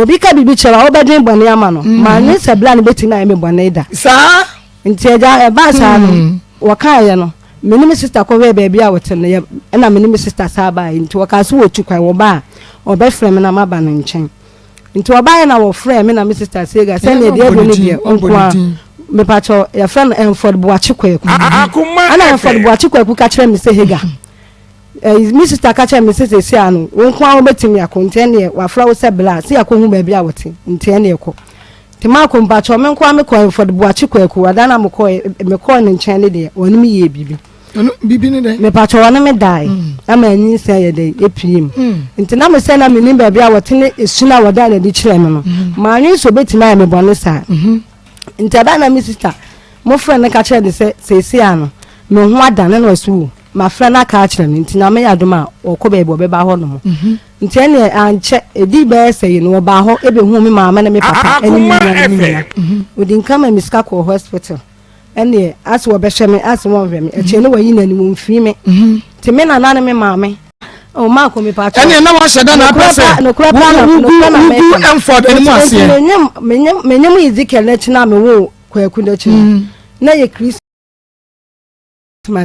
Obi ka biribi kyerɛ wo a, wobɛdwen bɔne ama no. Mannwen sɛ bra no bɛtumi ayɛ me bɔne da. Saa. Nti agya, ɛbaa saa no, wɔkaeɛ no, me ne me sista kɔhwɛɛ baabi a wɔte no, yɛ, ɛna me ne me sista saa baeɛ. Nti wɔkaa sɛ wɔtu kwan, wɔba a, wɔbɛfrɛ me na maba no nkyɛn. Nti wɔbaeɛ na wɔfrɛɛ me na me sista Sega sɛdeɛ deɛ aduro no deɛ nko ara, mepakyɛw, yɛfrɛ no Ɛnfɔd Boakye Kwaku. Ɛna Ɛnfɔd Boakye Kwaku ka kyerɛɛ me sɛ Hagar, Ɛyi, me sista ka kyerɛɛ me sɛ seesei ara no, wo nko ara wobɛtumi akɔ, nti ɛnneɛ wɔafrɛ wo sɛ bra, sɛ yɛakɔhu baabi a wɔte, nti ɛnneɛ kɔ. Nti makɔ, mpakyɛw, me nko ara mekɔɔ Mfɔd Boakye Kwaku, ɛda no a mekɔɔ, mekɔɔ ne nkyɛn no deɛ, ɔne me yɛɛ biribi. Ɛno, biribi ne dɛn? Mepakyɛw, ɔne me dae, ɛma anyinsɛn yɛ dɛn, ɛpue mu. Nti na me sɛ na mennim baabi a wɔte ne esu no a wɔdaa no adi kyerɛɛ me no, mannwen sɛ ɔbɛtumi ayɛ me bɔne saa. Nti ɛbaa na me sista, mofrɛ no ka kyerɛɛ no sɛ seesei ara no, me ho adane na ɔse o, Mafrɛ no aka akyerɛ no, nti Nyame yɛ adom a ɔkɔ baabi ɔbɛba hɔ nom. Nti ɛneɛ ankyɛ, ɛdii bɛyɛ sɛ yi no, wɔbaa hɔ ɛbɛhuu me maame ne me papa ɛne me nuanom nyina. Ɔdi nka ma me sika kɔɔ hospital, ɛneɛ ase wɔbɛhwɛ me, ase wɔnhwɛ me, akyire no wɔyi n'ani, wɔmfiri me. Nti me nana ne me maame, oh Marko mepa kyɛw. Ɛneɛ na wahyɛ da na apɛ sɛ wogu Mford anim aseɛ. Nti menyem Ezekiel n'akyi na mewoo Kwaku n'akyi no, na yɛ Christmas.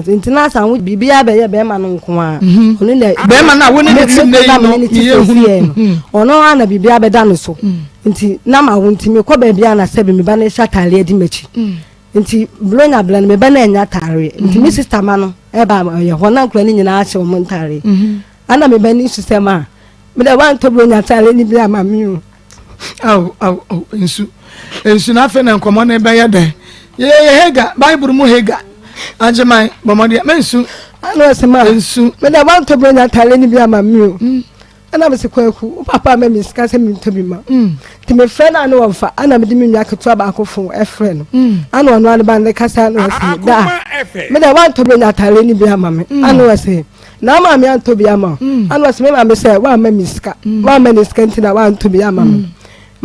Nti na asan wo biribiara bɛyɛ bɛrima no nko ara. Mhm. Ɔno na bɛrima no a wo ne ne te nnɛ yi no meyɛ hunu. Mhm. Ɔno ara na biribiara bɛda no so. Mm. Nti na ma wo nti mekɔ baabi a na sɛbi me ba no hyɛ ataareɛ di m'akyi. Mm. Nti buronya berɛ no me ba no anya ataareɛ. Nti me mhm. sista ma no ɛba ɔyɛ hɔ na nkura no nyinaa hyɛ wɔn ntaareɛ. Ana me ba no su sɛ ma me dɛ wantɔ buronya ataareɛ no bi ama me o. Aw, aw, aw, nsu. Nsu na afei na nkɔmmɔ no bɛyɛ dɛ. Yɛyɛ Hagar, Bible mu Hagar. Agyeman, bɔ mmɔden, mensu. Ana ɔsɛ ma. Nsu. Meda wantɔ bi nya atare no bi ama me o. Mm. Ana mese kwaku, wo papa ama me sika sɛ mentɔ bi ma. Mm. Nti mefrɛ no a ne wɔmfa, ana mede me nua ketewa baako fon ɛfrɛ no. Mm. Ana ɔno ane ba ne kasa na ɔsɛ da. Meda wantɔ bi nya atare no bi ama me. Ana ɔsɛ Na wo maame antɔ bi ama wo. Mm. Ana ɔsɛ me maame sɛ woamma me sika. Mm. Woamma ne sika nti na woantɔ bi ama me. Mm.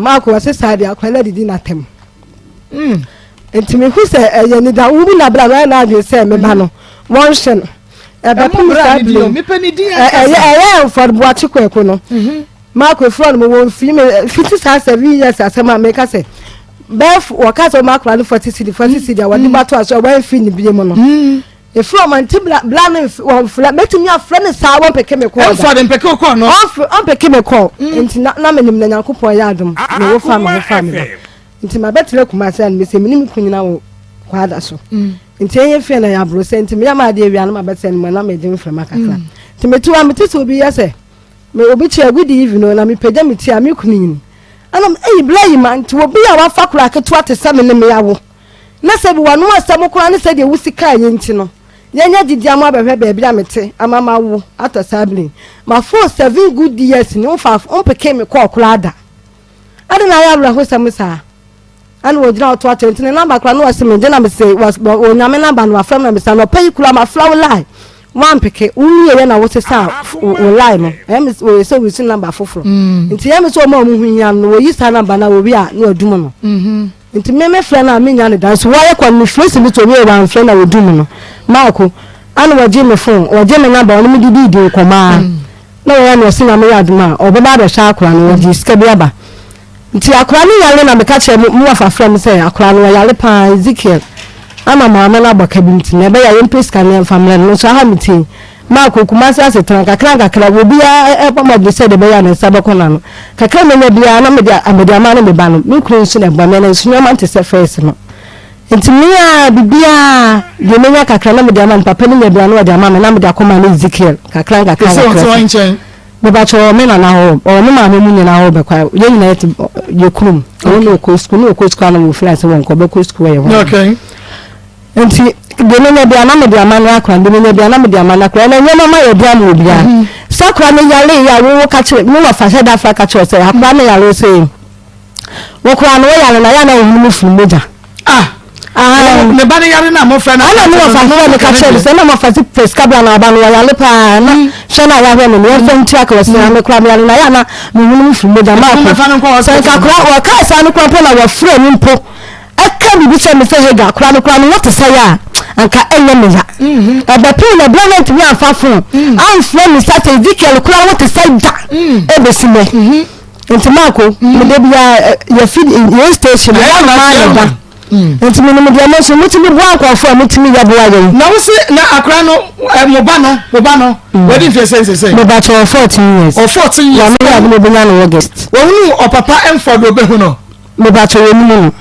Maako ɔsɛ saa deɛ akwadaa no adidi n'atɛm. Nti mehu sɛ ɛyɛ nida wo bi na bra no ayɛ n'adwene sɛ me ba no wɔnhwɛ no. Ɛbɛpem saa bile. Ɛyɛ ɛyɛ mfɔreboakye kwaku no. Mhm. Maako efura no mo wɔn fi me fiti saa 7 years asɛm a meka sɛ bɛɛ wɔka sɛ wɔn akora no 40 cedi 40 cedi a wɔde ba to aso a wɔn fi ne bie mu no. Efiri ɔmo nti bla bla no nf wɔnfrɛ mɛtumi afrɛ no saa wɔmpeke me kɔɔ da. Ɛnfa de mpeke wo kɔɔ no. Ɔnfrɛ ɔmpeke me kɔɔ nti na na menim na Nyankopɔn yɛ adom me wo fa me ho fa me ba nti mabɛtena Kumasi a no mesɛ me ne me kunu nyina wɔ Kwada so nti ɛyɛ fie na yɛ abrosɛ nti meyɛ m'adeɛ wie a na mabɛtena ne mu na megye mframa kakra nti mete hɔ a mete sɛ obi yɛ sɛ me obi kyerɛ good evening o na mepagya me ti a me kunu nyini ɛna eyi bla yi ma nti obi a wafa kora ketewa te sɛ me ne me awo Na sɛ bi w'ano asɛm koraa ne sɛdeɛ wosi kaeɛ nti no, yɛanya gyidie ama abɛhwɛ baabi a mete ama mawo atɔ saa bere yi. Maforo 7 good years ni, womfa wompekee me kɔɔ koraa da. Adɛn na ayɛ awerɛhosɛm saa? Ɛna wɔgyina hɔ toatoa nti ne namba koraa na wɔse megye na mese wɔnya me namba no wafrɛ me na mese anɔpa yi koraa mafrɛ wo line wampeke wowieɛ na wosesa wo line no ɛyɛ me wɔyɛ sɛ wɔsi namba foforɔ nti ɛyɛ me sɛ ɔma ɔmo ho hia no wɔyi saa namba no a wɔwie a na wɔadum no. Nti me me frɛ no a me nya no da nso wɔyɛ kɔ no me frɛ si me to owie wɔanfrɛ na wɔdum no maako ana wɔgye me phone wɔgye me number ɔne me didi di nkɔmɔ a na wɔyɛ no ɔse Nyame yɛ adom a ɔbɛba abɛhwɛ akora no wɔgye sika bi aba nti akora no yare na meka kyerɛ mo wɔfa frɛ me sɛ akora no ɔyare paa Ezekiel ama maame no abɔ ka bi nti na ɛbɛyɛ a yɛmpɛ sika no yɛmfa mmerɛ no nso aha me tie Maakɔ Kumasi asetena nkakrankakra, obiara bɔ mmɔden sɛdeɛ ɛbɛyɛ a ne nsa bɛkɔ n'ano. Kakra a menya biara na mede mede ama ne me ba no. Me kunu nso na ɛboa me, nanso nneɛma nte sɛ first no. Nti me ara biribiara, deɛ menya kakra na mede ama no, papa no nya biara na ɔde ama me na mede akɔma ne Ezekiel kakra nkakra Sɛ ɔte nkakra. wɔn nkyɛn. Mepakyɛ ɔwɔ me nana hɔ, ɔwɔ me maame mu nyinaa hɔ bɛkɔ a, yɛn nyinaa yɛte yɛ kurom. Ɔno na ɔkɔ sukuu, na ɔkɔ sukuu a na wɔfiri ase wɔnkɔ, ɔbɛkɔ sukuu wɔ yɛn hɔ. Okay. Nti deɛ menya biara na mede ama no akora, deɛ menya biara na mede ama no akora. Ɛna nneɛma ma yɛde ama obiara. Mm-hmm. Sɛ akora no yare yɛ a wowo ka kyerɛ me wɔfa hyɛ da fra ka kyerɛ sɛ akora no yare sɛ wɔkora no wɔyare na yɛ na wɔhunu mu firi mogya. Ah. Ne ba no yare na mofrɛ no. Ɛna me wɔfa frɛ me ka kyerɛ me sɛ na wɔfa si pɛ sika bra na aba no wɔyare paa na mm. hwɛ no a yɛahwɛ no no yɛmfa ntua ka wɔsɛ mm. me kora meyare na yɛ na mehunu mu firi mogya maako sɛ nka kora wɔkaa saa no kora mpo na wɔfrɛ me mpo Ɛka biribi kyerɛ me sɛ Hagar koraa no koraa no wote sɛe a, anka ɛnyɛ me ya. Ɛbɛpem na berɛ a wantumi amfa fon amfrɛ me sa sɛ Ezekiel koraa wote sɛe da ɛbɛsi nnɛ. Nti maako mede bia yɛfi yɛn station yɛ maa yɛ ba. Nti menim deɛ mo nso motumi boa nkurɔfoɔ a motumi yɛ boa yɛn. Na wo se na akora no mo ba no mo ba no wadi mfeɛ sɛn sɛsɛ? Me ba kyɛ wɔ 14 years. Ɔ 14 years. Nyame yɛ adom obɛnya no August. Wɔhunu ɔpapa mfɔ do ɔbɛhu no? Me ba kyɛ wɔnim no.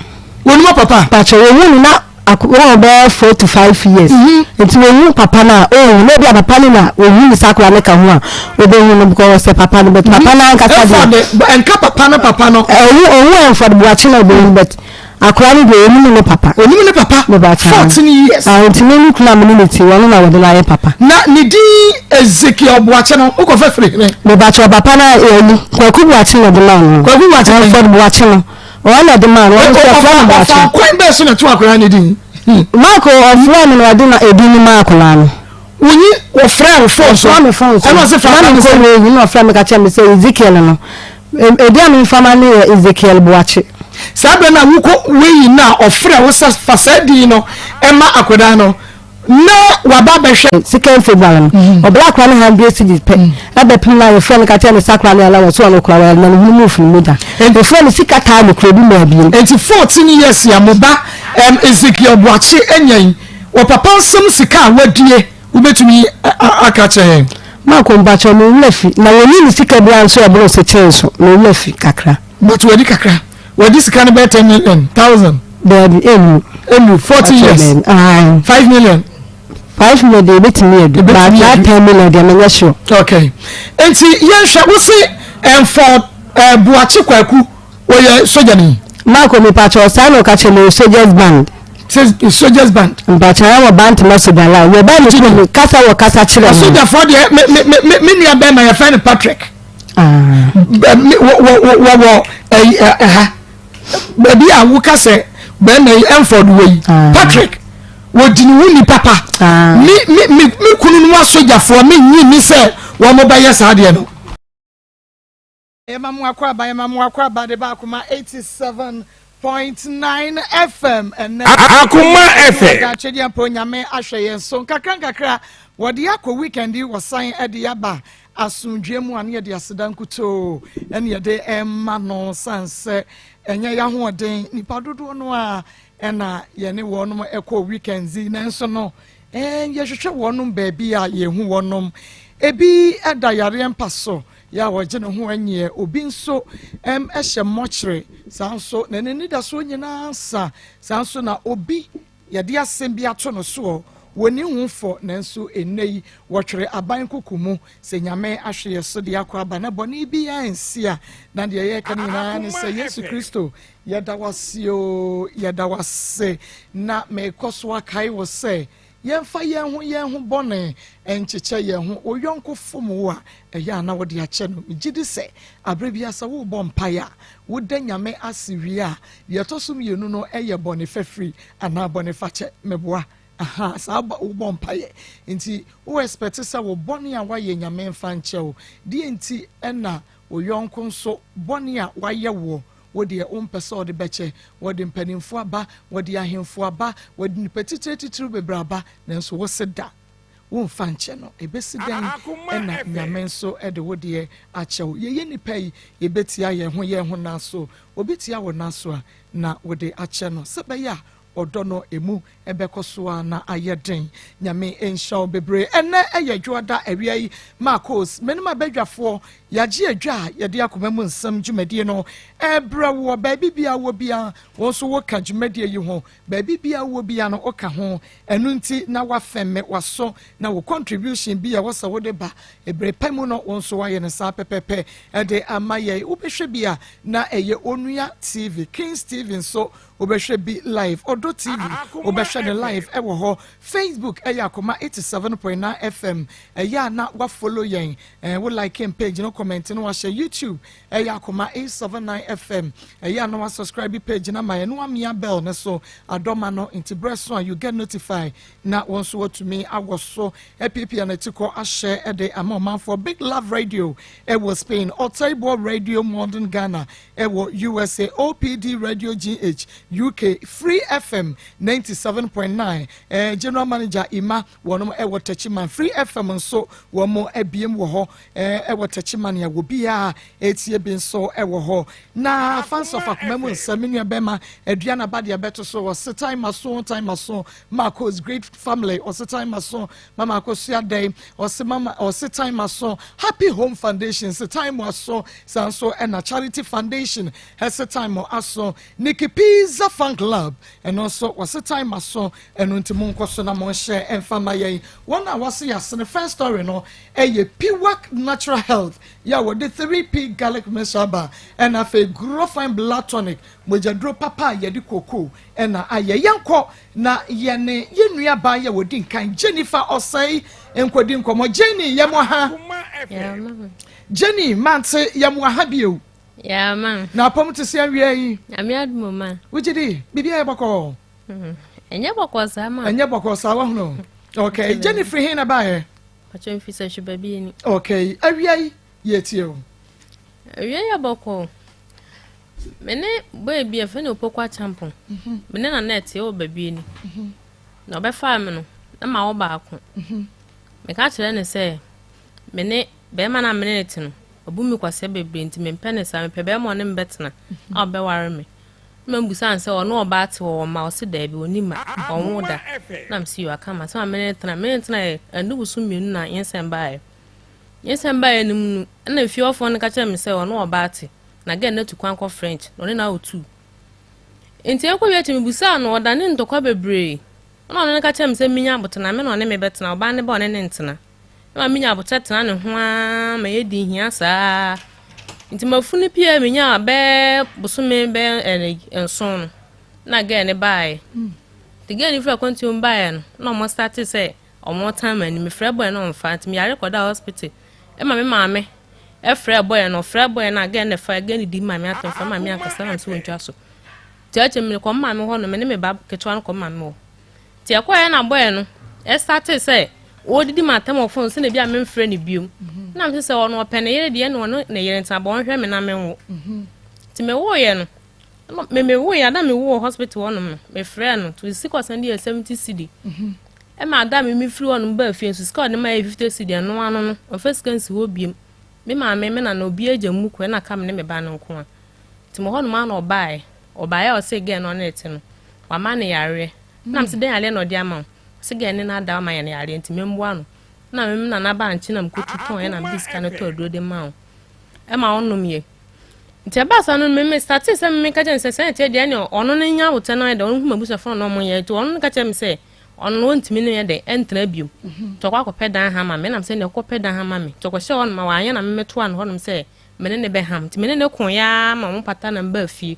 Wɔnim ɔpapa? Ba kyɛ wɔhu no na wɔn bɛyɛ 4 to 5 years. Nti wɔhu papa no a ɔhu na ebi a papa no na wɔhu ne sa akora no ka ho a ɔbɛhu no because ɔsɛ papa no, but papa no ankasa deɛ. Ɛmfɔ de nka papa no papa no. Ɔhu ɔhu ɛmfɔ de buakye na ɔbɛhu, but akora no deɛ, ɔnim ne papa. Onim ne papa. 14 years. Ah, nti me ne kunu a me ne ne ti wɔn na wɔde no ayɛ papa. Na ne din Ezekiel Buakye no, wokɔfɛ firi hene? Mebakyɛ, papa no ɛni Kwaku Buakye na ɛde maa no. Kwaku Buakye. Ɛnfɔd Buakye no, ɔno na ɛde maa no, ɔno nso ɔfrɛ no Buakye. Ɔfa kwan bɛɛ so na ɛto akwaraa ne din? Maako, ɔfrɛ no na ɔde na edin no maa akwaraa no. Wonyi wɔfrɛ wo phone so? Ɔfrɛ me phone so. Ɛna ɔse fa na me kɔ wei na ɔfrɛ me ka kyerɛ me sɛ Ezekiel no, edi a memfa no yɛ Ezekiel Buakye. Saa bɛrɛ na wokɔ wei na ɔfrɛ wo sɛ fa saa din no ɛma akwadaa no na waba bɛhwɛ. 2 February no, ɔbɛrɛ akora no 100 cedis pɛ ɛbɛpem na yɛfrɛ no ka kyerɛ ne sakora no yɛla wɔ so ɔno kora wɔyɛ na ne hunu mu funu mu da yɛfrɛ no sika taa no kuro bi ma abien. Nti 14 years a mo ba Ezekiel Buakye anya yi, wɔ papa nsɛm sika a wadie, wobɛtumi aka kyerɛ yɛn? Maako, mpakyɛ, me wura fi na wɔnyi ne sika biara nso ɛboro se kyɛn so, me wura fi kakra. But wadi kakra, wadi sika no bɛyɛ 10 million thousand? Daabi, emu. Emu 14 years, 5 million? 5 million deɛ, ebetumi adu, but that 10 million deɛ, menyɛ sure. Okay, nti yɛnhwɛ, wosi ɛnfɔ Buakye Kwaku, oyɛ sogyani? Maako, mipakyɛ, ɔsaa na ɔka kyerɛ me, soldiers band. Soldiers band. Mpakyɛ, ayɛ wɔ Bantama soja line yɛ ba ne kurom kasa wɔ kasa kyerɛ mi. Asogyafoɔ deɛ, me me me me nua bɛrima yɛfrɛ no Patrick. Wɔwɔ ɛha baabi a woka sɛ bɛrima yi ɛnfɔd wɔ yi, Patrick, wɔdi ne ho ni papa. Me me me me kunu no asogyafoɔ, me nyi ni sɛ wɔn bɛyɛ saa deɛ no. Yɛma mo akɔ aba, yɛma mo akɔ aba de ba Akoma 87.9 FM ɛnɛ. Akoma FM. Atwedeɛ mpo Nyame ahwɛ yɛn so nkakra nkakra, wɔde akɔ weekend yi, wɔsan de aba asomdwe mu a, ne yɛde aseda nkutoo ɛne yɛde ɛma no, san sɛ ɛnyɛ yɛahoɔden, nipa dodoɔ no a ɛna yɛne wɔnom ɛkɔ weekend yi, nanso no yɛhwehwɛ wɔnom baabi a yɛhu wɔnom, ebi ɛda yareɛ mpa so yɛ a wɔgye ne ho anyiɛ, obi nso ɛhyɛ mmɔkyere saa nso na n'ani da so nyinaa sa saa nso, na obi yɛde asɛm bi ato no soɔ, wɔni ho fɔ, nanso ɛnnɛ yi wɔtwere aban koko mu. Sɛ Nyame ahwɛ yɛ so de akɔ aba na bɔne bi ansi a, na deɛ yɛreka no nyinaa ne sɛ Yesu Kristo, yɛda wase o, yɛda wase. Na mekɔ so akae wɔ sɛ yɛmfa yɛn ho yɛn ho bɔne nkyekyɛ yɛn ho. Wo yɔnko fom wo a, ɛyɛ a na wode akyɛ no. Megye di sɛ aberɛ bi asa wobɔ mpaeɛ a woda Nyame ase wie a, deɛ ɛtɔ so mmienu no ɛyɛ bɔne fafiri anaa bɔne fakyɛ. Meboa aha saa wobɔ mpaeɛ nti wo expect sɛ wo bɔne a woayɛ Nyame mfa nkyɛ wo deɛ, nti ɛna wo yɔnko nso bɔne a wayɛ woɔ, wo deɛ wompɛ sɛ ɔde bɛkyɛ. Wɔde mpanimfoɔ aba, wɔde ahemfo aba, wɔde nipa titire titire bebree aba, nanso wo se da womfa nkyɛ no. Ebesi dɛn ɛna Nyame nso ɛde wo deɛ akyɛw? Yɛyɛ nipa yi, yɛbɛtia yɛn ho yɛn ho nan so. Obi tia wɔ nan so a, na wode akyɛ no sɛ bɛyɛ a ɔdɔ no emu ɛbɛkɔ so a na ayɛ den. Nyame nhyɛ wo bebree. Ɛnɛ ɛyɛ dwoada awia yi, Marcos menim abadwafoɔ yɛagye adwa a yɛde akoma mu nsɛm dwumadie no ɛbrɛ wɔ baabi bia wɔ bia, wɔn nso woka dwumadie yi ho baabi bia wɔ bia no, woka ho. Ɛno nti na wafɛn waso na wo contribution bi a wɔsɛ wode ba ebere pɛ mu no, wɔn nso wayɛ no saa pɛpɛpɛ ɛde ama yɛ. Wobɛhwɛ bi a na ɛyɛ Onua TV, Kings TV nso wobɛhwɛ bi live, Ɔdɔ TV wobɛhwɛ no live ɛwɔ hɔ. Facebook ɛyɛ Akoma 87.9 FM. Ɛyɛ a na wafollow yɛn, wo like page no, comment no wahyɛ. YouTube ɛyɛ Akoma 879 FM. Ɛyɛ a na wasubscribe page na ma yɛn no, wamia bell no so adɔma no, nti berɛ so a you get notify na wɔn nso watumi awɔ so apiapia n'akyi kɔ ahyɛ ɛde ama ɔmanfoɔ. Big Love Radio ɛwɔ Spain, Ɔtaiboɔ Radio Modern Ghana ɛwɔ USA, OPD Radio GH UK, Free FM 97.9, general manager Ima, wɔn ɛwɔ Techiman. Free FM nso wɔn abiem wɔ hɔ, ɛwɔ Techiman. ma nea wɔ biara ɛtie bi nso ɛwɔ hɔ. Na fans of Akoma Mu Nsɛm, me nua bɛma Aduana ba deɛ bɛto so, ɔse time aso, time aso. Marcos great family, ɔse time aso. Mama Akosua Dɛn, ɔse mama, ɔse time aso. Happy Home Foundation se time aso saa nso, ɛna Charity Foundation ɛse time aso. Nikki Pizza Fan Club, ɛno nso wɔse time aso. Ɛno nti mo nkɔ so na mo nhyɛ ɛmfa ma yɛn. Wɔn a wɔse yɛasene first story no ɛyɛ Piwak Natural Health yɛ a wɔde 3P garlic mixture aba, ɛna afei Grow Fine Blood Tonic, mogyaduro papa a yɛde koko ɛna ayɛ. Yɛnkɔ na yɛne yɛn nua baa yɛ wɔdi nkan, Jennifer Ɔsɛe, nkɔdi nkɔmɔ. Jenny, yɛ mo ha. Jenny mante, yɛ mo ha bio. Yeah, ma. Na apɔm te sɛ awia yi? Nyame adom, ma. Wogye di biribi ayɛ bɔkɔɔ? Ɛnyɛ bɔkɔɔ saa, ma. Ɛnyɛ bɔkɔɔ saa, wahono. Okay, Jenny firi he na baeɛ? Patro, mfi sɛ hwɛ baabi ani. Okay, awia yi yɛtie o. Awia yɛ bɔkɔɔ. Me ne boy bi a fɛ ne Opoko Achampɔn. Me ne nana ɛte wɔ baabi ani. Na ɔbɛfaa me no, na ma wɔ baako. Meka kyerɛ ne sɛ me ne bɛrima no a me ne ne te no, ɔbu mi kwasɛ bebree nti mempɛ ne saa, mepɛ bɛrima a ɔne me bɛtena a ɔbɛware me. Na mbusa ne sɛ ɔno ɔbaa te wɔ ma, ɔse daabi, ɔni ma, ɔnwo da. Na msi yɛ aka ma sɛ ma me ne tena, me ne tena yɛ ɛnu boso 2 na yɛnsɛn baeɛ. Yɛnsɛn baeɛ no mu no, ɛna fie hɔfoɔ no ka kyerɛ me sɛ ɔno ɔbaa te na girl no atu kwan kɔ French na ɔne na ɔtu. Nti ɛkɔ wie akyi, mebusaa no, ɔdane ntɔkwa bebree. Ɛna ɔno no ka kyerɛ me sɛ menya abotena, me na ɔne me bɛtena, ɔbaa ne ba ɔne ne ntena. Na ma menya abotire tena ne ho ara ma yɛdi hia saa. Nti mafunu pii a menya bɛɛ bosome bɛɛ 7 no, na girl ne baeɛ. Nti girl ne firi akwantuo mu baeɛ no, na ɔmo start sɛ ɔmo tan m'ani. Mefrɛ boy no, ɔmfa, nti meyare kɔda hospital. Ɛma me maame ɛfrɛ boy no, ɔfrɛ boy no a, girl ne fa, girl ne di maame atɛm, fa maame ankasa na sɛ wɔntwa so. Nti akyɛ me kɔ maame hɔ no, me ne me ba ketewa no kɔ maame hɔ. Nti ɛkɔɛ na boy no ɛstart sɛ wɔdidi ma atɛm wɔ phone sɛ na ebi a memfrɛ ne biom. Na mese sɛ ɔno ɔpɛ ne yere deɛ, na ɔno ne yere ntena bɔ, ɔnhwɛ me na menwo. Nti mewoeɛ no, me mewoeɛ ada, mewo wɔ hospital hɔnom no, mefrɛ no to sika ɔsan de yɛ 70 cedi. Ɛma ada me mefiri hɔnom baa fie nso, sika ɔde ma yɛ 50 cedi. Ɛno ano no, ɔmfa sika nsi hɔ biom. Me maame, me nana, obi agya mu kɔ, ɛna ka me ne me ba no nko a. Nti mo hɔnom ana ɔbaeɛ. Ɔbaeɛ a, ɔsɛ girl no ɔne ne te no, wama ne yareɛ. Na mese dɛn yareɛ na ɔde ama wo? Ɔsɛ girl ne no ada ama yɛ no yareɛ nti memboa no. Na me nana ba nkye na mekɔtu tɔn, ɛna mede sika no tɔ aduro de ma wo ɛma ɔnom yɛ. Nti ɛbaa saa no, me start sɛ me ka kyerɛ no sɛ sɛ ɛteɛ deɛ, ɛne ɔno no nya abotɛ no ayɛ dɛ ɔno hu m'abusuafoɔ na ɔmo yɛ. Nti ɔno no ka kyerɛ me sɛ ɔno no ɔntumi ne yɛ dɛ ɛntena biom, nti ɔkɔ akɔpɛ dan ha ma me. Ɛnam sɛ nea ɔkɔpɛ dan ha ma me, nti ɔkɔhyɛ hɔ no ma wanyɛ na memetoa no hɔnom sɛ me ne ne bɛham. Nti me ne ne ko yaa ma ɔmo pata na mbaa fie.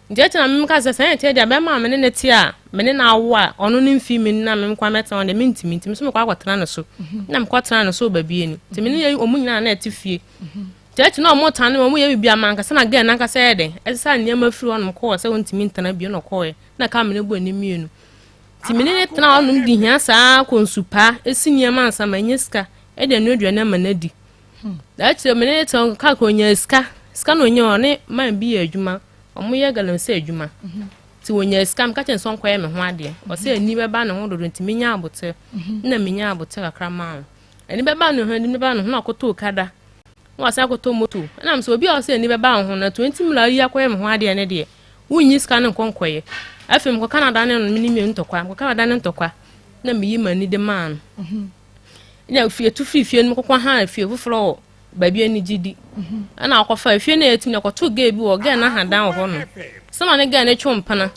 Nti akyi na meka sɛ sɛ ɛteɛ deɛ, bɛrima a me ne ne te a me ne no awo a ɔno ne mfi me na me nkwa mɛtena hɔ deɛ, mentumi. Nti me nso mekɔ akɔtena ne so, na mekɔtena ne so wɔ baabi ani. Nti me ne yɛ ɔmo nyinaa na ɛte fie. Nti akyi na ɔmo tane ɔmo yɛ biribi ama ankasa na girl nankasa yɛ dɛ ɛsesa nneɛma firi hɔnom kɔɔ sɛ ɔntumi ntena bio na ɔkɔɔɛ na ka me ne bɔ anim mmienu. Nti me ne ne tena hɔnom di hia saa kɔ nsupa esi nneɛma ansa ma ɛnyɛ sika ɛde ɛno aduane ama no adi. Na akyire me ne ne tena kaka onya sika, sika na onya, ɔne man bi yɛ adwuma, ɔmo yɛ galamsey adwuma. Nti wonya sika, meka kyerɛ sɛ ɔnkɔyɛ me ho adeɛ. Ɔsɛ ani bɛba ne ho dodo, nti menya abotire na menya abotire kakra maa no. Ani bɛba ne ho, ani bɛba ne ho na ɔkɔtɔ okada na wasan akɔtɔ moto. Ɛnam sɛ obi a ɔsɛ ani bɛba wo ho na 20 million ayi akɔyɛ me ho adeɛ ne deɛ, wonyi sika no nkɔ nkɔyɛ. Afei mekɔ Canada ne no, me ne mmienu ntɔkwa, mekɔ Canada ne ntɔkwa na meyi m'ani de maa no. Na etu firi fie no, mekɔkɔ ha fie foforɔ wɔ baabi ani gye di. Ɛna akɔfa efie no a yɛtumi akɔto girl bi wɔ girl no ahadan wɔ hɔ no sɛma ne girl no twe mpana.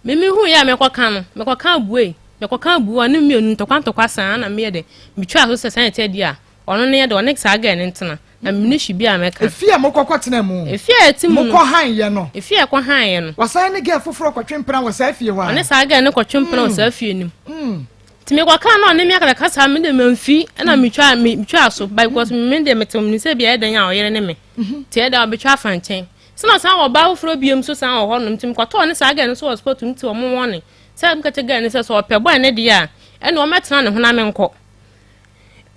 Mimi hu yɛ a mekɔka no, mekɔka abue, mekɔka abue ɔne mmienu ntɔkwa ntɔkwa saa na meyɛ dɛ metwa so sɛ sɛn ɛkyɛ di a ɔno ne yɛ dɛ ɔne saa girl no ntena na mene hwi bi a mɛka. Efie a mokɔkɔ tena mu? Efie a ɛte mu no. Mokɔ han yɛ no? Efie a ɛkɔ han yɛ no. Wasan ne girl foforɔ kɔtwe mpena wɔ saa fie hɔ a? Ɔne saa girl no kɔtwe mpena wɔ saa fie no mu. Nti mekɔka na ɔne me akaka saa, me de mamfi ɛna metwa so but because me de mete mu sɛ bia ɛdɛn a ɔyere ne me nti ɛdɛn a ɔbɛtwa afa nkyɛn sɛ na san wɔ ɔbaa foforɔ biom so san wɔ hɔnom. Nti mekɔtɔɔ ne saa girl no so wɔ sport nti ɔmo wɔne sɛ mekɛkyɛ girl no sɛ ɔpɛ boy ne deɛ a, ɛna ɔmɛtena ne ho na menkɔ.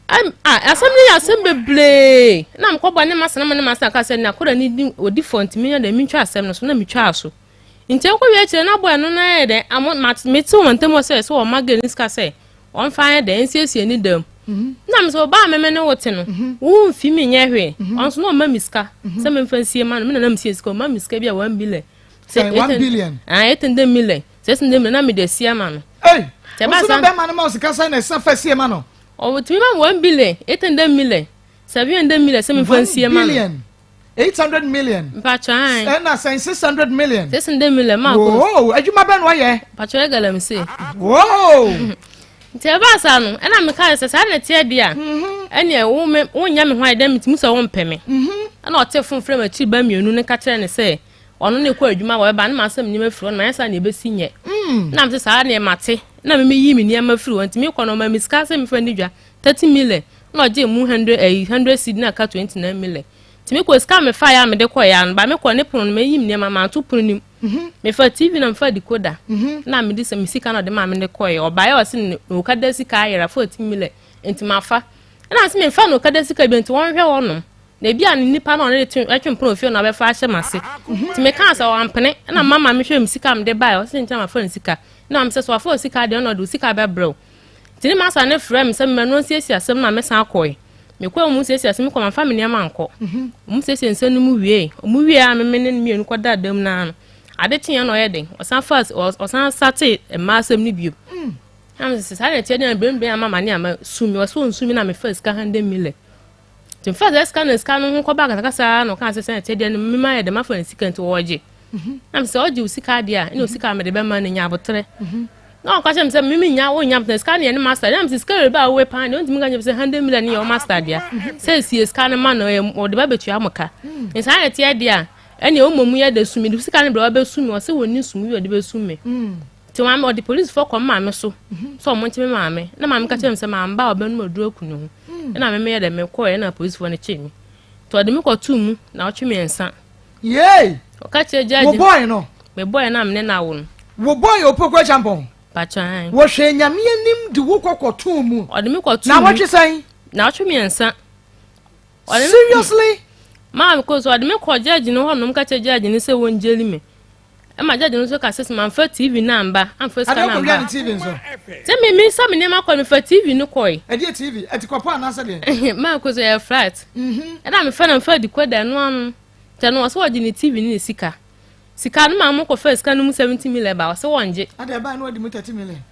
Asɛm no yɛ asɛm bebree na mekɔbɔ ne masa na me ne masa ka sɛ nakora ne di ɔdi fɔ, nti menya dɛ mentwa asɛm no so na metwaa so. Nti ɛkɔ wie akyire na boy no na yɛ dɛ amo mete wɔn ntam hɔ sɛ ɔma girl no sika sɛ ɔmfa yɛ dɛ nsiesie ne dam. Na me sɛ ɔbaa me me ne wo te no, wo mfi me nyɛ hwee. Ɔno nso na ɔma me sika sɛ memfa nsie ma no. Me na na mesie sika, ɔma me sika bi a 1 billion. Sɛ 1 billion? Ah, 800 million. Sɛ 800 million na mede asie ama no. Ei! Wo nso na bɛrima no ma wo sika sɛn na ɛsɛ fa sie ma no? Ɔtumi ma me 1 billion, 800 million, 700 million sɛ memfa nsie ma no. 1 billion, 800 million. Mpatsɔ ayi. Ɛna sɛn 600 million. 600 million maa ko. Woo adwuma bɛn na ɔyɛ? Mpatsɔ yɛ galamsey. Woo. Nti ɛbaa saa no ɛna meka sɛ saa na ɛteɛ deɛ a mhm. ɛneɛ wo me wonyɛ me ho ayɛ dɛ metumi sɛ wompɛ me mhm. ɛna ɔte fon frɛ m'akyiri ba mmienu no ka kyerɛ ne sɛ ɔno ne kɔ adwuma wɔbɛba ne masɛm nneɛma firi hɔ no mayɛ saa na ɛbɛsi nyɛ mm. na mese saa neɛ mate na memeyi me nneɛma firi hɔ nti mekɔ no ɔma me sika sɛ mefa ne dwa 30 million na ɔgye mu 100 ɛyi 100 cedi na aka 29 million nti mekɔ sika mefa yɛ a mede kɔ yɛ ano ba mekɔ ne pono no meyi me nneɛma manto pono no mu mhm. mefa tv na mefa decoder mhm. na mede sɛ me sika na ɔde maa me de kɔɛ ɔbaeɛ ɔse ne okada sika ayera 14 million nti mafa ɛna sɛ memfa no okada sika bi nti wɔnhwɛ wɔnom na ebi a ne nipa na ɔne de twe ɛtwe mpono ofie na ɔbɛfa ahyɛ m'ase nti mekaa sɛ ɔampene ɛna mama mehwɛ me sika mede baeɛ ɔse nkyɛn mafa ne sika na mesɛ sɛ wafa sika deɛ ɔna ɔde sika bɛbrɛ wo Nti ne masa no frɛɛ me sɛ memmra na ɔnsiesie asɛm no ma mesan kɔe. Mekɔe ɔmo siesie asɛm kɔ mamfa me nneɛma ankɔ. Ɔmo siesie nsɛm no mu wiei. Ɔmo wiei a me me ne no mmienu kɔdaa dan mu no ara no, ade kyeeɛ na ɔyɛ den. Ɔsan faa ɔsan satee mmaa asɛm no bio. Na mese saa na ɛteɛ deɛ na brenbren ama m'ane ama su me. Ɔse ɔnsu me na mefaa sika hundred million. Nti mefaa saa sika no sika no ho kɔbaa akasakasa ara na ɔkaa sɛ sɛ ɛteɛ deɛ no me mayɛ dɛ mafa ne sika nti ɔregye. Na mesɛ ɔgye wo sika adeɛ a ɛna osika a mede bɛma no nya aboterɛ. Na ɔka kyerɛ me sɛ mimi nya wo nya sika no yɛ ne master na mesɛ sika reba a wowɛ paa deɛ ɔntumi nka kyerɛ sɛ hundred million yɛ wo master dea sɛ sie sika no ma no ɔde ba bɛtua mo ka. Nti saa na ɛteɛ deɛ a ɛne ɔmmɔ mu yɛ de sum de sika no brɛ wabɛsum me ɔsɛ wɔnni sum wi ɔde bɛsum me. Nti maame ɔde polisifoɔ kɔ maame so sɛ ɔmo nkye me maame na maame ka kyerɛ me sɛ mamba a ɔbɛnom aduro aku ne ho ɛna me meyɛ dɛ mekɔɛ ɛna polisifoɔ no kyee me nti ɔde me kɔtoo mu na ɔtwe mmiɛnsa. Yay! Ɔka kyerɛ judge. Wo boy no. Me boy na me ne na wo no. Wo boy Opoku Acheampong. Patro an. Wɔhwɛ nyame anim de wo kɔ kɔtoo mu. Ɔde me kɔtoo mu. Na wɔtwe sɛn? Na ɔtwe mmiɛnsa. Seriously? Maa me kɔ so ɔde me kɔ judge no hɔ nom ka kyerɛ judge no sɛ wɔn jail me. Ɛma judge no nso ka sɛ sɛ mamfa TV no amba, amfa sika no amba. Adeɛ kɔwia ne TV nso. Sɛ me me nsa me nneɛma kɔ mefa TV no kɔe. Ɛdeɛ TV ɛtikɔpɔ anaasɛ deɛ? Maa kɔ so ɛyɛ flat. Mhm. Ɛna mefa na mefa decoder ɛno ano. Kyɛ no ɔsɛ wɔgye ne TV ne ne sika. Sika no maa mo kɔfa sika no mu 70 million ba ɔsɛ wɔngye. Adeɛ ɛbaa no wɔde mu 30 million.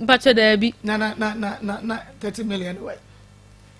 Mpakyɛ daabi. Na na na na na na 30 million wɛ.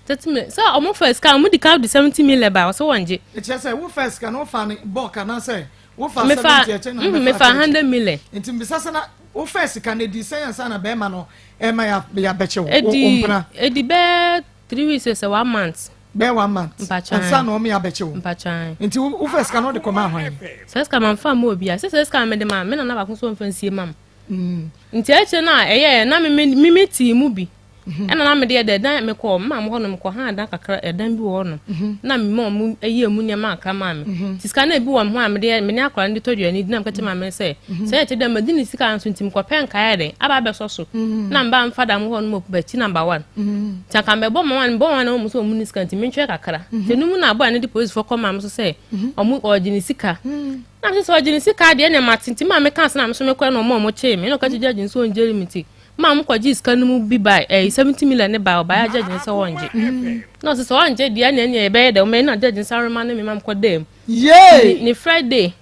30 million sɛ ɔmo fa sika ɔmo di kan de 70 million ba ɔsɛ wɔngye. Ɛkyerɛ sɛ wo fa sika no wofa ne bulk anaasɛ wofa 70 ɛkyɛ na mhm, mefa 100 million. Nti mbisa sɛ na wofa sika no edi sɛn ansa na bɛrima no ɛma yɛabɛkyɛ wo mpena. Edi bɛɛ 3 weeks sɛ 1 month. Bɛɛ 1 month. Ansa na ɔmo yɛabɛkyɛ wo. Mpatwan. Nti wofa sika no wode kɔma ahwan. Sɛ sika ma nfa ma obi a sɛ sɛ sika mede ma me nana baako so mfa nsie ma m. Mm. Nti akyire no a ɛyɛɛ na me me me tii mu bi. Mhm. Ɛna na mede yɛ dɛ dan mekɔ mma mo hɔnom kɔ ha dan kakra ɛdan bi wɔ hɔnom. Mhm. Na me ma ɔmo ayi emu nneɛma kakra maa me. Mhm. Nti sika na ebi wɔ me ho a mede me ne akwadaa no de tɔ aduane di na meka kyerɛ maame sɛ sɛ yɛ te dɛ madi ne sika nso nti mekɔpɛ nkaeɛ dɛn aba abɛsɔ so. Na mba mfa da mo hɔnom bɛkyi number one. Nti anka mebɔ ma wɔn mebɔ wɔn na wɔn sɛ wɔn ni sika nti mentwɛ kakra. Nti ɛno mu na abɔa no de polisifoɔ kɔ maa me so sɛ ɔmo ɔgye ne sika. Na mese sɛ ɔgye ne sika deɛ ɛna mate nti maa meka ase na me so mekɔɛ na ɔmo a ɔmo kyee me na ɔka kyerɛ judge no sɛ ɔngyeli me nti maa mo kɔgye sika no mu bi bae ɛyi 70 million ne bae ɔbae a judge no sɛ ɔngye na ɔse sɛ ɔngye deɛ ɛna ɛneɛ yɛbɛyɛ dɛ ɔmo na judge no san rema ne me ma mekɔ dɛm yee ne Friday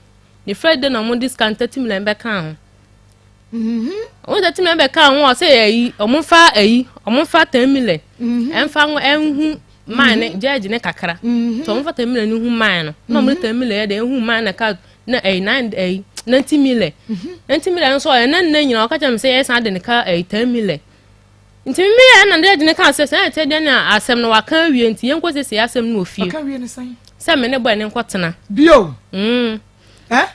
ne Friday na ɔmo de sika no 30 million bɛka ho ɔmo 30 million bɛka ho ɔsɛ ɛyi ɔmo fa ɛyi ɔmo fa 10 million ɛmfa ho ɛnhu man ne judge ne kakra nti ɔmo fa 10 million no hu man no na ɔmo de 10 million yɛ de ehu man na ka na ɛyi nine ɛyi 90 million 90 million nso ɔyɛ nan nna nyinaa ɔka kyerɛ me sɛ yɛ san de ne ka ɛyi 10 million nti mi yɛ na judge ne ka sɛ sɛ ɛkyɛ deɛ na asɛm no waka awie nti yɛn kɔ siesie asɛm no wɔ fie Ɔka wie ne sɛn? sɛ me ne bɔ ne nkɔ tena Bio. mm Eh?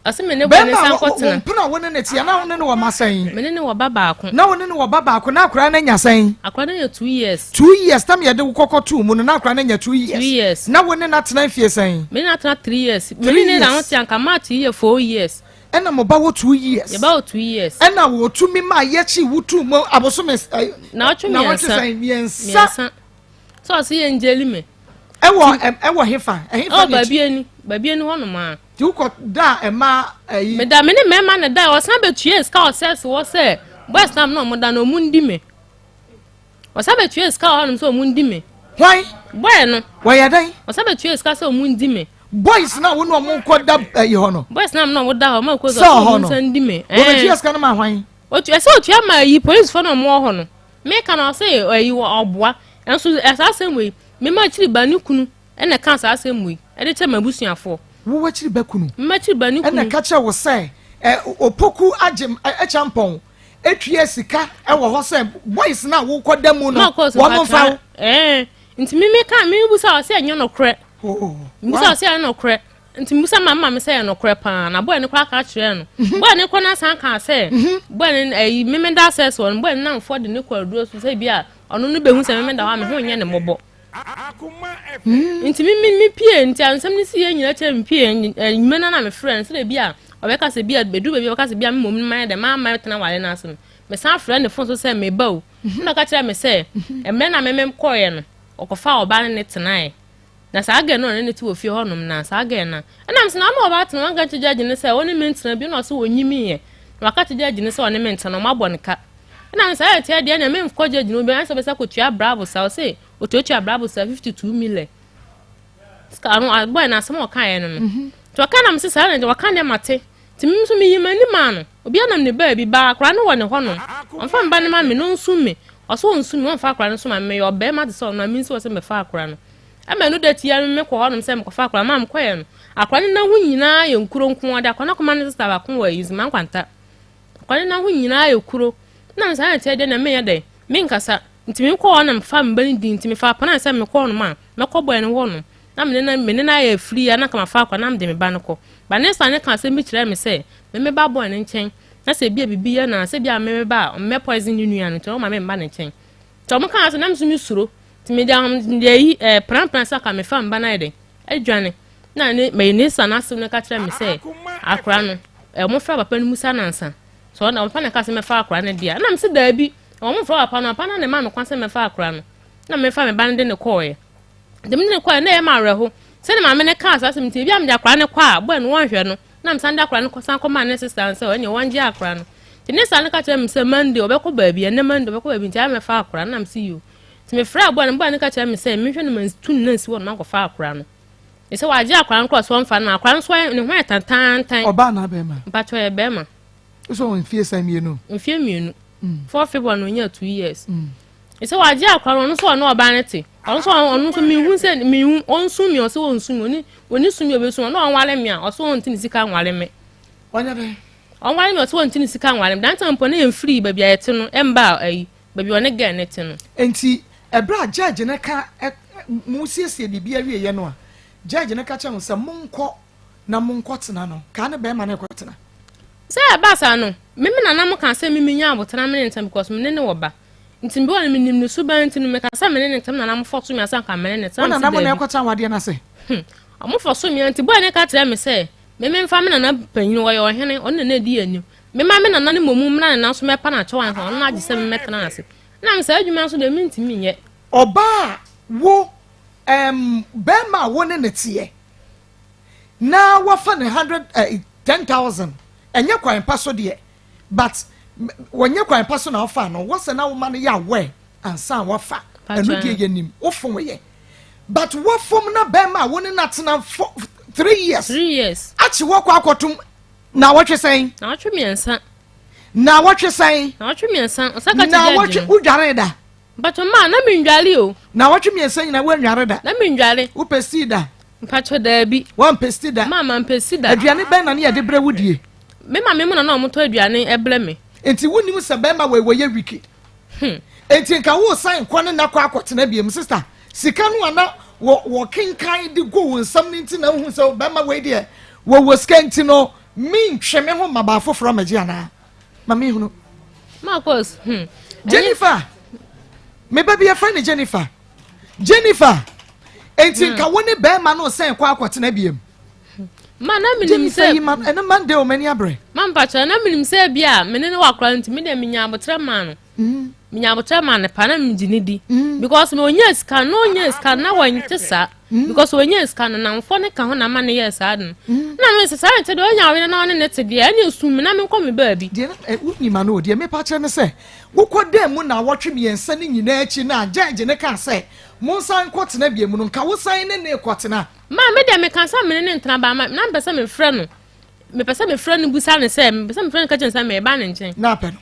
ɔsɛ me ne bɔ ne Bɛrima san a kɔ wo tena mpena a wo ne ne teɛ na wo ne ne wɔ ma sɛn? me ne ne wɔ ba baako Na wo ne ne wɔ ba baako na akwaraa no anya sɛn? akwadaa no yɛ 2 years 2 years tam yɛde wo kɔkɔ too mu no na akwaraa no anya 2 years. 2 years Na wo ne no atena mfie sɛn? me ne no atena 3 years me Three ne ne na ho years. te anka March yi yɛ 4 years Ɛna mo ba wɔ 2 years. yɛba wɔ 2 years Ɛna wɔtumi ma yɛkyi wo too mu abosome na ɔtwe na wɔtwe mmiɛnsa sɛn mmiɛnsa mmiɛnsa sɛ ɔsɛ yɛ ngyeli me ɛwɔ ɛwɔ hefa ɛhefa ɛwɔ na akyi baabi ani baabi ani hɔnom a nti wokɔ da a ɛma ɛyi meda me ne mmarima na da ɔsan bɛtua sika ɔsɛ so wɔ sɛ boys nam na ɔmo da na ɔmo ndi me. Wɔsan bɛtuaa sika wɔ hɔnom sɛ ɔmo ndi me. Hwan? Boy no. Wɔyɛ dɛn? Wɔsan bɛtuaa sika sɛ ɔmo ndi me. Boys na wo ne ɔmo kɔ da ɛyi hɔ no. Boys na ɔmo da hɔ, ɔmo kɔ sɛ ɔmo nsa ndi me. Wɔbɛtua sika no ma hwan? Otua ɛsɛ otua ma ayi polisifoɔ na ɔmo wɔ hɔ no. Meka na ɔsɛ ɛyi ɔboa. Ɛnso ɛsaa asɛm wei, me ma akyiri ba ne kunu ɛna ɛka saa asɛm wei ɛde kyerɛ m'abusuafoɔ. Wo w'akyiri ba kunu? Me m'akyiri ba ne kunu. Ɛna ɛka kyerɛ wo sɛ ɛ Opoku agye Ɛkyampɔn etua sika ɛwɔ hɔ sɛ boys na wokɔ da mu no wɔn mfa wo. Ɛɛ nti me me ka me bisa ɔsɛ ɛnyɛ nokorɛ. Oh, Mebisa ɔsɛ ɛyɛ nokorɛ. Nti mebisa ma maame sɛ ɛyɛ nokorɛ paa na boy no koraa ka kyerɛɛ no. Mhm. Boy no kɔ na san kaa sɛ boy no ɛyi memenda access wɔ no boy no namfoɔ de ne kɔ aduro so sɛ bi a ɔno no bɛhu sɛ memenda hɔ a me ho nyɛ ne mmɔbɔ. Nti me me me pie nti ansɛm no si yɛ nyina kyerɛ me pie enyima no na me frɛ no sɛ bi a ɔbɛka sɛ bi a bɛduru baabi a ɔbɛka sɛ bi a me mmom no mayɛ dɛ mamma tena ware no ase no mesan frɛ ne phone so sɛ meba o na ɔka kyerɛ me sɛ mmerɛ na meme kɔeɛ no ɔkɔfaa ɔbaa no ne tenaeɛ na saa girl no ɔne ne te wɔ fie hɔnom na saa girl no ɛna mesɛ na ɔne ɔbaa tena wanka nkyerɛ judge no sɛ ɔne me ntena bi na ɔsɛ ɔnyimiiɛ na waka kyerɛ judge no sɛ ɔne me ntena ɔmo abɔ ne ka ɛna mesɛ ayɛ teɛ deɛ na menkɔ judge no bi ayɛ sɛ ɔbɛsɛ kɔtua bravo sa ɔsɛ ɔtuatua bravo sa 52 million sika no boy na asɛm a ɔkaeɛ no nti ɔka na mesɛ saa na wɔka deɛ mate nti me nso meyi m'ani maa no obi anam ne baabi baa akora no wɔ ne hɔnom ɔmfa mba no ma me no nsum me ɔso ɔnsum me ɔmfa akora no so ma me meyɛ ɔbɛrima te sɛ ɔno a me nsi wɔ sɛ mɛfa akora no ɛma ɛno da tia me mekɔ hɔnom sɛ mekɔfa akora ma mekɔɛ no akora no nan ho nyinaa yɛ nkuro nko ɔde akora no akɔma ne sista baako wɔ ayi nzema nkwanta akora no nan ho nyinaa yɛ kuro na me saa na tiɛ deɛ na meyɛ dɛ menkasa nti mekɔ hɔ na mefa me ba no din nti mefa apana sɛ mekɔ hɔnom a mɛkɔ bɔɛ no hɔnom na mene na mene na ayɛ afiri ya na kama fa akora na mede me ba no kɔ ba ne sa ne ka asɛm bi kyerɛ me sɛ me me ba bɔɛ no nkyɛn na sɛ bi a bibi yɛ na sɛ bi a me me ba a ɔmmɛ poison ne nua no nti ɔma me mba ne nkyɛn nti ɔmo kaa sɛ na me so me suro nti mede ahom de ayi ɛɛ pranpran sɛ aka mefa mba no ayɛ dɛ adwane na ne mɛyi ne sa n'asɛm no ka kyerɛ me sɛ akora no ɔmo fra papa no mu sa nansa sɛ ɔna papa na ka sɛ mɛfa akora no deɛ na me sɛ daabi ɔmo fra papa no papa no na ɛma me kwan sɛ mɛfa akora no na mefa me ba no de ne kɔɔɛ nti me de ne kɔɔɛ na ɛyɛ ma awerɛho sɛne maame no kaa saa asɛm nti ebi a mede akora no kɔ a bɔɛ no wɔnhwɛ no na mesan de akora no san kɔmaa ne sister no sɛ ɛneɛ wɔngye akora no nti ne saa no ka kyerɛ me sɛ Monday ɔbɛkɔ baabi ɛnɛ Monday ɔbɛkɔ baabi nti ayɛ mɛfa akora no na mese yo nti mefrɛ aboa no boa no ka kyerɛ me sɛ mehwɛ no mantu no na nsi hɔ no mankɔfa akora no ɛsɛ wagye akora no korɔ so ɔmfa no akora no so ne ho yɛ tantantan ɔbaa na bɛrima mpakyɛ ɔyɛ bɛrima so mfie sɛn mmienu mfie mmienu 4 February no ɔnya 2 years ɛsɛ wagye akora no ɔno nso ɔne ɔbaa no te ɔno nso ɔno nso mehu sɛ mehu ɔnsu mi ɔsɛ ɔnsu mi ɔni ɔni su mi ɔbɛsu ɔno ɔnwale mi a ɔsɛ ɔnti ne sika nwale mi ɔnyɛ dɛ ɔnwale mi ɔsɛ ɔnti ne sika nwale mi danta mpo ne yɛn firi baabi a yɛte no ɛmba ayi baabi ɔne girl ne te no nti ɛberɛ a judge no ka mo siesie biribi awieɛ no a judge no ka kyerɛ mo sɛ monkɔ na monkɔ tena no kaa ne bɛrima no ɛkɔ tena sɛ ɛba saa no meme nana mo ka sɛ meme nya abotena me ne ntɛm because me ne ne wɔ ba nti mbi wɔ no menim ne suban nti no meka sɛ me ne ne ntɛm nana mo fɔ so me asa nka me ne ne wo tena nana mo na mese ɛkɔtena awadeɛ no ase ɔmo fɔ so me nti boy ne ka kyerɛ me sɛ meme mfa me nana panyin wɔyɛ ɔhene ɔno na na edi anim mema me nana ne mmom mmra ne nan so mɛpa n'akyɛw ansa ɔno agye sɛ mɛtena ase na me saa adwuma nso deɛ mentumi nyɛ ɔbaa wo bɛrima a wo ne ne teɛ na wafa ne 110,000 ɛnyɛ kwan pa so deɛ but wɔnyɛ kwan pa so na wafa no wɔsɛ na woma no yɛ awɛ ansa wafa ɛno deɛ yɛ nim wofom yɛ but wafom na bɛrima a wo ne no atena for 3 years 3 years akyi wɔkɔ akɔtom na wɔtwe sɛn na wɔtwe 3 na wɔtwe sɛn na wɔtwe 3 ɔsaka na kyerɛ wɔtwe judge no wodware da mpatwɔ maa na mendwale o na wɔtwe 3 nyina woanware da na mendwale wopɛ sii da mpatwɔ daabi wampɛ si da maa mampɛ si da aduane bɛn na ne yɛde brɛ wo die me maame mu na na ɔmotɔ aduane ɛbrɛ me nti wonim sɛ bɛrima wei wɔyɛ wicked nti nka wo san kɔ ne nakɔ akɔtena biom sister sika no ana wɔ wɔ kenkan de gu wo nsɛm no nti na wohu sɛ bɛrima wei deɛ wɔwɔ sika nti no mentwe me ho ma baa foforɔ magye anaa ma mehunu Marcus Jennifer, me ba bi yɛfrɛ ne Jennifer. Jennifer, enti nka wo ne bɛrima no sɛn kɔ akɔtena biom ma na menim Jennifer sɛ yi ma ɛno Monday o m'ani abrɛ ma mpakyɛ na menim sɛ bi a mene ne wakora nti me deɛ menya abotrɛ maa no menya abotrɛ maa no pa na megye ne di because me onya sika na onya sika na wɔnte saa. Because wɔnya sika no, namfoɔ no ka ho na ama no yɛɛ saa ade no. Na me sɛ saa nti deɛ ɔnya ɔyere na ɔne ne te deɛ, ɛne esum me na menkɔ me baabi. Deɛ na wonim ano o, deɛ mepa kyerɛ ne sɛ, wokɔ dan mu nnawɔtwe mmiɛnsa no nyinaa akyi no a judge no kaa sɛ monsan nkɔtena biom no, nka wosan ne no rekɔtena? Ma me deɛ meka sɛ me ne no ntena ba ma na mepɛ sɛ mefrɛ no, mepɛ sɛ mefrɛ no busa no sɛ, mepɛ sɛ mefrɛ no ka kyerɛ no sɛ mereba ne nkyɛn. Na apɛ no?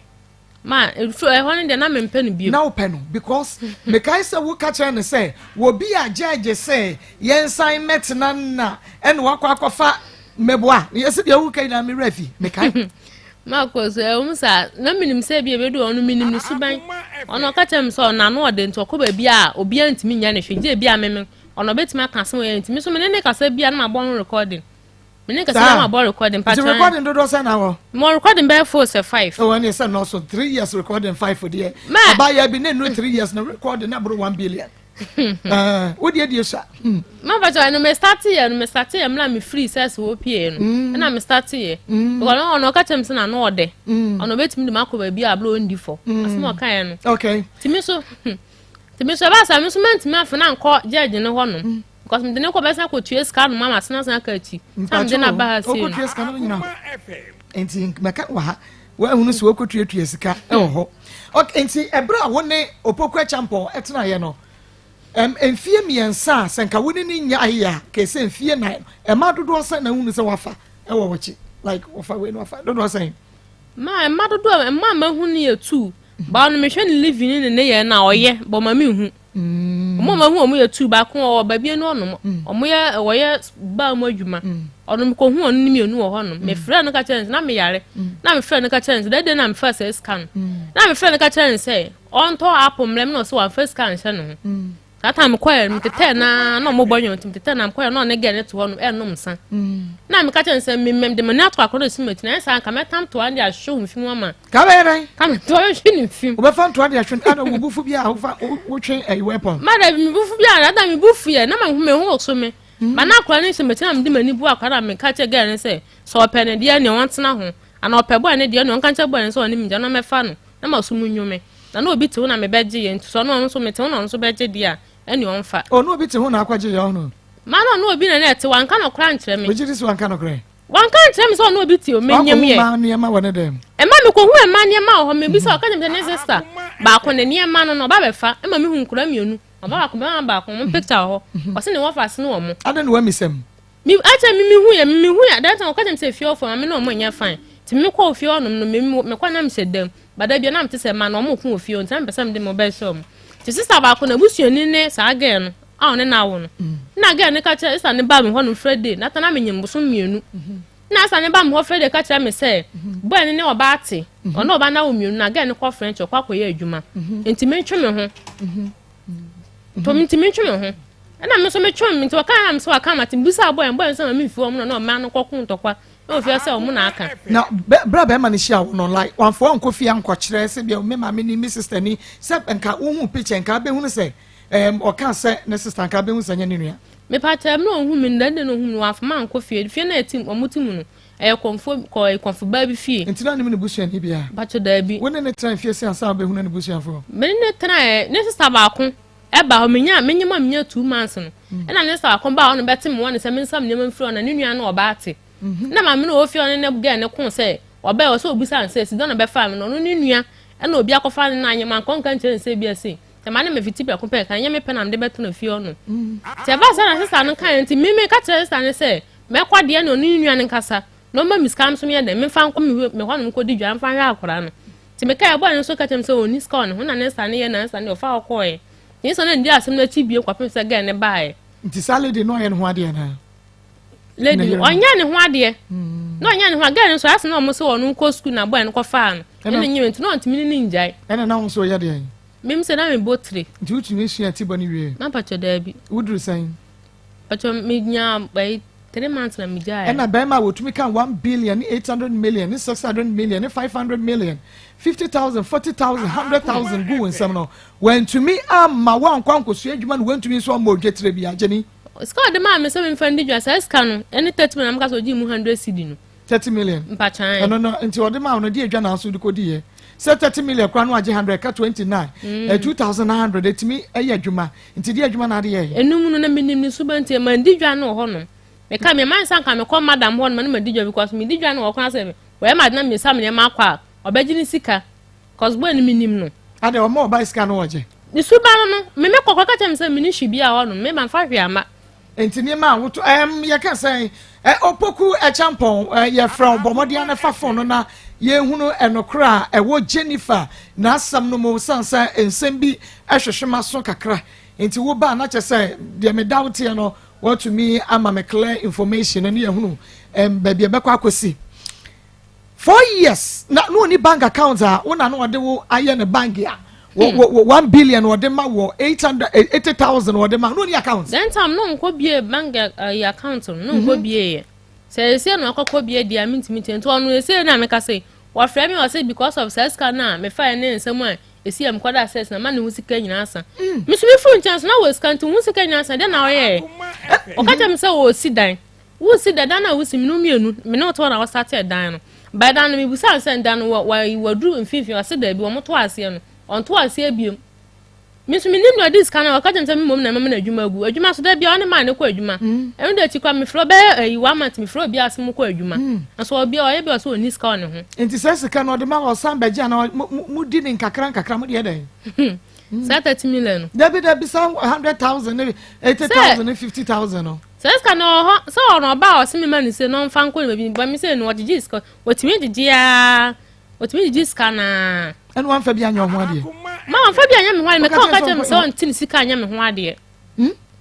Ma ɛfiri ɛhɔ no deɛ na mempɛ no bio. Na wopɛ no because mekae sɛ woka kyerɛ no sɛ wɔbi a judge sɛ yɛnsan mmɛtena na ɛna wakɔ akɔfa mmɛboa yɛsɛ deɛ woka nyinaa me werɛ afi mekae. Makɔ so ɛwom saa na menim sɛ bi ebedu ɔno menim ne suban ɔno ɔka kyerɛ me sɛ ɔno ano ɔde nti ɔkɔ baabi a obiara ntumi nyɛ ne hwee gye ebi a meme ɔno ɔbɛtumi aka asɛm ɔyɛ nti me so me ne ne kasa bi a na mabɔ ho recording. Me ne kasa na mabɔ recording pa. Nti recording dodoɔ sɛ na wɔ? Mo recording bɛyɛ four sɛ five. Ɛwɔ ne sɛ nɔɔso 3 years recording five deɛ. Ɔbaa yɛ bi ne nu 3 years na recording na boro 1 billion. Wo deɛ deɛ sa. Ma fa kyerɛ no me start yɛ no me start yɛ mla me free sɛ sɛ wɔ pie no. Ɛna me start yɛ. Because ɔno ɔka kyerɛ me sɛ na no ɔdɛ. Ɔno obetumi de makɔ baabi a ablo ondi fɔ. Asɛm ɔka yɛ no. Timi so. Timi so ɛba sa me so mantumi afa na nkɔ judge ne hɔ nom. Because mede ne kɔ bɛsa kɔtua sika no ma masena san aka akyi. Sɛ mede no aba ha sei no. Ɔkɔtua sika no nyina. Nti mɛka wɔ ha. Woahunu sɛ wɔkɔtuatua sika wɔ hɔ. Okay, nti ɛberɛ a wo ne Opoku Acheampong ɛtenaeɛ no, mfie 3 a sɛ nka wo ne ne nya ayɛ a, kɛsɛ mfie 4 no, ɛma dodoɔ sɛn na wohunu sɛ wafa ɛwɔ wɔkyi? Like wɔfa wei no wafa dodoɔ sɛn? Ma ɛma dodoɔ ɛma mahu no yɛ two. Baa no mehwɛ ne living ne ne yɛ na ɔyɛ bɔ ma menhu. Ɔmo a mahu ɔmo yɛ two, baako ɔwɔ baabi no ɔnom. Ɔmo yɛ wɔyɛ baa mu adwuma. Ɔno mekɔhu ɔno ne mmienu wɔ hɔnom. Mefrɛ no ka kyerɛ no sɛ na meyare. Na mefrɛ no ka kyerɛ no sɛ dɛdɛ na mefa saa sika no. Na mefrɛ no ka kyerɛ no sɛ ɔntɔ apple mmerɛ me na ɔsɛ wamfa sika nhyɛ ne ho. Saa time mekɔɛ no metetɛɛ naa na ɔmo bɔ nwom nti metetɛɛ na mekɔɛ na ɔne girl no te hɔ no ɛnom nsa. Na meka kyerɛ no sɛ me mede m'ani ato akɔrɔ na esi m'akyi na ɛnyɛ saa nka mɛtam toa de ahwehwɛ wo mfim ama. Ka bɛyɛ dɛn? Ka me toa bɛhwɛ ne mfim. Wobɛfa ntoa de ahwɛ ana wo bufu bi a wofa wotwe ɛyi weapon. Ma da me bufu bi a da me bufu yɛ na ma me ho so me. Ma na akɔrɔ no hyɛ m'akyi na mede m'ani bu akɔrɔ na meka kyerɛ girl no sɛ sɛ ɔpɛ ne deɛ nea ɔntena ho ana ɔpɛ boy ne deɛ nea ɔnka nkyerɛ boy no sɛ ɔne me gya na mɛfa no na ma so mu nwome. Na na obi te ho na mebɛgye yɛ nti sɛ ɔno ɔno nso mete ho na ɔno nso bɛgye deɛ a ɛne ɔmfa. Ɔno obi te ho na akɔgye yɛ ɔno. Ma na ɔno obi na na ɛte wanka no kora nkyerɛ me. Wogye di sɛ wanka no korɛ? Wanka nkyerɛ me sɛ ɔno obi te o menyam yɛ. Wakɔhu mmaa nneɛma wɔ ne dɛm. Ɛma mekɔhu mmaa nneɛma wɔ hɔ mebisa ɔka kyerɛ me sɛ ne sister baako ne nneɛma no na ɔba bɛfa ɛma mehu nkora mmienu ɔba baako bɛma baako ɔmo picture wɔ hɔ ɔse ne wɔfa ase ne ɔmo. Adɛn na wamisɛm? Mi akyɛ mi mi hu yɛ mi hu yɛ adan ɔka kyerɛ me sɛ fie ɔfo ma me ne ɔmo nyɛ fine nti mi kɔ fie hɔnom no mi mi kɔ nam hyɛ dɛm bada bia nam te sɛ ma na ɔmo ko wɔ fie hɔ nti na mepɛ sɛ mede mo bɛhyɛ ɔmo nti sister baako na abusuani ne saa girl no a ɔne na awo no na girl no ka kyerɛ sister ne ba mi hɔ no Friday na ta na menyim bosom 2 na sister ne ba mi hɔ Friday ka kyerɛ me sɛ boy no ne ɔbaa te ɔne ɔbaa no awo mmienu na girl no kɔ French ɔkɔ akɔyɛ adwuma nti mentwe me ho to nti mentwe me ho ɛna me nso metwe me nti ɔka na me sɛ waka ma te mbisa boy boy nso ma me mfi wɔn na ɔmaa no kɔko ntɔkwa ɛwɔ fie sɛ ɔmo na aka. Na bere a bɛrima no hyia wo no, like wamfa wankɔ fie ankɔkyerɛ sɛ bia me maame ni, me sister ni, sɛ nka wohu picture nka abɛhunu sɛ ɔka sɛ ne sister nka abɛhu sɛ nyɛ ne nua. Mepakyɛ mu na ohun mi no dɛn na ohun mi no wamfa ma ankɔ fie fie na ɛti ɔmo ti mu no ɛyɛ kɔnfo kɔ kɔnfo baa bi fie. Nti na nim ne busuani bia? Pakyɛ daabi. Wo ne ne tena fie sɛ ansa wobɛhunu ne busuafoɔ? Me ne ne tena ɛ ne sister baako ɛba hɔ menya menyɛ ma menya 2 months no ɛna ne sister baako baa hɔ no bɛte me wɔ ne sɛ me nsam nneɛma mfiri hɔ na ne nua no ɔbaa te na maame no wɔ fie hɔ ne ne girl ne ko sɛ ɔbɛɛ wɔ sɛ obisa ne sɛ si dɔn na bɛfa me no ɔno ne nua ɛna obi akɔfa ne na anyɛ ma nkɔnka nkyerɛ ne sɛ bi ase sɛ maa ne me fiti prɛko pɛ ka nyɛ me pɛ na mede bɛtena fie hɔ no nti ɛbaa sɛ na sister no kae nti me ka kyerɛ sister no sɛ mɛkɔ deɛ na ɔne ne nua no nkasa na ɔma me sika nso meyɛ dɛ memfa nkɔ me hɔnom kɔdi dwa mfa hwɛ akwaraa no nti meka ɛbɔɔ no nso ka kyerɛ me sɛ ɔnni sika wɔ ne ho na ne nsa no yɛ na nsa no ɔfa hɔ kɔɔɛ ne nsa no ndi asɛm no akyi bio kɔpem sɛ girl ne baeɛ. Nti saa lady no ɔyɛ ne ho adeɛ naa? Lady no ɔnyɛ ne ho adeɛ na ɔnyɛ ne ho girl no nso ayɛ sɛ na ɔmo sɛ ɔno nkɔ sukuu na boy no kɔfaa no ɛna nyɛ nti na ɔntumi ne ne ngyae. Ɛna na wo nso ɔyɛ deɛn? Mem sɛ na mebɔ tire. Nti wotumi sua ti bɔ no wie? Mampakyɛ daabi. Woduru sɛn? Pakyɛ menya bɛyɛ 3 months na megyae. Ɛna bɛrima a wɔtumi ka 1 billion ne 800 million ne 600 million ne 500 million, 50,000, 40,000, 100,000 gu wo nsɛm no, wantumi ama woankɔ ankɔsua adwuma no, wantumi nso ama odwetire bi agyeni. Sika ɔde maa me sɛ memfa ndi dwa, saa sika no ɛne 30 million meka sɛ ɔgyee mu 100 cedi no. 30 million? Mpakyan. Ɛno no nti ɔde maa no de adwa na nso de kɔdiiɛ. Sɛ 30 million koraa na wagye 100 ka 29, 2900 ɛtumi ɛyɛ adwuma. Nti deɛ adwuma na ade yɛ? Enum no na menim ne suba nti mandi dwa no wɔ hɔnom. Meka me man sɛ anka mekɔ madam hɔ nom na madi dwa, because medi dwa no wɔ kwan sɛ wɔyɛ ma ade na mesa me nneɛma akɔ a, ɔbɛgye ne sika, cause boy no menim no. Ade ɔma ɔba sika no wɔgye? Ne suba no, me mekɔ kɔ ka kyerɛ me sɛ mene hwe bi a hɔnom me mamfa hwee ama. Nti nneɛma a woto yɛka sɛ Opoku Ɛkyɛmpɔn, yɛfrɛ wo, bɔ mmɔden no fa phone no na yɛhunu ɛnokorɛ a ɛwɔ Jennifer n'asɛm no mu, san sɛ nsɛm bi ɛhwehwɛ ma so kakra. Nti wo ba na kyɛ sɛ deɛ meda wo teɛ no, wɔtumi ama me clear information ne yɛhunu baabi ɛbɛkɔ akɔsi. 4 years na onni bank account a wo na no ɔde wo ayɛ ne bank a wɔ 1 billion wɔde ma, wɔ 880,000 wɔde ma no, onni account. Then time no nkɔ bie bank ayi account no nkɔ bie yɛ sɛ ese na ɔkɔkɔ bie di a mintimi tie. Nti ɔno ese na meka sɛ wɔfrɛ mi, ɔsɛ because of saa sika no a mefa yɛ ne nsɛm a esi yɛ mekɔda access na ma ne ho sika nyinaa sa. Mi so mi furu nkyɛn so na wɔ sika, nti ho sika nyinaa sa deɛ na ɔyɛ. Ɔka kyerɛ mi sɛ wɔsi dan, wosi dan, dan na wosi menu mmienu mene wɔtɔ na wɔsate dan no bɛɛ dan no. Mibusa sɛ dan no wɔ wɔ wɔduru mfimfini? Ɔsɛ daabi, wɔn to aseɛ no, ɔnto aseɛ biem. Mi nso mi nim na ɔdi sika no. Ɔka kyerɛ mi sɛ mi mom na ɛma mi na adwuma gu adwuma so daabi a ɔne maa ne kɔ adwuma. Ɛno de akyi kora mi fura bɛyɛ ɛyi one month, mi fura obi ase mu kɔ adwuma nso obi a ɔyɛ bi ɔsɛ ɔni sika wɔ ne ho. Nti sɛ sika no ɔde ma, ɔsan bɛgye ana mo di ne nkakra nkakra, mo deɛ dɛn? Saa 30 million no? Dabi dabi, saa 100,000 ne 80,000 ne 50,000 no. Sɛ sika no wɔ hɔ sɛ ɔno ɔba a ɔsɛ mi ma ne se na ɔmfa nkɔ ne baabi ba mi sɛ no ɔgyegye sika, wɔtumi gyegye aa, wɔtumi gyegye sika naa. Ɛna wamfa bi anyɛ ɔho adeɛ? Ma wɔmfa bi anyɛ me ho adeɛ. Meka ɔka kyerɛ me sɛ ɔnte ne sika anyɛ me ho adeɛ.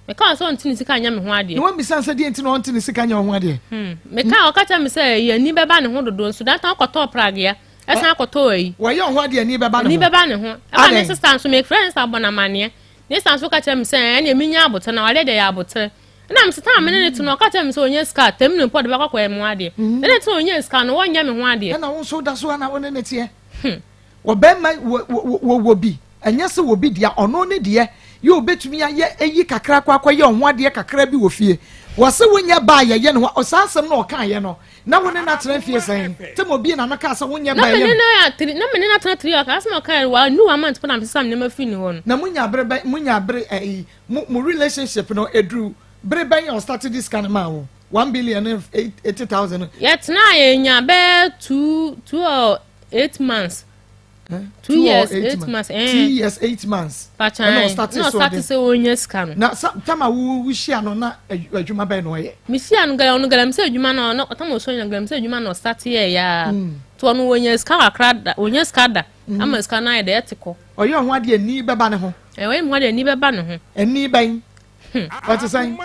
Meka sɛ ɔnte ne sika anyɛ me ho adeɛ. Na wambisa sɛ deɛ nti na ɔnte ne sika nyɛ ɔho adeɛ? Meka ɔka kyerɛ me sɛ yɛ ani bɛba ne ho dodo, nso data ɔkɔtɔɔ pragea, ɛsan akɔtɔɔ ayi. Wɔyɛ ɔho adeɛ, ani bɛba ne ani ho? Bɛba ne ho. Ɛma ne sister nso, mefrɛ ne sister bɔ n'amanneɛ, ne sister nso ka kyerɛ me sɛ ɛnea menya abotire na wadeɛ deɛ yɛ abotire. Ɛna me sɛ me ne ne te no, ɔka kyerɛ me sɛ ɔnyɛ sika tɛm ne mpo ɔde bɛkɔ akɔyɛ me ho adeɛ. Ɛna te ɔnyɛ sika no, wɔnyɛ me ho adeɛ. Ɛna wo nso da so ana wo ne ne teɛ? Wɔbɛrima wɔ bi, ɛnyɛ sɛ wɔ bi deɛ, ɔno ne deɛ yɛ obetumi ayɛ eyi kakra akɔ akɔyɛ ɔho adeɛ kakra bi wɔ fie. Wɔsɛ wonyɛ baa yɛyɛ ne ho. Ɔsaa asɛm na ɔka yɛ no, na wo ne no atena fie sɛn tɛ ma obi na no kaa sɛ wonyɛ na baa me yɛ ne no yɛ tiri na me ne no atena 3 years. Asɛm a ɔka yɛ wa nu one month pɛ na mesesa me nneɛma firi ne hɔ no. Na munya bere bɛn, munya bere ɛyi mo relationship no eduru bere bɛn yɛ ɔstart this kind ma wo 1 billion ne 80,000 no? Yɛtena yɛnya bɛyɛ 2 or 8 months. 2 2 or years, 8 8 months, eh. 2 years 8 months. Pakyan. Ɛna ɔstart na so ɔstart ɔde- sɛ ɔnya sika no. Na sa tama wo hyia no na adwuma bɛn na ɔyɛ? Mehyia no gala, ɔno galamsey adwuma no, ɔno ɔtam ɔsɔ nya galamsey adwuma na ɔstart yɛ yaa nti ɔno wɔnya sika kakra da, wɔnya sika da ama sika no ayɛ dɛ ɛte kɔ. Ɔyɛ ɔho adeɛ, ani bɛba ne ho? Ɛwɔ yi mu hɔ deɛ, ani bɛba ne ho. Ani bɛn? Ɔte sɛn?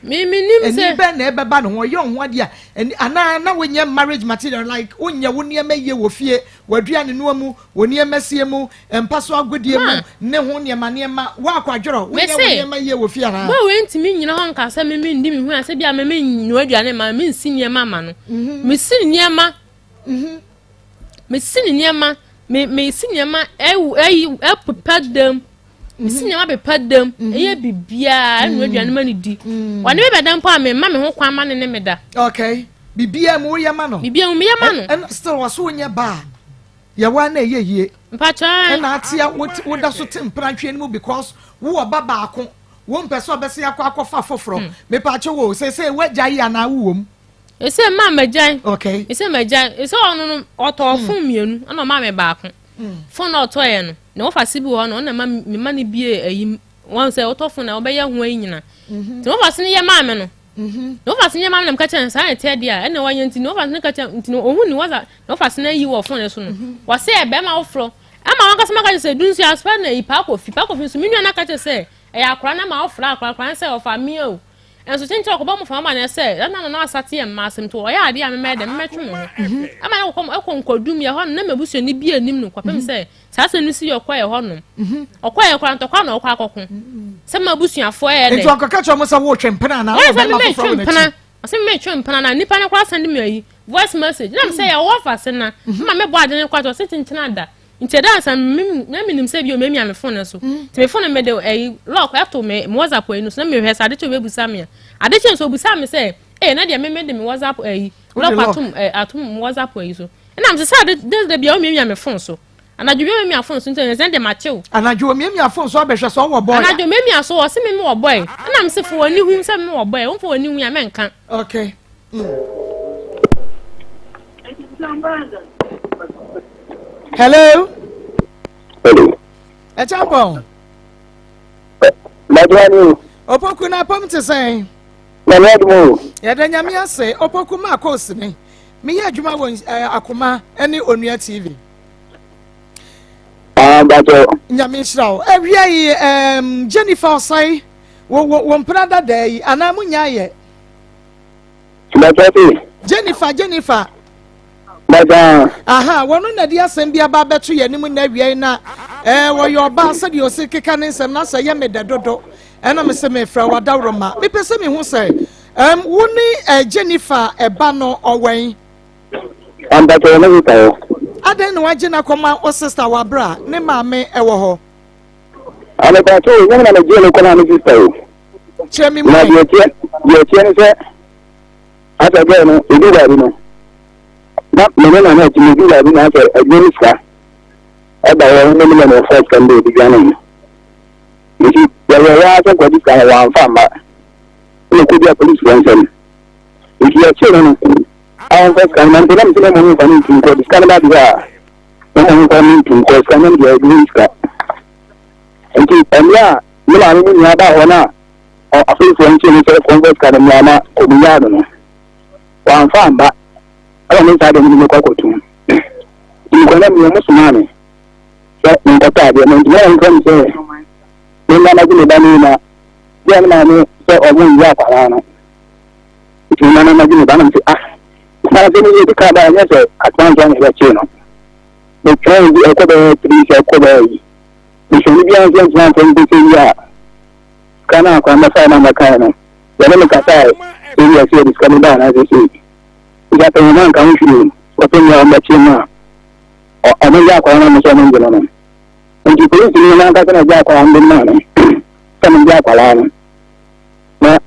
Mi mi nim Ani sɛ bɛn na ɛbɛba ne ho? Ɔyɛ ɔho adeɛ a ani anaa na wonyɛ marriage material, like wonyɛ wo nneɛma yie wɔ fie, w'aduane noa mu, wɔ nneɛma sie mu, mpa so agodie mu Ma. ne ho nneɛma nneɛma, woakɔ adwerɔ, wonyɛ wo Mese. nneɛma yie wɔ fie anaa? Bɔɔ wei ntumi nyina hɔ nka sɛ meme ndi me ho a sɛ bia meme nnoa aduane ma mensi nneɛma ma no. Mesi ne nneɛma, mesi ne nneɛma, me mesi nneɛma, ɛwu ɛyi ɛpepa dam, mesi nneɛma pepa dam, ɛyɛ biribiara, ɛnoa aduane ma ne di. Ɔne me bɛda mpo a, memma me ho kwan ma ne ne me da. Okay, biribiara mu woyɛ ma no? Biribiara mu meyɛ ma no. Ɛna still wɔso wonyɛ baa yɛwɔ a na ɛyɛ yie? Mpatwa. Ɛna atea woda so te mprantwe no mu because wowɔ ba baako, wo mpɛ sɛ ɔbɛsɛ akɔ akɔfa foforɔ. Mepaakyɛ wo sɛ woagya yi anaa wowɔ mu? Ɛsɛ mmaa magyae. Ɛsɛ magyae. Ɛsɛ ɔno no ɔtɔɔ phone mmienu ɛna ɔmaa me baako. Phone na ɔtɔɔyɛ no na wɔfa se bi wɔ hɔ no, ɔna ma me ma no bie ayi wɔn sɛ wotɔ phone na wɔbɛyɛ ho ayi nyina, nti wɔfa se no yɛ maa me no na wɔfa se no yɛ maa me na meka kyerɛ no saa na ɛteɛ deɛ a ɛna wɔnyɛ. Nti na wɔfa se no ka kyerɛ, nti na ohun ne wɔsa na wɔfa se no ayi wɔ phone no so no, wɔsɛ yɛ bɛrima foforɔ ama wɔn ankasa. Maka kyerɛ sɛ du nso asopɛ na yi paakɔ fi paakɔ fi nso me nua no aka kyerɛ sɛ ɛyɛ akora na ma ɔfra akora akora sɛ ɔfa mmea o, nso kyenkyen ɔkɔbɔ mo fama na sɛ ɛna na asate yɛ mmaa asɛm nti ɔyɛ adeɛ a memɛyɛ dɛ memɛtwe me ho ama ne kɔkɔ ɛkɔ nkɔdum yɛ hɔ no na mabusuani bi anim no kɔpem sɛ saa asɛm no si yɛ. Ɔkɔ yɛ hɔ nom, ɔkɔ yɛ kora ntɔkwa na ɔkɔ akɔko sɛ mabusuafoɔ yɛ Nti dɛ. ɔkɔka kyerɛ mo sɛ wotwe mpena anaa wɔyɛ wɔ sɛ bɛrima memɛtwe foforɔ wɔ mpena n'akyi? Ɔsɛ memɛtwe mpena na nipa no koraa send me ayi voice message na mesɛ yɛwɔ fa se na ma mɛbɔ ade no kɔ ɔsɛ kyenkyen ada. Nti ɛda ansa na menim sɛ bio mɛmia me phone no so, nti me phone no mede ɛyi lock ɛto me WhatsApp ayi no so na mehwɛ sɛ ade kyɛ obɛbusa me a ade kyɛ nso obusa me sɛ ee na deɛ meme de me WhatsApp ayi Wode lock lock. atom atom me WhatsApp ayi so, ɛna mesɛ sɛ ade de bia womiamia me phone so. Anadwo miamia phone so nti ɛsɛ deɛ makye wo. Anadwo omiamia phone so abɛhwɛ sɛ ɔwɔ boy a. Anadwo miamia so ɔse me me wɔ boy. Ɛna me se fa w'ani hu sɛ me wɔ boy. Womfa w'ani hu a mɛnka. Okay. Hello. Hello. Ɛkyampɔn. Mɛdua ni o. Opoku na apam te sɛn? Nyame adum o. Yɛda Nyame ase. Opoku maa koosi ni. Meyɛ adwuma wɔ eh, Akoma ne Onua TV. Ah, bakyɛ. Nyame nhyira wo. Awia yi, um, Jennifer Osai, wo wo wo mpena dadaa yi, anaa mo nya ayɛ? Bakyɛ se. Jennifer, Jennifer. Bakyɛ. Aha, wɔn na de asɛm bi aba abɛto yɛn anim na awia yi na eh, wɔyɛ ɔbaa sɛdeɛ ɔsi keka ne nsɛm na sɛ yɛ me dɛ dodo. Ɛna me sɛ mefrɛ wo adaworoma. Mepɛ sɛ mehu sɛ um, wo ne eh, Jennifer ɛba no ɔwɛn? Ampakyɛ wɔ ne sista hɔ. Adɛn na wagye no akɔma wo sista wɔ abere a ne maame ɛwɔ hɔ? Amepakyɛ o, nyɛ me na megye no kɔma me sista o. Kyerɛ me mu Na ɛ. deɛ ɛteɛ deɛ ɛteɛ ne sɛ asɛ gɛɛ no ɛdu baabi no na me ne nana akyi medu baabi na asɛ adwuma no sika ɛba hɔ ne me na ɔfa sika no de ɔde dwane nti yɛyɛ yɛ asɛ nkɔgye sika no wɔamfa mma ɛna kɔdi apolisifoɔ nsɛm nti yɛkyee no no a ɔmfa sika no ma mpo na mese na mmom mfa no ntu nkɔ de sika no ba deɛ a na mmom mfa no ntu nkɔ sika no deɛ ɛduru sika nti ɛmmerɛ a me maame mu nyinaa baa hɔ no a apolisifoɔ nkyee no sɛ kɔmfa sika no mmra na ɔmunyaa no no wɔamfa amba ɛna me nsa deɛ mede mekɔ akɔtum nti mekɔ na mmiɛ mo somaa me sɛ menkɔtɔ adeɛ no nti na wɔmfrɛ me sɛ memma magye me ba no na deɛ ne maame sɛ ɔmo nyɛ akwadaa no nti mema no magye me ba no sɛ ah saa sɛ meyɛ bi ka ba ɛnyɛ sɛ atoma nso na ɛbɛkyee no metwɛn bi ɛkɔ bɛyɛ tiri sɛ ɛkɔ bɛyɛ yi mehyɛne biara nso ntoma mfɛ mpo sɛ yi a sika no akwan mɛfae na mɛkae no yɛne me kasae sɛ bi ɛsɛ yɛde sika no baa anaasɛ sei nti afei wɔn anka ho hwee kɔpɛ nea wɔbɛkyee no a ɔmo gye akwadaa no mo sɛ ɔmo ngye no no nti polisi no nankasa na gye akwadaa no de maa no sɛ mo gye akwadaa no na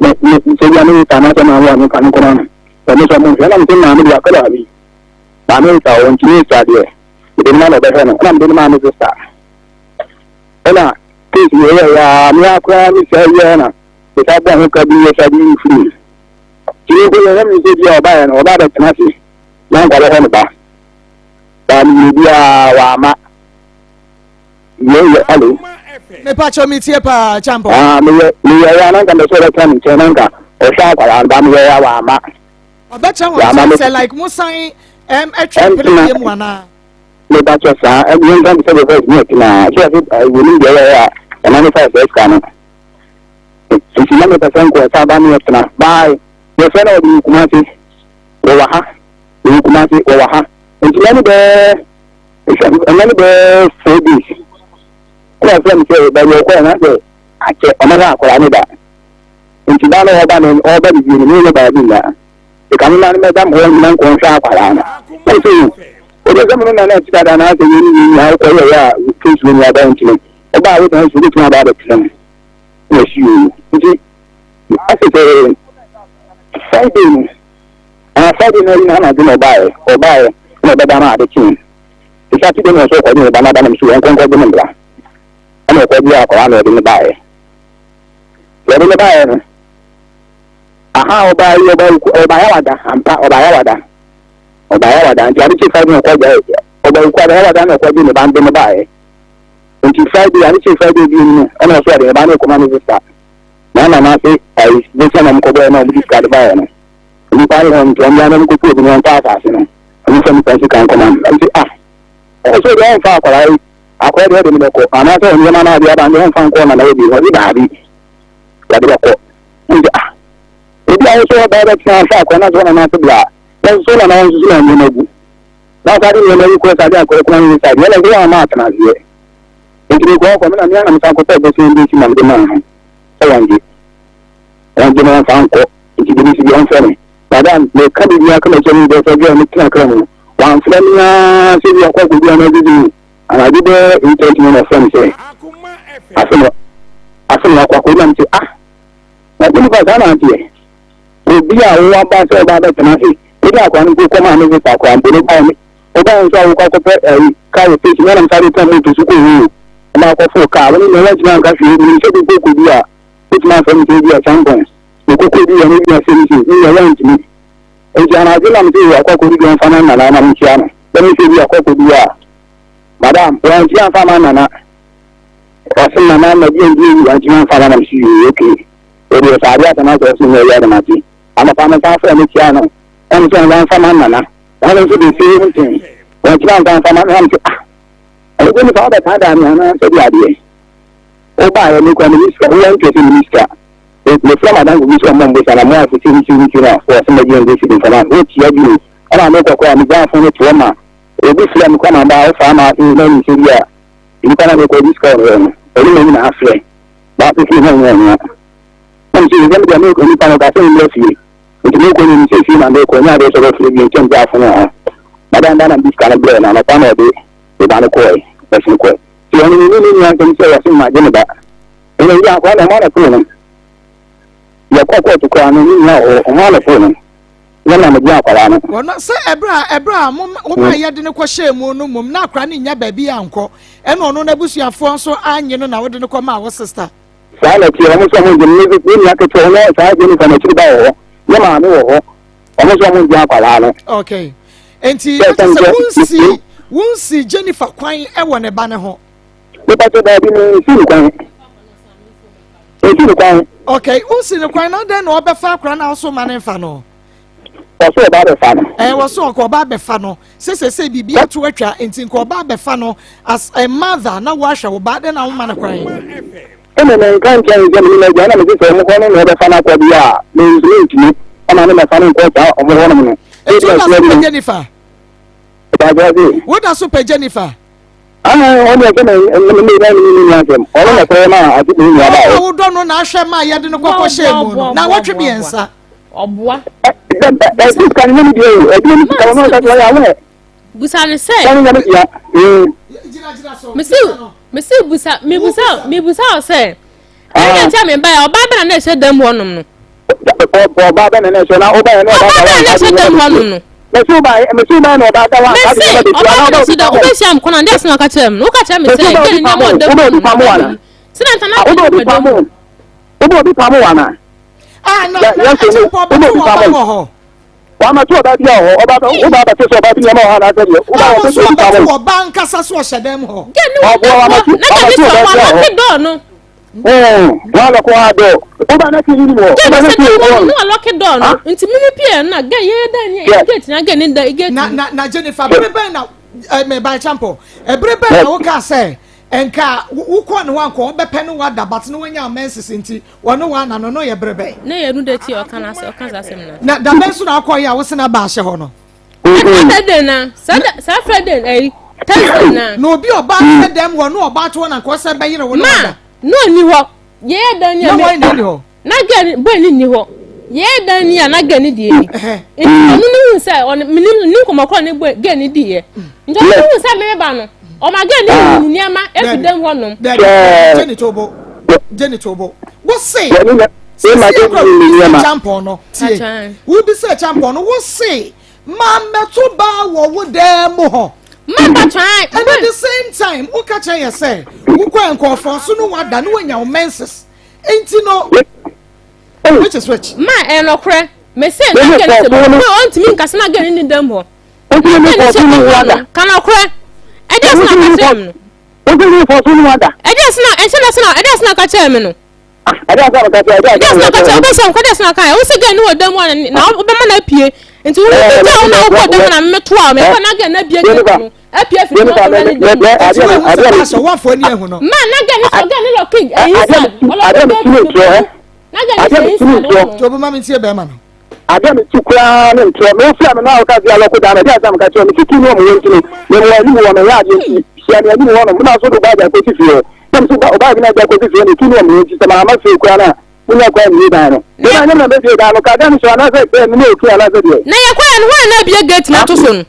me me sɛ bia me ta anaasɛ maame a mefa no nkɔma no ɔmo sɛ ɔmo nhwɛ na mese maame deɛ akɔ baabi maame ta ɔ ntumi nsa deɛ mede no ma na ɔbɛhwɛ no ɛna mede no maa me sista ɛna case yɛ yɛ ya me akora me sɛ yɛ na mesa bɔ ho ka bi yɛ sa bi yi firi mu nti me mpo yɛhwɛ me sɛ bi a ɔbaeɛ no ɔba abɛtena ase na nka bɛhwɛ no ba baa meyɛ biaa wama yɛ yɛ alo. Mepakyɛw metie paa Champon. Ah meyɛ meyɛ ya na nka mɛsɛ ɔbɛtena me nkyɛn na nka ɔhwɛ akwadaa no ba meyɛ ya wama. Ɔbɛtena wɔn nkyɛn sɛ like mo san ɛm ɛtwe mpene bie mu anaa. Mepakyɛw saa ɛm yɛn nka sɛ bɛfɛ ɛtumi ɛtena sɛ ɔsɛ wɔnim deɛ ɛyɛ a ɛma ne fa sɛ sika no nti na mepɛ sɛ nkɔ ɛsɛ aba ne ɛtena bye yɛfrɛ na ɔde wɔ Kumase wɔwɔ ha wɔwɔ Kumase wɔwɔ ha nti na ne bɛɛ Ɛnna no bɛyɛ 4 days ɛna ɔfrɛ me sɛ baabi ɔkɔɛ na sɛ akyɛ ɔno hɔ akwadaa no da nti da no ɔba no ɔba ne fie no ne baabi nna ɛka me ma no mɛda mo hɔ na nkɔ nhwɛ akwadaa no na sɛ o wode sɛ mo no nana akyi dada na asɛ yɛne yɛn nyinaa wokɔ yɛ yɛ a case wɔ ni aba nti no ɔba a wotena so wobɛtumi aba abɛtena mu na ɛsi o nti asɛ sɛ Friday no Ah, Friday no ayi na anadwo na ɔbaeɛ, ɔbaeɛ na ɔbɛda no ade kyee. Nti Saturday na ɔsɛ ɔkɔgye ne ba no aba nam so ɔnkɔ nkɔgye ne mbra. Ɛna ɔkɔgye akwadaa na ɔde ne baeɛ. Deɛ ɔde ne baeɛ no, aha ɔbaa yi ɔbaa ɔbaa yawada ampa ɔbaa yawada ɔbaa yawada nti ade kye Friday na ɔkɔgye ɔbaa yi kɔ yawada na ɔkɔgye ne ba de ne baeɛ. Nti Friday ade kye Friday bi no ɛna ɔsɛ ɔde ne ba no kɔma ne sista. Na na n'ase ayi bɛsɛ na ɔmkɔbɔɛ na ɔmde sika de baeɛ no. Nnipa ayɛ wɔn nti wɔn mmra na wɔnkɔtu obi na wɔntɔ asase no, wɔmfa nnipa sika nkɔma no. Ɛnti ah, ɛwɔ sɛ deɛ ɔmfa akwadaa yi, akwadaa deɛ ɔde no bɛkɔ, anaasɛ nneɛma no a ɔde aba no deɛ ɔmfa nkɔ na na obi hɔ, ɔde daabi, wɔde bɛkɔ. Ɛnti ah, obi a wosɛ ɔbaa bɛtena ahwɛ akwadaa no asɛ ɔnana ase bla, na nso nana wɔn nso so na nneɛma gu. Na ɔsa de nneɛma yi kɔ sa de akɔyɛ kɔma no sa deɛ ɛna ɛsɛ wɔn ama atena aseɛ. Nti mekɔ hɔ kɔ me na me anam san kɔtɔ ɛbɛsɛn bi si na mede maa no sɛ wɔn gye. Wɔn gye na wɔn fa nkɔ. Nti deɛ mesi deɛ ɔmfrɛ me. Madam, meka biribiara ka m'akyi no bɛsɛ dwɛ me tena kra mu no. Wamfrɛ me ara sɛ bi akɔ akɔdu anadwo bi mu. Anadwo bɛyɛ 8:30 no na ɔfrɛ me sɛ afe no afe no wakɔ akɔdu na mese ah na Jennifer saa na ateɛ. Obi a wowɔ aba sɛ ɔba abɛtena ase wode akora no mpo kɔmaa me sista akora mpo no bae me. Wobaeɛ nso a wokɔ akɔpɛ ayi kaa wɔ station ɛna mesan de tɛn moto so kɔ hoo ɛma akɔforo kaa wo ne nea woantumi anka hwee menim sɛ bi kɔ bi a wotumi afrɛ me sɛ bi a champon mekɔkɔ bi a na bi asɛm sɛ me nua woantumi nti anadwo na mese akɔ akɔdi bi ɔmfa ma nana na menkyia no na mesɛ bi akɔ akɔdi a madam wantumi amfa ma nana ɔse nana ma bi ndi wantumi amfa ma na mese yie okay ɛdeɛ saa adeɛ asɛm asɛ ɔse nyɛ yɛ na mate anɔpa mesan frɛ me kyia no ɛne sɛ ɔmfa ma nana Wɔn nso the same thing. Wɔntumi anka amfa ma me sɛ ah ɛyɛ nipa wobɛtaadaa me anaa sɛ de adeɛ. Wobaeɛ me kura me ni sika wowɔ ntwe sɛ me ni sika. Mefrɛ madamfo bi sɛ ɔmmɔ mbosa na mo afo sɛ nti nti na wɔsɛ magye nde si mfa ma wotia bi o. Ɛna mekɔ koraa megyaa fo no toɔ ma obi frɛ me kora ma baa wofaa ma ase na nim sɛ bi a nipa na mekɔ gye sika wɔ no hɔ no ɔne ma nyinaa frɛ baako fie na ɔnyɛ ɔnoa. Na mesɛ sɛ medeɛ mekɔ nipa no ɔka sɛ memmrɛ fie. Nti mekɔ no nim sɛ fie na mekɔ nyɛ adeɛ sɛ ɔbɛfrɛ bio nti ɔmgye afono hɔ. Madam ba na mede sika no brɛɛ no anɔpa na ɔde me ba no kɔɔe, bɛsen kɔe. Nti ɔno menni ne nua nsɛm sɛ wɔse magye me ba. Ɛna yi akwadaa no ɔmo anɔpoo no. Yɛkɔ kɔɔto koraa no ne nua wɔ hɔ, ɔmo anɔpoo no. Nyɛ na megye akwadaa no. Wɔn sɛ ɛberɛ a ɛberɛ a mo wɔn a yɛde no kɔhyɛɛ mu no mmom na akwadaa no nnya baabi ankɔ ɛna ɔno n'abusuafoɔ nso annye no na wode no kɔmaa wo sista. Saa na ɛteɛ, wɔn nso wɔn ngye no, me nua ketewa ɔno saa Jennifer n'akyiri ba wɔ hɔ, ne maame wɔ hɔ, wɔn nso wɔn ngye akwadaa no. Okay, nti na kyerɛ sɛ wonsi wonsi Jennifer kwan wɔ ne ba ne ho. Nipa kyɛ daabi mi nsi ne kwan, nsi ne kwan. Okay, wonsi ne kwan na dɛn na ɔbɛfa akwadaa na ɔso ma ne nfa no. Wɔso ɔba abɛfa no. Ɛɛ wɔso ɔkɔ ɔba abɛfa no sɛ sɛ sɛ biribi ato atwa nti nka ɔba abɛfa no as a mother na woahwɛ wo ba dɛn na woma no kwan. Ɛna na nka nkyɛn sɛ mene m'agya na mese sɛ ɔmo hɔ no na ɔbɛfa no akɔ deɛ a me nso mentumi ɛma ne mɛfa no nkɔ saa ɔmo hɔ nom no. Eti woda so pɛ Jennifer? Woda so pɛ Jennifer? Ɔno deɛ sɛ me ne asɛm ɔno na ɛkɔyɛ ma ase me nua baeɛ. Ɔno a wodɔ no na ahwɛ ma yɛde no kɔkɔ hyɛɛ mu no na wɔtwe mmiɛnsa. Ɔboa. Sika no nyɛ me deɛ o ɛdeɛ ne sika no ɔno ɔyɛ awɛ. Busa no sɛ. Sika no nyɛ me dea. Mesi mesi busa mebusa mebusa wo sɛ. Ɛna nti a mebaeɛ ɔbaa bɛn na na ɛhyɛ dɛm hɔnom no. Ɔbaa bɛn na na ɛhyɛ na ɔbaa yɛ na ɔbaa da wa nsa de hɔnom no. Mesi ɔbaa mesi ɔbaa na ɔbaa da wa nsa de Mesi ɔbaa bɛn na ɛhyɛ dɛm wobɛhyia m kɔnɔ adeɛ asɛm ɔka kyerɛ m no woka kyerɛ me sɛ gɛn ne nneɛma ɔda mu hɔnom no sɛ na nta na ɔda mu hɔ. Wobɛ obi pam wa na. Ah na na ɛkyɛ pɔ ɔbɛto ɔba wɔ hɔ. Wama to ɔba bi a wɔ hɔ ɔba bɛ ɔba abɛto sɛ ɔba bi nneɛma wɔ hɔ anaasɛ deɛ ɔba wɔ bɛto obi pam. Ɔbɛto ɔba ankasa so ɔhyɛ dɛm hɔ. Gɛn ne wɔ dɛm hɔ na gɛn ne sɛ ɔwɔ alɔke dɔɔ no. Wɔn alɔko ha dɔɔ. Ɔba na ti ni mu hɔ. Gɛn ne sɛ dɛm hɔ no alɔke dɔɔ no nti mimi pie no na gɛn yɛ dan ni gate na gɛn ne da gate. Na na na Jennifer bere bɛn na ɛmɛ by champo ɛbere bɛn na woka sɛ nka wokɔ ne hɔ anka ɔbɛpɛ ne wada but ne wanya menses nti wɔne wa na no no yɛ bere bɛn. Ne yɛ no de ti ɔka na ɔka saa asɛm na. Na da bɛn so na akɔ yɛ a wosena ba ahyɛ hɔ no. Saturday na saa Friday ɛyi Thursday na. Na obi ɔba ahyɛ dɛm hɔ na ɔba ato hɔ na nka ɔsɛ bɛyere wo ne wada. Ma na ɔni hɔ yɛyɛ dan ni a. Na wɔn na ɛni hɔ. Na gɛn bɔyɛ ne nni hɔ. Yɛyɛ dan ni a na gɛn ne deɛ ni. Nti ɔno ne hu sɛ ɔne mene ne nkɔmɔ korɔ ne bɔyɛ gɛn ne diiɛ. Nti ɔno ne hu sɛ meme ba no ɔma gɛn ne yiyi ne nneɛma efi dɛm hɔ nom. Dɛbi Jenny Tobo Jenny Tobo wo se sisi akora wo bisa kyampɔn no tie wo bisa kyampɔn no wo se maa mɛto baa wɔ wo dan mu hɔ. Ma ba twan. And at the same time wo ka kyerɛ yɛ sɛ wokɔ nkɔɔfoɔ so no wada ne wanya wo menses. Nti no, which is which? Ma ɛyɛ nɔkorɛ. Mese na gɛ ne sɛ bɔ ɔntumi nkasa na gɛ ne ne dam hɔ. Na gɛ ne sɛ ɔhɔ no ka nɔkorɛ. Ɛdeɛ sɛ na ka kyerɛ me no. Ɛdeɛ sɛ na ɛnhyɛ na sɛ na ɛdeɛ sɛ na ka kyerɛ me no. Ɛdeɛ sɛ na ka kyerɛ ɛdeɛ sɛ na ka kyerɛ wobɛsɛ nkɔ ɛdeɛ sɛ na ka yɛ wo sɛ gɛ ne wɔ dam hɔ na wobɛma na apue nti wo gya wo na wokɔ dam na mmɛto a mekɔ na gɛ na abie gate no. Apia fi mu akɔda ne dan mu. Eti wo ehu sɛ paasɛ wɔn afɔ ani ehu no. Ma na gɛ ne sɛ ɔgɛ ne lɔ king ɛyi sa ɔlɔ kɔ gɛ ne no na gɛ ne sɛ ɛyi sa no no. Tobo ma mi ntie bɛrima no. Adeɛ me ti koraa ne ntorɔ me wofrɛ me na woka sɛ alɔko daa me ɛdeɛ asɛm ka kyerɛ me titi ne ɔmo wɔ nti no me wɔ anim wɔ me yɛ adeɛ nti hyia me anim hɔ nom na so de ɔbaage akɔsi fie hɔ na me so ɔbaage no agya akɔsi fie no ti ne ɔmo wɔ nti sɛ maama fie koraa no a wonya kwan mmie dan no na ɛnyɛ me na mɛbie dan no ka dan no so anaasɛ sɛ me ne otu anaasɛ deɛ na yɛkɔɛ no hɔ na abie gate no ato so no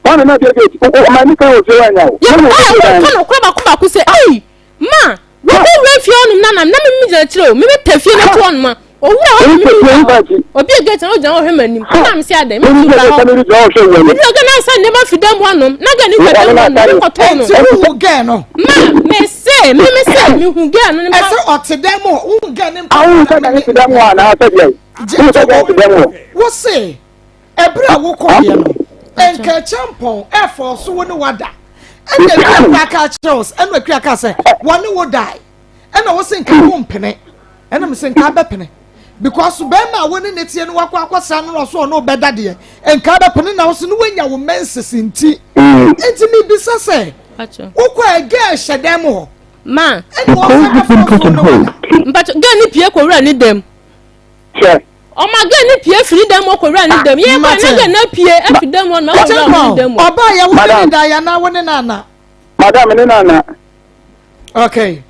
Wọn na bia gate o o ma ni kan wɔ fie wa nya o. Yɛ Wọn na a obi dan. wɔka nɔkorɛ baako baako sɛ ei ma wɔkɔ wura fie hɔnom na na na mimi gyina akyire o mimi tɛ fie no to hɔnom a Owura hɔ na mimi wura hɔ. Obi a gate na ogyina hɔ hwɛ m'anim. Ɛna me se adɛn? Me wura hɔ. Me wura gɛ na nsa nneɛma fi dɛm hɔ nom. Na gɛ ne wura dɛm hɔ nom. Me kɔtɔn no. Nti wohu gɛ no? Ma me se me me se me hu gɛ no ne mpa. Ɛsɛ ɔte dɛm hɔ. Wohu gɛ ne mpa. Awo sɛ gɛ ne te dɛm hɔ anaa sɛ deɛ. Wohu sɛ gɛ te dɛm hɔ. Wo se ɛberɛ a wokɔeɛ no nka kyɛmpɔn ɛfɔ so wo ne wada. Ɛna akua ka kyerɛ wo ɛna akua ka sɛ wɔne wo dae. Ɛna wo se nka wo mpene. Ɛna me se nka bɛpene because bɛrima a wo ne ne teɛ no wakɔ akɔsra no na ɔso ɔno bɛda deɛ nka bɛpene na wo so no wanya wo menses nti nti mebisa sɛ wokɔ ɛ gɛɛ hyɛ dan mu hɔ ma ɛna wɔfa bɛfɔ so no wada mpatɔ gɛɛ ne pie kɔwura ne dɛm Hwɛ. Ɔma gɛɛ ne pie firi dɛm hɔ kɔwura ne dɛm yɛ kɔ na gɛɛ na pie afi dɛm hɔ na kɔwura ne dɛm hɔ. Ɔbaa yɛ wo ne ne da yɛ na wo ne na ana. Madam ne na ana. Okay.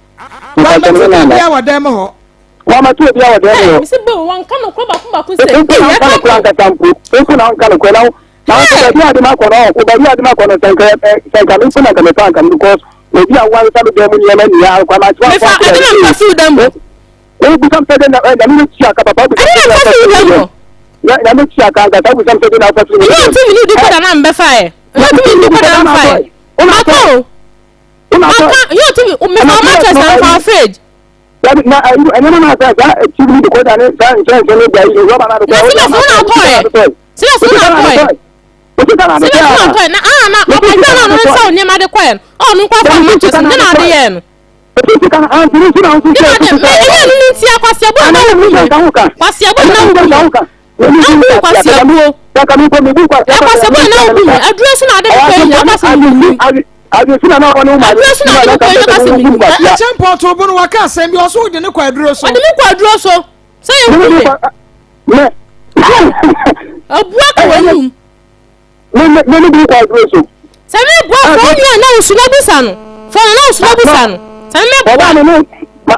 Wamɛto obi a wɔ dɛm hɔ. Wamɛto obi a wɔ dɛm hɔ. Mesi bɛ wɔn nka no kora baako baako sɛ. Nko na nka no kora nkasa mpo. Nko na nka no kora na na nso baabi a de ma kɔ no ɔko baabi a de ma kɔ no sɛnka sɛnka mi mpo na nka mefa nka mi because obi a wansa mi dɛm nneɛma nyinaa akɔ ama ati wakɔ akɔ. Mefa ɛde na mfa siw dɛm hɔ. Obi sam sɛ de na na mi tua ka papa obi sam sɛ de na mfa siw dɛm hɔ. Na na mi tua ka nkasa obi sam sɛ de na mfa siw dɛm hɔ. Ɛnyɛ ɔtumi ni di kɔ da na mbɛfa yɛ. Ɛnyɛ ɔtumi ni di kɔ da na mfa yɛ. Maka o. Maka yɛ ɔtumi mefa ɔma kyɛ sɛ mfa fridge. Dabi na ayi ɛnɛma na sɛ saa tv ni decoder ne saa nkyɛnse ne gya yi rɔba na adokɔ. Na sila so na atɔ yɛ. Sila so na atɔ yɛ. Sila so na atɔ yɛ na ah na ɔbɛdwa na ɔno nsa nneɛma de kɔ yɛ no ɔno nkɔ afa ɔma kyɛ sɛ ne na ade yɛ no. Ne na ade mɛ ɛnyɛ no ne nti akwasiabuo na wobu me kwasiabuo na wobu me. Abu kwasiabuo. Ɛkwasiabuo na wobu me aduro so na ade me kɔ yi akasɛ me nim. Aduro so na ade me kɔ yi akasɛ me nim. Ɛkyɛ mpɔtɔ bo no waka asɛm bi ɔso wode ne kɔ aduro so. Ɔde me kɔ aduro so sɛ yɛ hu me. Abua ka w'anum. Me me me ne bi kɔ aduro so. Sɛ me bua fɔ wo nua na osu na busa no. Fɔ no na osu na busa no. Sɛ me bua. Ɔba me ne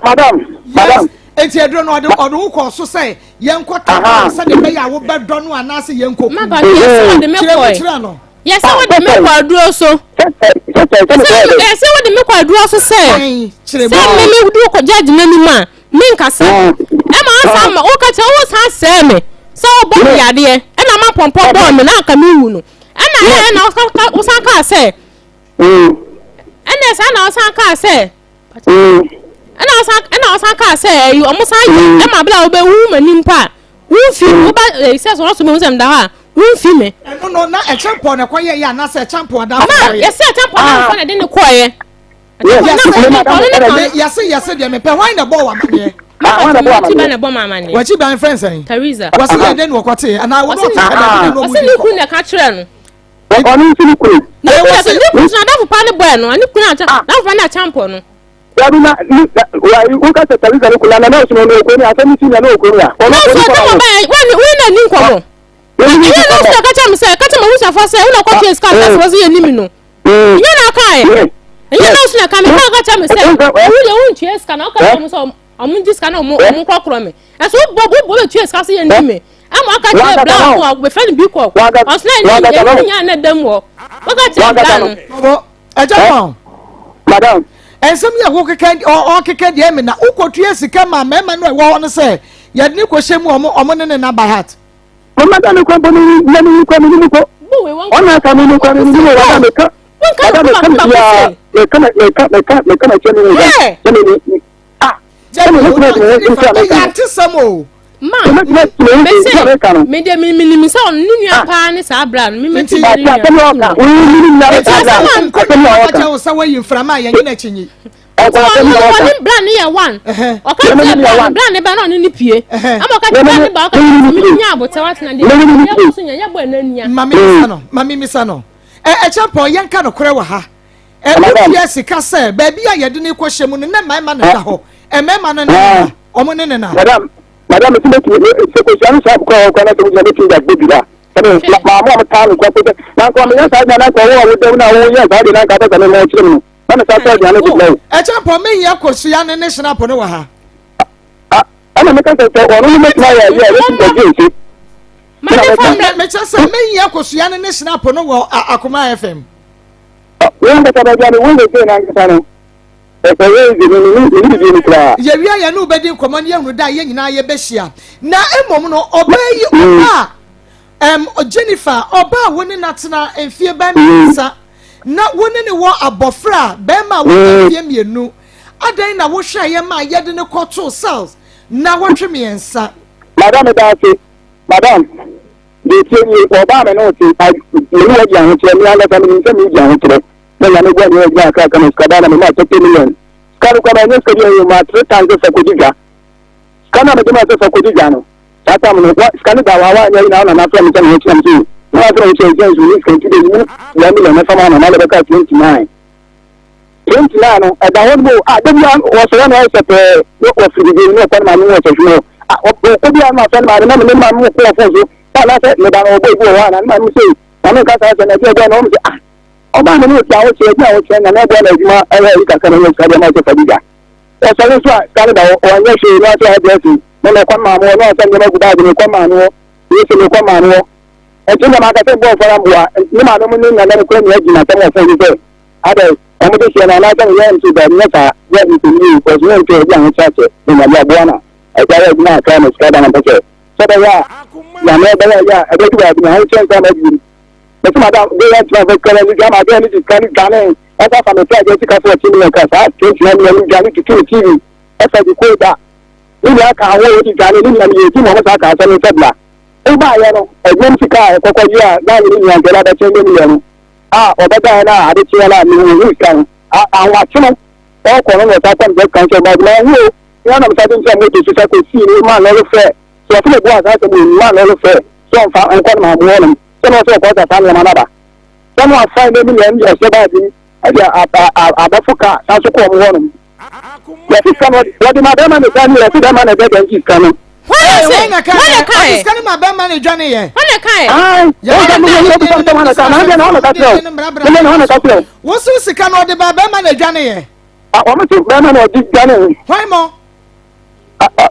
madam madam. Eti aduro no ɔde ɔde wo kɔ so sɛ yɛn kɔ ta sɛ de bɛyɛ a wobɛdɔ no anaasɛ yɛn kɔ kum. Yɛsɛ wɔde me kɔ kyerɛ no. Yɛsɛ wɔde me kɔ aduro so. Yɛsɛ wɔde me kɔ aduro so sɛ sɛ me me du kɔ judge n'anim a Me nkasa. Ɛma ɔsan ma woka kyerɛ wo san sɛɛ me sɛ wobɔ me yadeɛ ɛna ma pɔmpɔ bɔɔ me na anka mewu no ɛna ɛyɛ na wosan kaa sɛ ɛna saa na wosan kaa sɛ ɛna wosan ɛna wosan kaa sɛ ɛyi ɔmo san yɛ ɛma abira a wobɛwu m'anim mpo a womfi woba ɛyi sɛ sɔrɔ so mehu sɛ meda hɔ a womfi me. Ɛno no na ɛkyɛmpɔ na ɛkɔ yɛ yɛ anaasɛ ɛkyɛmpɔ adanfo kɔ yɛ. Yɛsɛ ɛkyɛmpɔ adanfo na ɛde ne kɔɔ yɛ. Yɛse yɛse deɛ mepɛ hwan na ɛbɔɔ w'amaneɛ? Wakyi ba na ɛbɔ Wakyi ban fɛn sɛn? Teresa. Wɔse yɛ dɛn na wɔkɔtee anaa wɔn ɔte ɛda bi na ɔmu Wɔse ne kunu na ɛka kyerɛ no. Ɔno nso ne kunu. Ne kunu na ne kunu adafo pa ne bɔɛ no ne kunu akyɛ adafo pa ne akyɛmpɔ no. Dabi na ni wa wo ka sɛ Teresa ne kunu na na ɔsɛ ɔno okunu ni asɛm si na na okunu ya. Ɔno nso ɔte mo ba yɛ wɔn wɔn na ni nkɔmɔ. Ɛyɛ na ɔsɛ ɔka kyerɛ me sɛ ɛka kyerɛ m'abusuafoɔ sɛ wo na ɔkɔtua sika sɛ sɛ wɔsɛ yɛni me no. Ɛnyɛ na ɔka ɛ. Ɛnyɛ na ɔsɛ na ɛka me ka ɔka kyerɛ me sɛ ɔwo deɛ wontua sika na ɔka kyerɛ mo sɛ ɔmo ngye sika na ɔmo ɔmo nkorɔkorɔ me. Ɛso wobɔ wobɔ bɛtua sika sɛ yɛni me. Ɛma ɔka kyerɛ bla ko a bɛfrɛ no bi kɔ. Ɔsɛ na ɛni ɛni nya na dam hɔ. Ɔka kyerɛ bla no. Ɛgya ma Madam. Nsɛm yi a wokeka ɔkeka deɛ ɛmi na wokɔtua sika ma mmarima no a ɛwɔ hɔ no sɛ yɛde ne kɔhyɛ mu ɔmo ɔmo ne ne na by heart. Mama da me kwan po me na me kwan me ni ko. Ona ka me ni kwan me ni mo wada me ka. Wada me ka me bia me ka me ka me ka me ka na che me ni. Se me ni. Ah. Se me ni me ni me ka. Ya te sam o. Ma. Me se me de me me ni sɛ ɔno ne nua paa ne saa bra no me me ti ne nua. Nti asɛm a nkɔmɔ ɔka kyerɛ wo sɛ wɔyi mframa a yɛnyɛ n'akyi nyi. Nti ɔno ɔne bra no yɛ one. Ɔka kyerɛ bra no bra ne ba na ɔne ne pie. Ama ɔka kyerɛ bra ne ba ɔka kyerɛ sɛ mimi nya abotɛ watena deɛ yɛ kɔ so nya yɛ bɔ ɛna nua. Mami misa no mami misa no ɛ ɛkyɛ pɔn yɛn ka no korɛ wɔ ha. Ɛ wotua sika sɛ baabi a yɛde ne kɔ hyɛ mu no ne mmarima no da hɔ mmarima no ne ne na ɔmo ne ne na. Madam madam mesi betumi sɛ kosua no saa kɔ kɔ na sɛ wogyina betumi de agbɔ bi la ɛne maa mo a mo taa no kɔ sɛ na nka meyɛ saa na nka ɔwɔ a wodam na woyɛ saa de na nka bɛsɛ me ma ɔkyerɛ mu no na me sa tɔ aduane de brɛ wo. Ɛkyɛ mpɔ mehia kosua ne ne hyinapo no wɔ ha. Ɛna meka sɛ sɛ ɔno no mɛtumi ayɛ ayi a yɛsi gyagye nso. Mekyɛ sɛ mehia kosua ne ne hyinapo no wɔ Akoma FM. Wo ankasa baabi a mewɔ sɛsei no ankasa no. Ɛyɛ easy me me me ne biribi koraa. Yɛwie a yɛne wo bɛdi nkɔmmɔ na yɛahunu da a yɛn nyinaa yɛbɛhyia. Na mmom no, ɔbaa yi, ɔbaa um, Jennifer, ɔbaa a wo ne no atena mfeɛ bɛn mmiɛnsa, na wo ne no wɔ abɔfra a bɛrima a wanya mfeɛ mmienu, adɛn na wohwɛeɛ maa yɛde no kɔtoo cells na wɔtwe mmiɛnsa? Madam meda ase. Madam, deɛ ɛtie nie, ɔbaa me ne wo te, me ne wadi ahokyerɛ, me ankasa menim sɛ meredi ahokyerɛ. Na nyame boa me adwuma kakra kama sika baa na mema 30 million. Sika no kora ma ɛnyɛ sika bi ɛyɛ ma three times sɛ fa kɔdi dwa. Sika no a mede ma sɛ fa kɔdi dwa no, saa tam no, wa sika no da hɔ a wanyɛ yi na wo nana frɛ me sɛ me ho kyerɛ me sɛ na wafrɛ wo kyerɛ sɛ nso ne sika nti de yi mu 1 million na fa ma nana na bɛka 29. 29 no ɛda hɔ no mu a da bi a wɔsɔre na ɔyɛ sɛ pɛɛ na wɔfiri bibi no ɔkɔ no maame mu wɔsɛ hwene hɔ a ɔkɔ bi a na afɛ no maame na me ne maame mu kɔ ɔfon so na anaasɛ meba no ɔbɔ ebi wɔ hɔ a na ne maame mu sɛ maame nka saa sɛ na ɛbi ɛbɔ na ɔmo sɛ ah Ɔbaa me ne ɔte ahokyerɛ adwuma a ɔkyerɛ Nyame aboa no adwuma ɛyɛ ayi kakra na ɔnya sika de ama ɔsɛ fa bi dwa. Ɔsɔre nso a sika no da hɔ ɔnyɛ hwee no ase ayɛ dressing na mekɔ maame hɔ na ɔsɛ nneɛma gu baage mekɔ maame hɔ wei sɛ mekɔ maame hɔ nti na maka sɛ mbɔ mfara mboa ne maame mu ne nana mu kura nyina gyina asɛm wɔ fon so sɛ adɛ ɔmo de hyɛ no anaasɛ meyɛ nso da nyɛ saa yɛ nsɛm yie because ne ntɛ ebi ahokyerɛ akyɛ na Nyame aboa na agya yɛ adwuma kakra na sika da na mpɛ sɛ sɛ bɛyɛ a Nyame ɛbɛyɛ yɛ a ɛbɛdu baabi na ahokyerɛ nsa ma biem. Mese madam de yɛ ntoma mfa sika no ani dwa ma adeɛ no de sika no dwane ɛsa fa me pragya sika 14 million ka saa 29 million no dwane tutu me TV ɛfa de koo da ne nua ka ho ɔdi dwane ne nua meyɛ ti ma ɔmo saa ka asɛm no sɛ bla wobaayɛ no adwuma sika a ɛkɔkɔ yi a na ne nua nkɛlɛ abɛkyɛ ne million no a ɔbɛdaeɛ no a ade kyeɛ no a mehu sika no ahomakye no ɔkɔ no na ɔsa kɔ no sɛ sika nkyɛ ɔba adwuma ɛho o ne anam sa de nkyɛ moto so sa kɔsii ne ma lɔre fɛ sɛ ɔsɛ meboa saa asɛm wɔ ma lɔre fɛ sɛ ɔmfa nkɔ no ma aboɔ nom sɛ na ɔsɛ ɔkɔ sa saa nneɛma no aba sɛ no afa ne mu yɛn ɔsɛ baagi mu ɛde abɛfo kaa san so kɔ ɔmo hɔ nom yɛsi sika no wɔde ma bɛrima ne dwane yɛsi bɛrima na ɛdɛ dɛn sika no. Wɔn na ka yɛ ɔde sika no ma bɛrima ne dwane yɛ. Wɔn na ka yɛ. Wosu sika no ɔde ba bɛrima na dwane yɛ. Wɔn si bɛrima na ɔde dwane. Hwan mo.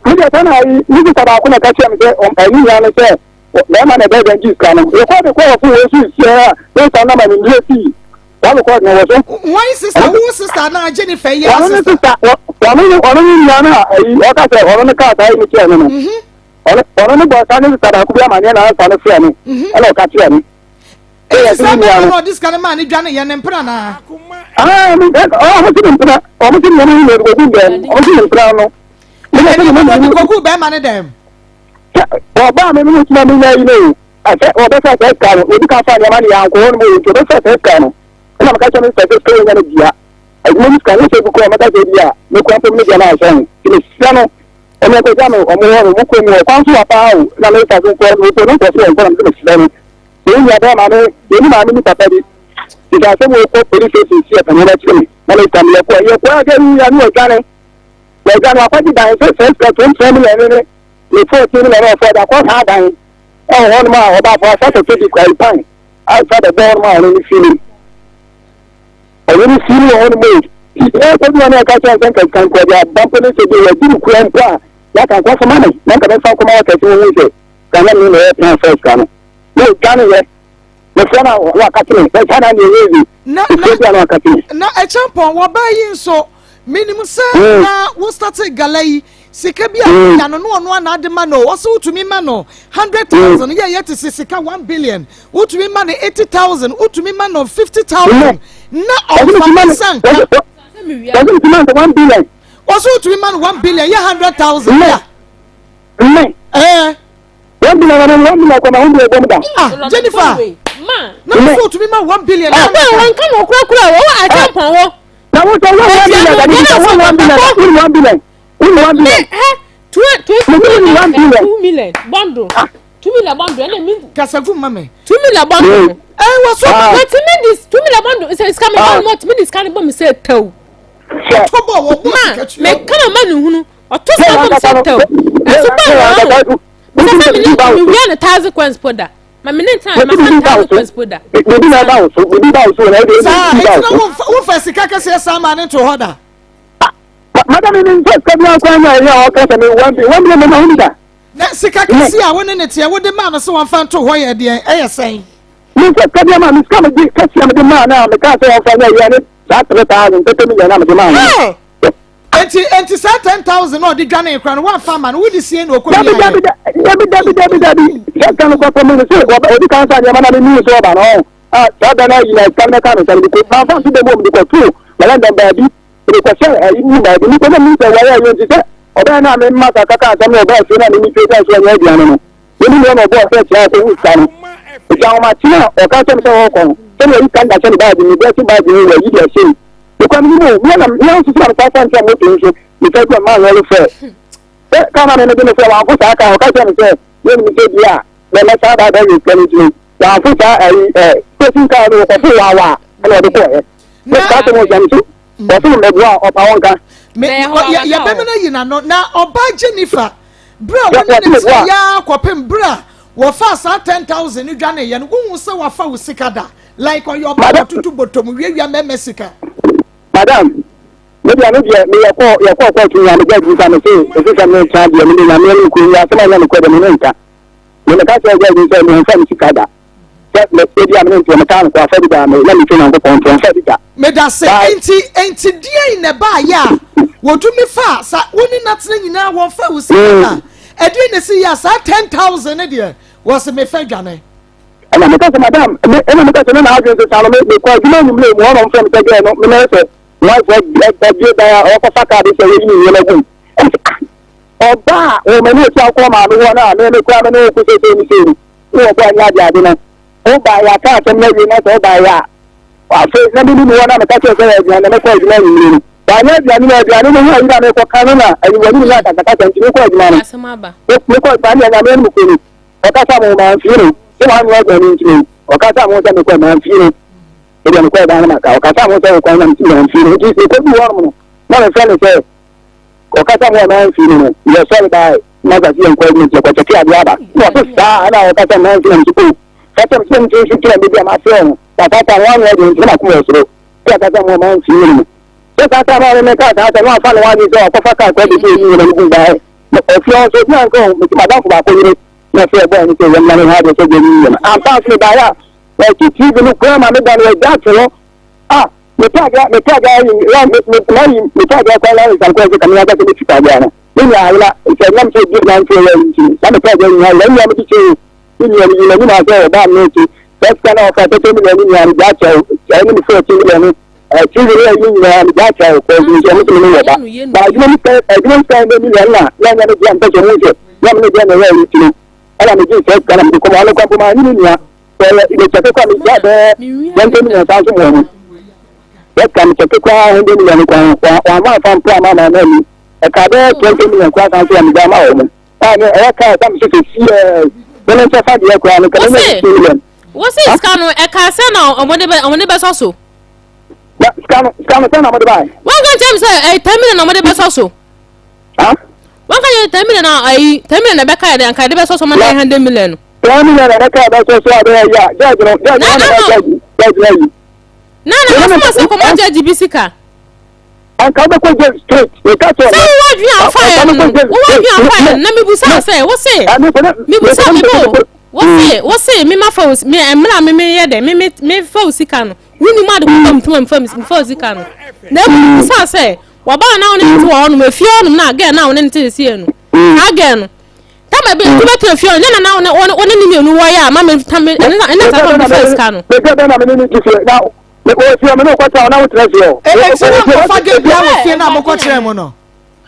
Mi deɛ sɛ na ayi mi sista baako na ɛka kyerɛ mi sɛ ɛyi nua no sɛ bɛrima na ɛbɛyɛ dɛn gye sika no yɛkɔ de kɔ ɔfo wɔ so nsia a ne nsa nam animdie sii wɔn kɔ na wɔ so. Wɔn sista wo sista na Jennifer yɛ sista. Ɔno ne sista ɔno ne ɔno ne nua no a ayi ɔka sɛ ɔno ne kaa saa yi ne kyerɛ no no ɔno ɔno ne bɔ saa ne sista baako bi amaneɛ na ansa no frɛ no ɛna ɔka kyerɛ no. Eti sɛ bɛrima na ɔde sika no maa ne dwane yɛ ne mpena naa. Ɔmo si ne mpena ɔmo si ne mpena ɔmo si ne mpena ɔmo si ne mpena no. Ɛna ne ɔde kɔgu bɛrima ne dɛm. Sɛ ɔbaa me no tuma menya yi no o, sɛ ɔbɛfa saa sika no, obi ka fa nneɛma no yɛ ankɔ hɔ no mu nti ɔbɛfa saa sika no. Ɛna meka kyerɛ me sɛ sɛ sika yɛ no dua. Adwuma mu sika no sɛ bi kɔ ɔmɛka sɛ bi a mekura mpom ne deɛ no anhyɛ ho. Nti mesrɛ no ɔmo nkɔgya me ɔmo hɔ no ɔmo kɔ mu hɔ kwan so wa paa o na mefa so nkɔ no mpo no nkɔ so wɔ nkɔ na mesɛ mesrɛ no. Sɛ nua bɛrima no yɛni maame ni papa bi. Nti asɛm wɔ kɔ police station si ɛpɛnɛ no akyerɛ me na mesa meyɛkɔ yɛkɔ agya yi ya ne ɔdwane. Wɔdwane wakɔgye dan sɛ sɛ sika 29 million ne ne 14 million na ɔfɔ de akɔ saa dan ɛwɔ hɔnom a ɔbaafo asa sɛ tedi kwae pan asa bɛbɔ hɔnom a ɔno ne fi no ɔno ne fi no wɔ hɔnom o ɛkɔ bi wɔn a ɛka kyerɛ sɛ nka sika nkɔde aba mpo ne sɛ bi wɔadi no kura mpo a yɛaka nkɔ fama me na nka mɛfa nkɔma wɔkɛse wɔn hu sɛ ka na me na ɛyɛ plan first ka no na ɔdwane yɛ mefrɛ no a wɔaka kyerɛ sɛ saa na deɛ ɛyɛ yi efie bi a na wɔaka kyerɛ na ɛkyɛmpɔn wɔbaa yi nso Menim sɛ mm. na wo starte gala yi sika bi a mm. wonya no na ɔno ana ade ma no ɔsɛ wotumi ma no 100,000 mm. yɛ yɛ te sɛ sika 1 billion wotumi ma no 80,000 wotumi ma no 50,000 na ɔmfa ne nsa nka ɔsɛ wotumi ma no 1 billion yɛ 100,000 ya ɛɛ 1 billion na 1 billion kɔ na 1 billion bɔ mu da. Ah Jennifer na wosɛ wotumi ma 1 billion. Wɔn nka na ɔkurakura wɔ akyɛmpɔn hɔ. Na wo sɛ wo 1 billion da ni sɛ wo 1 billion wo 1 billion wo 1 billion. Two two two million 2 million bundle 2 million bundle ɛna mi. Kasagu ma mi. 2 million bundle. Ɛ wɔ so. Na timi di 2 million bundle sɛ sika mi bɔ mo timi di sika ni bɔ mi sɛ tew. Ɔtɔ bɔ wɔ bɔ sika tua. Ma mɛ kama ma ni hunu ɔtɔ sika bɔ mi sɛ tew. Ɛso bɔ wɔn o. Sɛ mi ni mi wia ne thousand coins po da. Ma me ne ntena ma san thousand coins po da. Bibi na ɛba wo so, bibi ba wo so na ɛde ɛde bibi ba wo so. Saa eti na wofa sika kɛseɛ saa maa ne nto hɔ da. Madam mi nfa sika bi akɔ anya ɛyɛ a ɔka sɛ mi 1 billion 1 billion mi ma ho bi da. Na sika kɛseɛ a wo ne ne teɛ wode maa no sɛ wɔmfa nto hɔ yɛ deɛn ɛyɛ sɛn? Mi nfa sika bi ama mi sika mi di kɛseɛ mi de maa no a mi kaa sɛ wɔmfa nyɛ ɛyɛ ne saa 3,000 30 million na mi de maa no. Enti enti saa 10,000 na ɔde dwanee koraa no woamfa amma no, wode sie na ɔkɔ Dabi wiaeɛ. dabi dabi dabi dabi dabi sɛ sika no kɔkɔ mu no sɛ ɔba ɔdi kan sa nneɛma na me mi sɛ ɔba no ɔn a saa da no ayi na sika no bɛka me nsa no mekɔ mamfa nso dɛm wɔ mede kɔtoo malɛndɛm baabi mede kɔhyɛ ayi mu baabi mekɔ na menim sɛ wɔyɛ ayɛ nti sɛ ɔbɛyɛ no a memma sa kaka asɛm na ɔbaa fie no a meme fie sɛ so ɔnyɛ aduane no menim yɛ na ɔbɔɔ sɛ kyerɛ akɔhu sika no nti ahomakye a ɔka kyerɛ me sɛ ɔrekɔ no sɛdeɛ ɔyi sika no da hyɛ ne baage mu dressing bag mu wɔayi de ahyɛ mu mekɔ menim o mea na mea nso so na mesan fa nkyɛn moto nso mefa gu a maa lɔre fɛ sɛ kaa na mede me sɛ wamfo saa kaa ɔka kyerɛ me sɛ yɛnim sɛ bi a mɛmɛ saa baa bɛyɛ sika no nti no wamfo saa ayi ɛ station kaa no wɔkɔfo waawa ɛna ɔde kɔɔɛ na saa sɛ wɔgyam so wɔso no mɛboa a ɔpa wɔn ka. Yɛbɛmɛ no ayi n'ano na ɔbaa Jennifer berɛ a wɔne ne tena yɛa kɔpem berɛ a wɔfaa saa 10,000 no dwaneeɛ no, wohu sɛ wafa wo sika da? Like ɔyɛ ɔbaa wɔtoto bɔtɔm wiawia mɛmɛ sika. Madam, me deɛ me deɛ me yɛkɔ yɛkɔ kɔɔto nyinaa me judge bisa me se esi sɛ me nka deɛ me de nyame anim kuro yi asɛm a ɛnyɛ nokorɛ deɛ me ne nka me meka kyerɛ judge sɛ me nfa me sika da sɛ me ebi a me ne ntoɔ me kaa no kɔ afa bi da me na me twe Nyankopɔn ntoɔ nfa bi da. Medase, enti enti deɛn na ɛbaayɛ a wɔtumi faa sa wo ne natena nyinaa wɔmfa wo sika da ɛdeɛn na ɛsi yɛ a saa 10,000 no deɛ wɔse mefa dwane. Ɛna meka sɛ madam me ɛna meka sɛ ne na adwene sesa no me mekɔ adwuma anwummerɛ mu hɔ na ɔmfrɛ me sɛ gɛɛ no me na sɛ wife abie dan a ɔkɔfa kaa de sɛ wɔyi ne nneɛma gu mu ɛna sɛ ah ɔba a wɔ m'ani akyi akɔ maame hɔ no a me me kora me ne wo ko sɛ sɛ ne sɛ ni ne wɔbɔ anyɛ ade ade no woba yɛ aka asɛm no awie na sɛ woba yɛ a afei na mene mu hɔ na meka kyerɛ sɛ yɛ aduane na mekɔ adwuma anwummerɛ no wanyɛ aduane no aduane no ho ayi na mekɔka no na ayiwani ne akasakasa nti mekɔ adwuma no mekɔ adwuma no anyame no mu kuro no Ɔkasa mo mamfie no sɛ wanoa aduane nti no ɔkasa mo sɛ mekɔ mamfie no ebi mekɔ ɛdan no maka ɔkasa mo sɛ wokɔ na mesi mamfie no nti mekɔdu hɔnom no na mefrɛ no sɛ ɔkasa mo a mamfie no no yɛ sɔre baa masa si yɛnkɔ adwuma nti yɛkɔkyɛke adeɛ aba na ɔse saa ɛna ɔkasa mamfie no nti o fakyɛm sɛ nti nso kyerɛ me bi a mafrɛ no na saa ta no wanoa aduane nti na makoma wɔ soro sɛ ɔkasa mo a mamfie no no sɛ saa ta no a meka saa sɛ no afa no wadwe sɛ ɔkɔfa kaa kɔ abɛsi ɛni nyina no gu baɛ Ɔfie hɔ nso obi anka o, mete m'adamfo baako yere na ɔfrɛ ɛbɔɔ ne sɛ yɛmmra ne hɔ adeɛ sɛ deɛ meyi yɛm. Ampa nso mebaeɛ a, wɔakyi TV no koraa ma me da no wɔagya ato hɔ. Ah, me taadeɛ me taadeɛ ayi la me me mayi me taadeɛ koraa la nsan koraa sɛ kame ankasa mɛtwi taadeɛ no. Me nua ayela sɛ nam sɛ obi na nso ɛyɛ nti no saa me taadeɛ nyinaa ayela nua mede kyɛ o. Me nua no yi m'anim a sɛ ɔbaa me akyi saa sika no a ɔfa tɛtɛ me nua ne nua no gya akyɛ o ɛne me 14 million no TV ne ayi nyinaa mede akyɛ wo kɔɔ nti ɔmo sɛ me ne wɔ ba ba adwuma mu sika adwuma mu sika ɛnɛ million na na ɛnyɛ me deɛ mpɛ sɛ ɔmo sɛ na me ne deɛ na ɛyɛ ayi nti no ɛna megye sɛ sika na mede kɔma ɔno kwan ma ne ne nua sɛ mekyɛke kora megya bɛɛ yɛntɛ million saa nso mmoa mu yɛka mekyɛke koraa hundred million kwan wamma amfa mpo ama ama ama ani ɛka bɛɛ 20 million koraa san so a megya ama wɔ mo a ne ɛyɛ kaa sɛ mesɛ sɛ siɛ me ne nkyɛ fa deɛ koraa no kɛmɛ nyɛ 15 million. Wosi sika no ɛka sɛ na ɔmo de bɛsɔ so. Na sika no sika no sɛ na mode bae. Wɔn ka kyerɛ mi sɛ ɛyɛ 10 million na mode bɛsɔ so. Ha? Wɔn ka kyerɛ 10 million na ayi 10 million na ɛbɛka yɛ dɛ anka yɛde bɛsɔ so ma na yɛ 100 million no. 10 million na ɛbɛka yɛ bɛsɔ so a bɛyɛ yi a judge no judge no na judge judge no ayi. Na na asoma sɛ kɔmɔ judge bi sika. Anka wobɛkɔ jail straight. Meka kyerɛ Sɛ wowɔ adwene a wofa yɛ no, wowɔ adwene a wofa yɛ no, na mebusa wo sɛ, wo se, mebusa me bo, wo se, wo se, me ma fa wo, me mmerɛ a me meyɛ dɛ, me me me fa wo sika no, wonim ade kɔkɔ mtoma mfa mfa wo sika no. Na emu mebusa wo sɛ, wɔbaa na wo ne ne te wɔ hɔnom, efie hɔnom na girl na wo ne ne te sesie no, saa girl no, tama bi nti bɛtena fie hɔ, nyɛ na na wo ne ne mmienu wɔyɛ a, ma me ta me, ɛne na saa ma me fa sika no. Mepɛ bɛ na me ne ne te fie na Mekɔɔ fie me ne wokɔtena hɔ na wotena fie hɔ. Enti na nkɔfa gay bia wɔ fie no a mokɔkyerɛɛ mu no?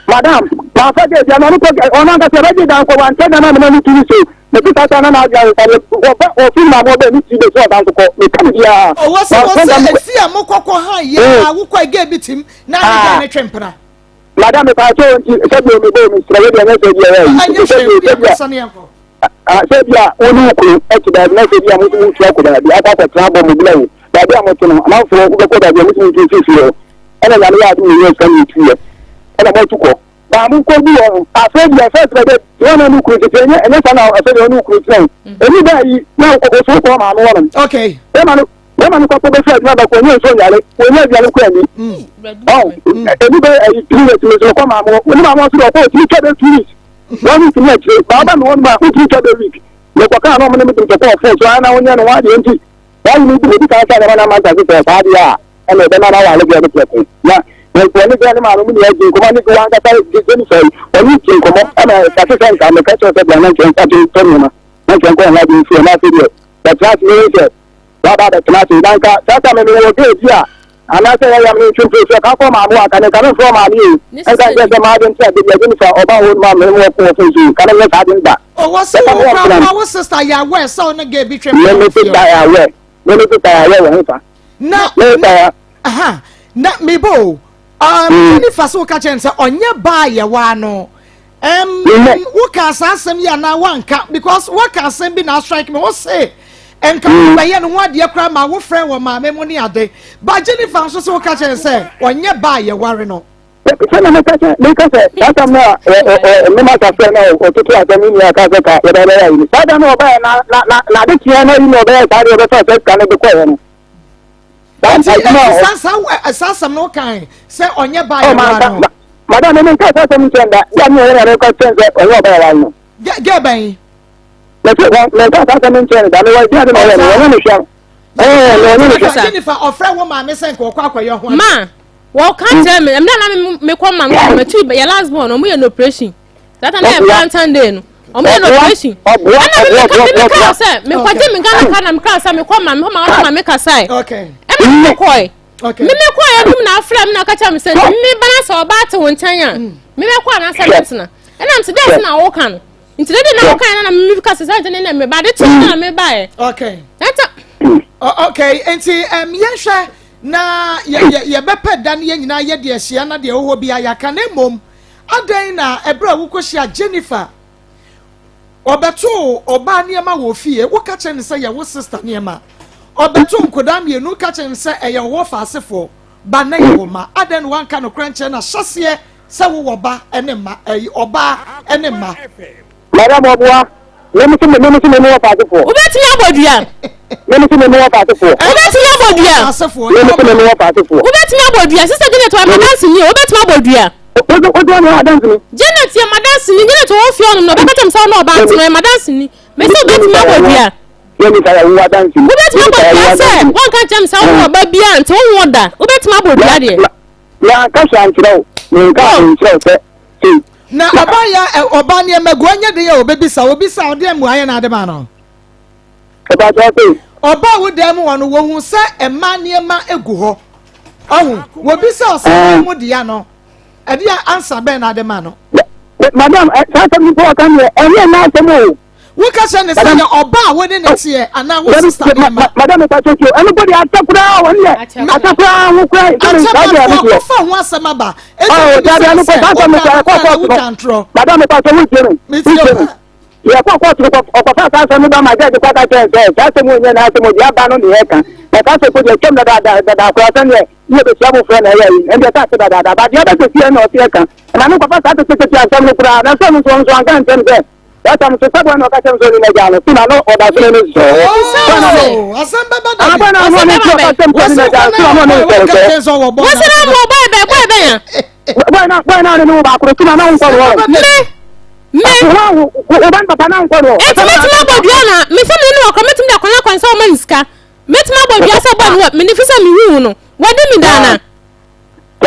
Madam, mamfa gay bia na ɔno kɔ ɔno ankasa ɛbɛgye dan kɔ wantɛ dan a mena ne tiri so. Mete saa saa na n'adwene ayɛ sɛ wɔba wɔfiri maame ɔbɛn ne tiri bɛsi ɔsan so kɔ meka ne biara. Ɔwɔ sɛ wɔ sɛ efie a mokɔkɔ han yɛ a wokɔ gay bi tim na ne gay ne twe mpena. Madam mepaakyɛw nti sɛ bio mebɔ mesrɛ wo deɛ nyɛ sɛ bi ɛyɛ yi nti sɛ bio sɛ bi a sɛ bi a wo ne wo kunu te baabi na sɛ bi a mo nso motu akɔ baabi akɔ akɔtena abɔ mo bla o baabi a mote no amanfoɔ wobɛkɔ baabi a mo nso motu mfiri fie hɔ ɛna nyame yɛ adom yɛnyɛ sika ne yɛtuiɛ ɛna moatu kɔ baa mo nkɔ bi hɔ no afei deɛ first bɛdɛ wɔn na ne kunu tete ɛnyɛ ɛnyɛ saa na ɛsɛ deɛ ɔne wo kunu tena o ɛni baa yi na wokɔ so wokɔ maame hɔ nom okay bɛma no Bɛrima no kɔkɔ bɛfiri adwuma ba kɔ ɔnyɛ nsuo nyare wɔnyɛ aduane kɔ ani ɔn ɛni bɛ ɛyi 3 weeks mi nso kɔ maame hɔ ne maame hɔ nso deɛ ɔkɔ ɔtumi twa bɛ 2 weeks 1 week ne akyire baa ɔba mi hɔ nom a wotumi twa bɛ week mekɔ kaa na ɔmo ne me de ntɔkɔ ɔfon so ana wonyɛ no ho adeɛ nti saa yi mi di obi kan sa nneɛma na ama ntase sɛ saa adeɛ a ɛna ɛbɛma no awale deɛ ne prɛko na Wɔne gya ne maame mu nyinaa di nkɔmmɔ ne wɔn ankasa Jennifer yi wɔne di nkɔmmɔ ɛna ɛsate sɛ nka meka kyerɛ sɛ bra na nkyɛn nsa tɔ nneɛma na nkyɛn kɔ ɔnla de nsuo na afei deɛ bɛtena ase ne sɛ waba abɛtena ase na nka saa ta me mewɔ gee bi a anaasɛ yɛyam ne ntwe mfiri so ɛka kɔ maame wɔ aka ne nka memfrɛ maame yi nka nkyɛ sɛ maade nti a bɛbi a Jennifer ɔba hɔ no ma me wɔ kɔ fo nsuo ka ne nyɛ saa de nda. Ɔwɔ sɛ wo kora ma wo sister yɛ aware sɛ ɔne gay bi twɛ me me sister yɛ aware me me sister yɛ aware wɔ he fa na me Aha, na mebɔ o. Um, mm. Jennifer so woka kyerɛ no sɛ ɔnyɛ baa yɛwaa no. Um, woka saa asɛm yi anaa woanka because woaka asɛm bi na astrike me wo se nka mm. wobɛyɛ no ho adeɛ koraa ma wofrɛ wɔ maame mu ne ade ba Jennifer nso sɛ woka kyerɛ no sɛ ɔnyɛ baa yɛware no. Sɛ na meka sɛ meka sɛ saa asɛm no a mmema asafo na ɔtoto asɛm no nyinaa ka sɛ ka yɛbɛyɛ ayi no saa da no ɔbɛyɛ na na na na ade kyeɛ no ayi na ɔbɛyɛ saa deɛ ɔbɛfa sɛ sika no de kɔɛ no. Nti nti saa saa saa asɛm no kan sɛ ɔnyɛ ba yɛ wa no. Madam mi nka saa asɛm nkyɛn da yà mi ɔyɛ na mi kɔ kyɛn sɛ ɔnyɛ ɔba yɛ wa no. Gɛ gɛ bɛn. Mɛ sɛ wɔn mɛ nka saa asɛm nkyɛn da mi wɔ ebi adi na ɔyɛ no wɔnyɛ ne hwɛ ɛɛ mɛ ɔnyɛ ne hwɛ. Jennifer ɔfrɛ wo maame sɛ nka ɔkɔ akɔyɛ ho. Ma wɔka kyerɛ me ɛmɛ na mi kɔ ma mi kɔ ma tu yɛ last born ɔmo yɛ no operation. That time na Valentine day no. Ɔmo yɛ no operation. Ɛna mi mi mi kaa sɛ mi kɔgye mi Ghana card na mi kaa sɛ mi kɔ ma mi hɔ ma ɔno ma mi kasa yɛ. Ɛna mi kɔ yɛ. Mi mi kɔ yɛ dum na afra mi na ɔka kyerɛ mi sɛ mi mi ba na sɛ ɔbaa te wo nkyɛn a mi bɛ kɔ anaasɛ mi tena. Ɛna mi sɛ dɛ na ɔka no. Nti dɛ na ɔka yɛ na mi mi kasa sɛ nti na mi ba de kye na mi ba yɛ. Okay. Ɛnta. Okay nti yɛn hwɛ na yɛ yɛ yɛbɛpɛ da ne yɛn nyinaa yɛ deɛ hyia na deɛ ɛwɔ hɔ bi a yɛaka na mmom. Adɛn na ɛberɛ a wokɔhyia Jennifer, ɔbɛtoo ɔbaa nneɛma wɔ fie, woka kyerɛ no sɛ yɛ wo sister nneɛma. Ɔbɛtoo nkodaa mmienu, woka kyerɛ no sɛ ɛyɛ wo wɔfaasefoɔ ba na yɛ wo mma. Adɛn na woanka nokorɛ nkyerɛ no ahyɛseɛ sɛ wowɔ ba ne mma, ɛyi, ɔbaa ne mma? Madam Ɔboa, Me me se me me se me me wɔ faasefoɔ. Wobɛtumi abɔ dua. Me me se me me wɔ faasefoɔ. Wobɛtumi abɔ dua. Me me se me me wɔ faasefoɔ. Wobɛtumi abɔ dua. Sista Janet ɔyɛ madanseni o. Wobɛtumi abɔ dua. Wode wode ɔne adanseni. Janet yɛ madanseni. Janet wɔ fie ɔnom na ɔbɛka kyerɛ me sɛ ɔne ɔbaa nti no ɔyɛ madanseni. Me sɛ wobɛtumi abɔ dua. Wobɛtumi abɔ dua sɛ wɔnka nkyerɛ me sɛ wowɔ ɔba biara nti wonwo da. Wobɛtumi abɔ dua deɛ. Manka hwee ankyerɛ wo. Menkaa hwee nkyerɛ wo sɛ sei. Na ɔbaa yɛ ɛ ɔbaa nneɛma gu ɔnyɛ den a ɔbɛbisa obisa ɔdeɛ mmuaeɛ na ade ma no. Ɔbaa sɛ. Ɔbaa wo dan mu hɔ no wɔhu sɛ mmaa nneɛma gu hɔ ɔho wɔbisa ɔsɛ wɔn mo dea no ɛdeɛ ansa bɛn na ade ma no. Madam saa asɛm nipa ɔka deɛ ɛnyɛ nna asɛm o. Woka kyerɛ ne sɛ yɛ ɔba a wo ne ne teɛ anaa wo sista ne ma. Madam mepa kyɛ tio ɛno po deɛ akyɛ koraa wɔn deɛ akyɛ koraa ho koraa akyɛ ma no akɔfa ho asɛm aba ɛti bi sɛ sɛ ɔka no koraa na wotwa ntorɔ. Madam mepa kyɛ wotie me wotie me yɛkɔ kɔɔto no ɔkɔfa saa asɛm no ba ma gyɛgye kɔka kyerɛ sɛ saa asɛm onyɛ na asɛm ɔde aba no ne yɛka na saa asɛm deɛ twam dadaada dada koraa sɛdeɛ ne yɛbɛhyia foforɔ na ɛyɛ yi ɛndeɛ sɛ ase dadaada ba deɛ ɛbɛsɛ fie na ɔse ɛka ɛma no nkɔfa saa tetetete asɛm no koraa na sɛ no nso ɔnso anka nkyɛm sɛ That time so sɛ bɔn na ɔka kyerɛ me sɛ ɔne n'agya no, so na no ɔda so ne no sɔɔ. Oh, asɛm bɛba da bi. Abɔ na ɔno ne nso ɔka kyerɛ me sɛ ɔne n'agya no, so na ɔno ne nsɔɔ sɛ. Wɔsi na mo bɔyɛ bɛ bɔyɛ bɛ yan. Bɔyɛ na bɔyɛ na ɔne ne wo baako no, so na na nkɔ no hɔ. Me me. Wo wo ba no papa na nkɔ no hɔ. Eti mɛtumi abɔ dua na me sɛ me ne wakɔ mɛtumi de akɔnya kwan sɛ ɔma ne sika mɛtumi abɔ dua sɛ bɔ no wɔ me ne fi sɛ me hu no wɔde mi daa na.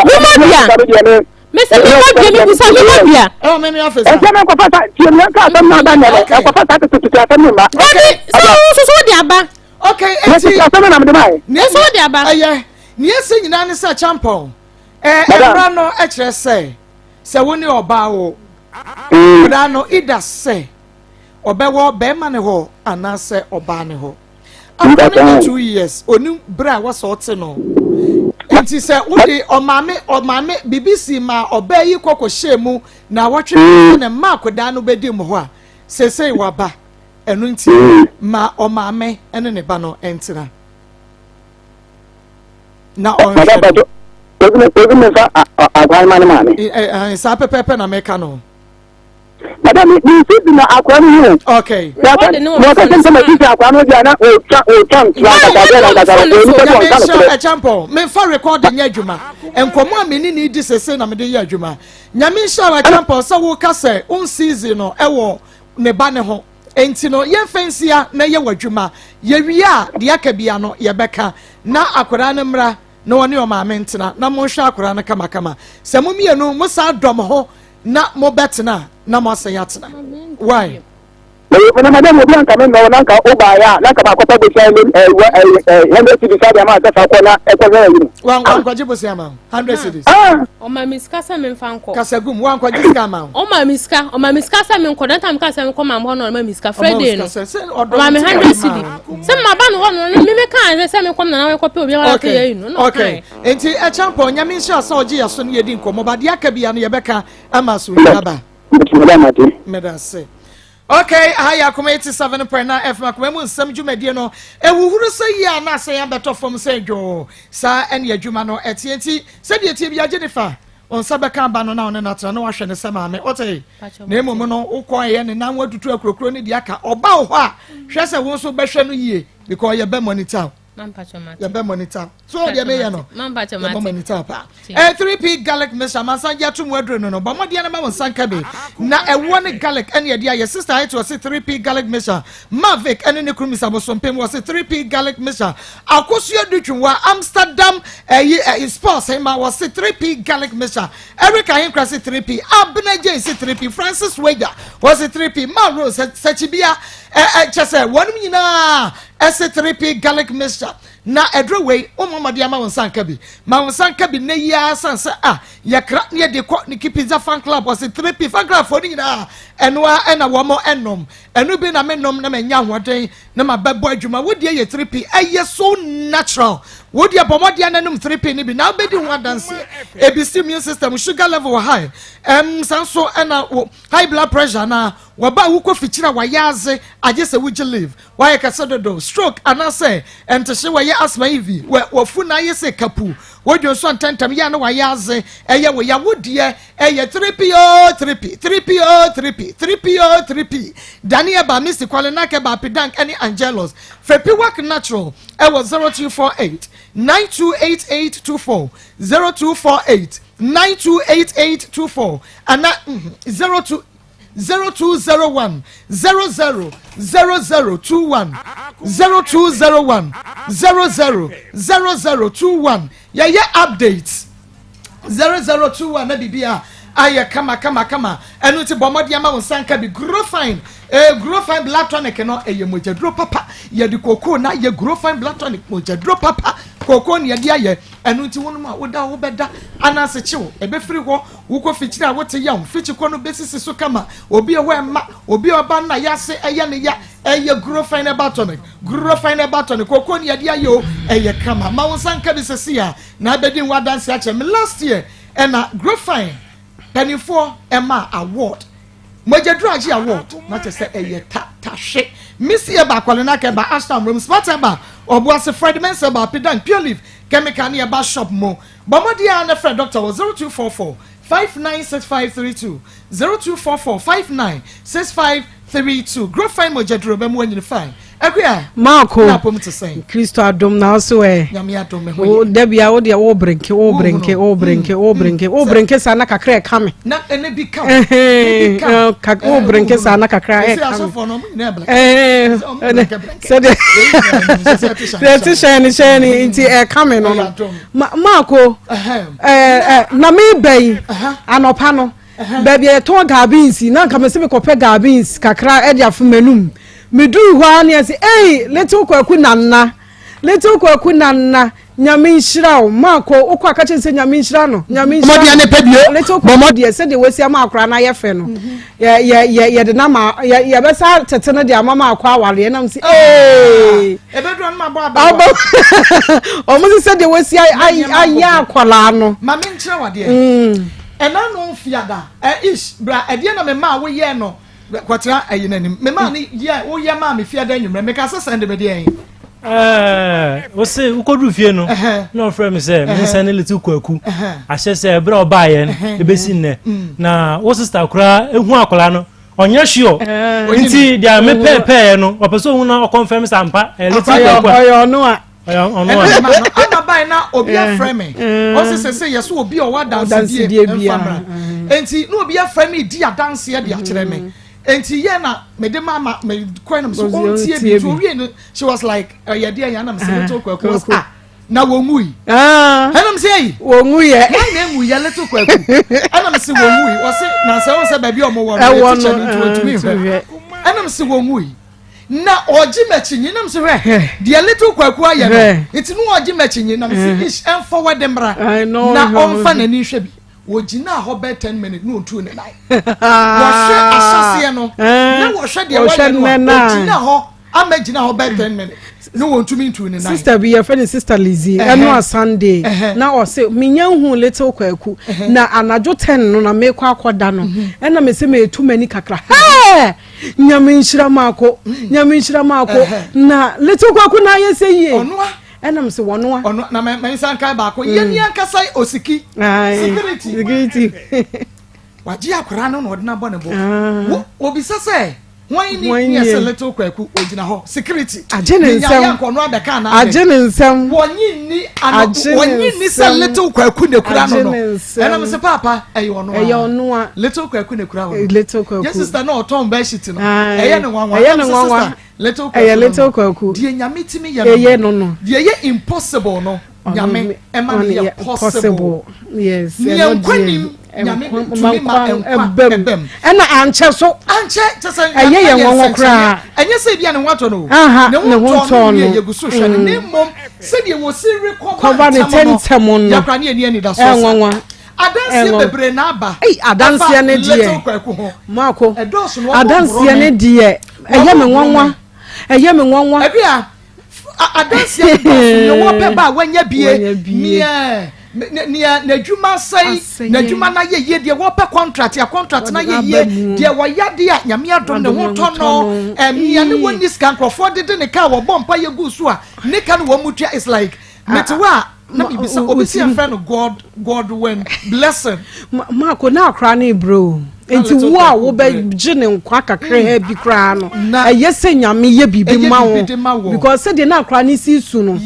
Mema dua. Mese mema dua mebusa mema dua. Ɛwɔ mɛmi ɔfis. Ɛsɛ mɛ nkɔfa sa tie mi nka asɛm na aba nyɛ nkɔfa sa tete tete asɛm ne mma. Dabi sɛ wo nso so de aba. Okay eti. Tete asɛm na mede ma yɛ. Nea so de aba. Ɛyɛ nea esi nyinaa ne sɛ champɔn. Ɛɛ ɛmra no ɛkyerɛ sɛ sɛ wo ne ɔbaa wo. Ɔdaa no ida sɛ ɔbɛwɔ bɛrima ne hɔ anaasɛ ɔbaa ne hɔ. Akora no nya 2 years onim bere a wɔsɛ ɔte no nti sɛ wode ɔmaame ɔmaame biribi si ma ɔbaa yi kɔkɔ hyɛ mu na wɔtwe mm. na mma akwadaa no bɛdi mu hɔ a seesei waba ɛno nti mm. ma ɔmaame ne ne ba no ntena na ɔnhwɛ no. Saa pɛpɛɛpɛ na mɛka no. Madam, mi mi si di na akwa no ho. Okay. Na ɔka na ɔka sɛ nsɛm ati sɛ akwa no deɛ na ɔtwa ɔtwa ntura nkasa deɛ na nkasa no ɔni bɛtɔ nka no korɛ. Ɛkyampɔn, memfa record nyɛ adwuma. Nkɔmɔ a me ne ne di sese na mede yɛ adwuma. Nyame nhyira wo Ɛkyampɔn sɛ woka sɛ wonsiizi no ɛwɔ ne ba ne ho. Enti no yɛmfa nsia na yɛ w'adwuma. Yɛwie a deɛ aka bia no yɛbɛka. Na akwadaa no mmra. na ɔne ɔmaame ntena na monhwɛ akwadaa no kamakama. Sɛ mo mmienu mo san dɔ mo ho na mobɛtena a, na moasan atena. Why? Na madam obi anka me nnɔ na nka wobaeɛ a na nka makɔpa bosia ne 100 cedis ade ama sɛ fa kɔ na ɛkɔhwɛ ayi no. Wankɔgye bosia ma wo 100 cedis. Ɔma me sika sɛ memfa nkɔ. Kasa gum wankɔgye sika ma wo. Ɔma me sika ɔma me sika sɛ menkɔ dan tam ka sɛ menkɔ ma hɔ no ɔma me sika Friday no. Ɔma me 100 cedi. Sɛ maba no hɔ no me me kaa sɛ menkɔ na na wɔkɔpɛ obi ama okay. yɛ yi no. Okay. Enti ɛkyɛmpɔ Nyame nhyira sɛ ɔgye yɛ so ne yɛdi nkɔmmɔ ba deɛ aka bia no yɛbɛka ama so aba. Meda se. Okay, aha yɛ Akoma 87.9 FM Akoma mu nsɛm dwumadie no. Ɛhuhuru sɛ yie a na asɛn abɛtɔ fam sɛ dwoo. Saa ɛne adwuma no ɛteɛ nti sɛdeɛ ɛteɛ biara Jennifer wo nsa bɛka aba no na wo ne no atena na wahwɛ no sɛ maame wote na mmom no wokɔ ɛyɛ ne nan watutu akurokuro ne deɛ aka ɔba wo hɔ a hwɛ sɛ wo nso bɛhwɛ no yie because yɛbɛ monitor yɛbɛ monitor so deɛ meyɛ no yɛbɛ monitor paa ɛ 3p garlic mixture mansan gye ato mu aduro no no bɔ mmɔden no ma wo nsa nka bi na ɛwoɔ ne garlic ɛne ɛde ayɛ sister ayɛ te ɔse 3p garlic mixture mavic ɛne ne kuru misa bosompem wɔse 3p garlic mixture akosua dutwunwa amsterdam ɛyi ɛyi sports ɛma wɔse 3p garlic mixture eric ahenkura se 3p abena jane se 3p francis wager wɔse 3p ma rose sɛkyibia ɛ ɛ kyɛ sɛ wɔn nyinaa ɛse 3p garlic mixture Na aduro wei, wommɔ mmɔden ama wo nsa nka bi. Ma wo nsa nka bi nnɛ yi ara sane sɛ a yɛkra ne yɛde kɔ Nikki Pizza Fan Club. Ɔse 3P Fan Club foɔ no nyinaa ɛno ara ɛna wɔn ɛnom. Ɛno bi na menom na manya ahoɔden na mabɛbɔ adwuma. Wo deɛ yɛ 3P, ɛyɛ so natural. Wo deɛ bɔ mmɔden na nom 3P no bi na wobɛdi ho adanseɛ. Ɛbisi immune system, sugar level high, ɛm saa nso ɛna wo high blood pressure anaa wɔba a wokɔ fikyiri a wayɛ adze agye sɛ wogye leave. Wayɛ kɛse dodo, stroke anaasɛ ntehye, wɔyɛ asthma iv, wɔ wafu na ayɛ sɛ kapu, wodwo nso ntɛntɛm yɛ a na wayɛ adze, ɛyɛ wo ya, wo deɛ ɛyɛ 3P oo 3P, 3P oo 3P, 3P oo 3P. Dani ɛba, Misty, Kwalenak ɛba, Apidank ɛne Angelus. Frɛ Piwak Natural ɛwɔ 0248 928824, 0248 928824 ana 02. 0201 00 0021 0201 00 0021 yɛyɛ update 0021 na biribi a ayɛ kama kama kama ɛno nti bɔ mmɔden ama wo nsa nka bi grofine eh, grofine blood tonic no ɛyɛ mogyaduro papa yɛde kokoo na yɛ grofine blood tonic mogyaduro papa kokoo na yɛde ayɛ ɛno nti wonom a woda wobɛda anaase kyew ɛbɛfiri hɔ Wokɔ fikyiri a wote yaw, mfikyi kɔ no bɛsisi so kama, obi ɛhɔ ɛma, obi a ɔba no na yase ɛyɛ ne ya, ɛyɛ Gurofine Herbal Tonic, Gurofine Herbal Tonic, koko ne yɛde ayɛ o, ɛyɛ kama, ma wo nsa nka bi sɛsi a, na abɛdi ho adanse akyerɛ me, last year ɛna Gurofine paninfoɔ ɛmaa award, Mogyaduru agye award, na kyerɛ sɛ ɛyɛ ta ta hwe, Missy Herbal, Kwalenak Herbal, Ashtown Room, Smart Herbal, Ɔboase, Fred Mensah Herbal, Pidan, Pure Leaf, Chemical ne Herbal Shop mo. Bɔ mmɔden ara na frɛ dɔkta wɔ 0244 596532, 0244 596532. Grow Fine Mogyaduro bɛma woanyini fine. Akua, Marko, na apom te sɛn? Kristo adom na wo so ɛ. Nyame adom me ho yɛ. Da bia wo deɛ wo brenke, wo brenke, wo brenke, wo brenke, wo brenke saa na kakra ɛka me. Na ɛnɛ bi ka wo. Bi ka wo. Wo brenke saa na kakra ɛka me. Ɛsɛ asɔfoɔ no ɔmo nyinaa blenke. Sɛdeɛ ɛte hyɛn ne hyɛn ne nti ɛka me no no. Maako, na meba yi anɔpa no baabi a yɛtɔn garbins na nka mese mekɔpɛ garbins kakra de afo m'anum. Meduu hɔ a ne ɛse ei little Kwaku Nana, little Kwaku Nana, Nyame nhyira wo. Maako, wokɔ aka kyerɛ sɛ Nyame nhyira no, Nyame nhyira no. Little Kwaku deɛ sɛdeɛ wasi ama akora no ayɛ fɛ no, yɛde no ama, yɛbɛsa tete no de ama Maako awareɛ nam sɛ ee. Ebedura no ma bɔ abɛwa. Ɔmo sɛ sɛdeɛ wasi ayɛ akwadaa no. Ma me nkyerɛ wadeɛ. Ɛna no mfiada, ish, bra ɛdeɛ na me maa woyɛɛ no. Kɔtena ayi no anim. Memaa no yɛ woyɛ maa me fiada anwummerɛ. Meka sɛ sɛnde me deɛn. Wose wokɔduru fie no na ɔfrɛ me sɛ mensɛn ne little kwaku ahyɛ sɛ ɛberɛ a ɔbaeɛ no ɛbɛsi nnɛ mm. na wo sister koraa ɛhu akwadaa no ɔnyɛ sure nti deɛ mepɛɛpɛɛ no ɔpɛ sɛ ɔhu na ɔkɔmfɛm sɛ ampa little kwaku ɔyɛ ɔno a ɔyɛ ɔno a ama bae na obi afrɛ me ɔse sɛ sɛ yɛ so obi a ɔwɔ adansedie mfa mmra enti na obi afrɛ me di adanseɛ de akyerɛ me enti yɛ na mede ma ma me kɔɛ na me so ɔntie bi nti owie no she was like ɛyɛ deɛ yɛn na me sɛ little kwaku was ah. Na wɔnwui. Ah. Ɛna m sɛ ɛyi. Wɔnwuyɛ. Wɔn na enwuyɛ little Kwaku. Ɛna m sɛ wɔnwui. Wɔsi na sɛ wɔn sɛ baabi a wɔn wɔ no yɛ teacher no nti wɔntumi nhwɛ. Ɛna m sɛ wɔnwui. Na ɔgye m'akyi nyi na m sɛ hwɛ deɛ little Kwaku ayɛ no nti no ɔgye m'akyi nyi na m sɛ ish ɛnfɔ wɔ de mmra na ɔnfa n'ani nhwɛ bi. Wɔgyinaa hɔ bɛyɛ ten minutes na ɔntuu ne nan. Wɔhwɛ ahyɛseɛ no na wɔhwɛ deɛ wɔyɛ no a ɔgyina hɔ ama gyina hɔ bɛyɛ ten minutes na wɔntumi ntuu ne nan. Sister bi yɛfrɛ no Sister Lizzie ɛno a Sunday na ɔse menya nhu little Kwaku na anadwo ten no na mekɔ akɔda no ɛna mese metu m'ani kakra hɛɛ nyame nhyira maako nyame nhyira maako na little Kwaku na ayɛ sɛ yie. Ɛna mese wɔnoa. Ɔno na mɛ mɛ nsa nkae baako. Yɛn ni ankasa osiki. Security. Security. Wagye akwaraa no na ɔde n'abɔ ne bo. Wo obisa sɛ wɔn ni ni ɛsɛ little Kwaku ogyina hɔ security. Agye ne nsɛm. Yɛn nkɔ no abɛka anaa. Agye ne nsɛm. Wɔnyi ni ano wɔnyi ni sɛ little Kwaku na ekura no no. Ɛna mese paapa ɛyɛ ɔno a. Ɛyɛ ɔno a. Little Kwaku na ekura hɔ. Little Kwaku. Yɛ sister na ɔtɔn bedsheet no. Ɛyɛ ne nwanwa. Ɛyɛ ne nwanwa. Little Kwaku Ɛyɛ little Kwaku. Deɛ Nyame timi yɛ no no. no. Deɛ ɛyɛ impossible no, Nyame ɛma no yɛ possible. Yes. Nea nkwa nim, Nyame tumi ma nkwa ɛbɛm. Ɛna ankyɛ so. Ankyɛ kyɛ sɛ ɛyɛ yɛn nwanwa koraa. Ɛnyɛ sɛ ebia ne ho atɔ no o. Aha, ne ho ntɔ no wie yɛgu so hwɛ no. Ne mmom sɛdeɛ wɔsi rekɔba ne ntɛm no. Yɛkora ne yɛni anidasoɔ sa. Ɛnwanwa. Adanseɛ bebree na aba. Ei, adanseɛ ne deɛ. Little Kwaku ho. Maako. Ɛdɔɔso no wɔbɔ Adanseɛ ne deɛ. Ɛyɛ me nwanwa. Ɛyɛ me nwanwa. Ɛbi a adanseɛ no dɔɔso nea wɔpɛ ba a wanya bie. Nea nea n'adwuma asɛe n'adwuma no ayɛ yie deɛ wɔpɛ contract a contract no ayɛ yie deɛ wɔyɛ adeɛ a nyame adom ne ho tɔ no ɛnea ne wɔnni sika nkurɔfoɔ dede ne ka a wɔbɔ mpa yɛ gu so a ne ka no wɔn mu tua it's like mete hɔ a na mebisa obi si yɛfrɛ no god godwin blessing. Marco na akora no rebrɛ o nti wo a wobɛgye ne nkwa kakraa bi koraa no ɛyɛ sɛ nyame yɛ biribi ma wo because sɛdeɛ na akora no si su no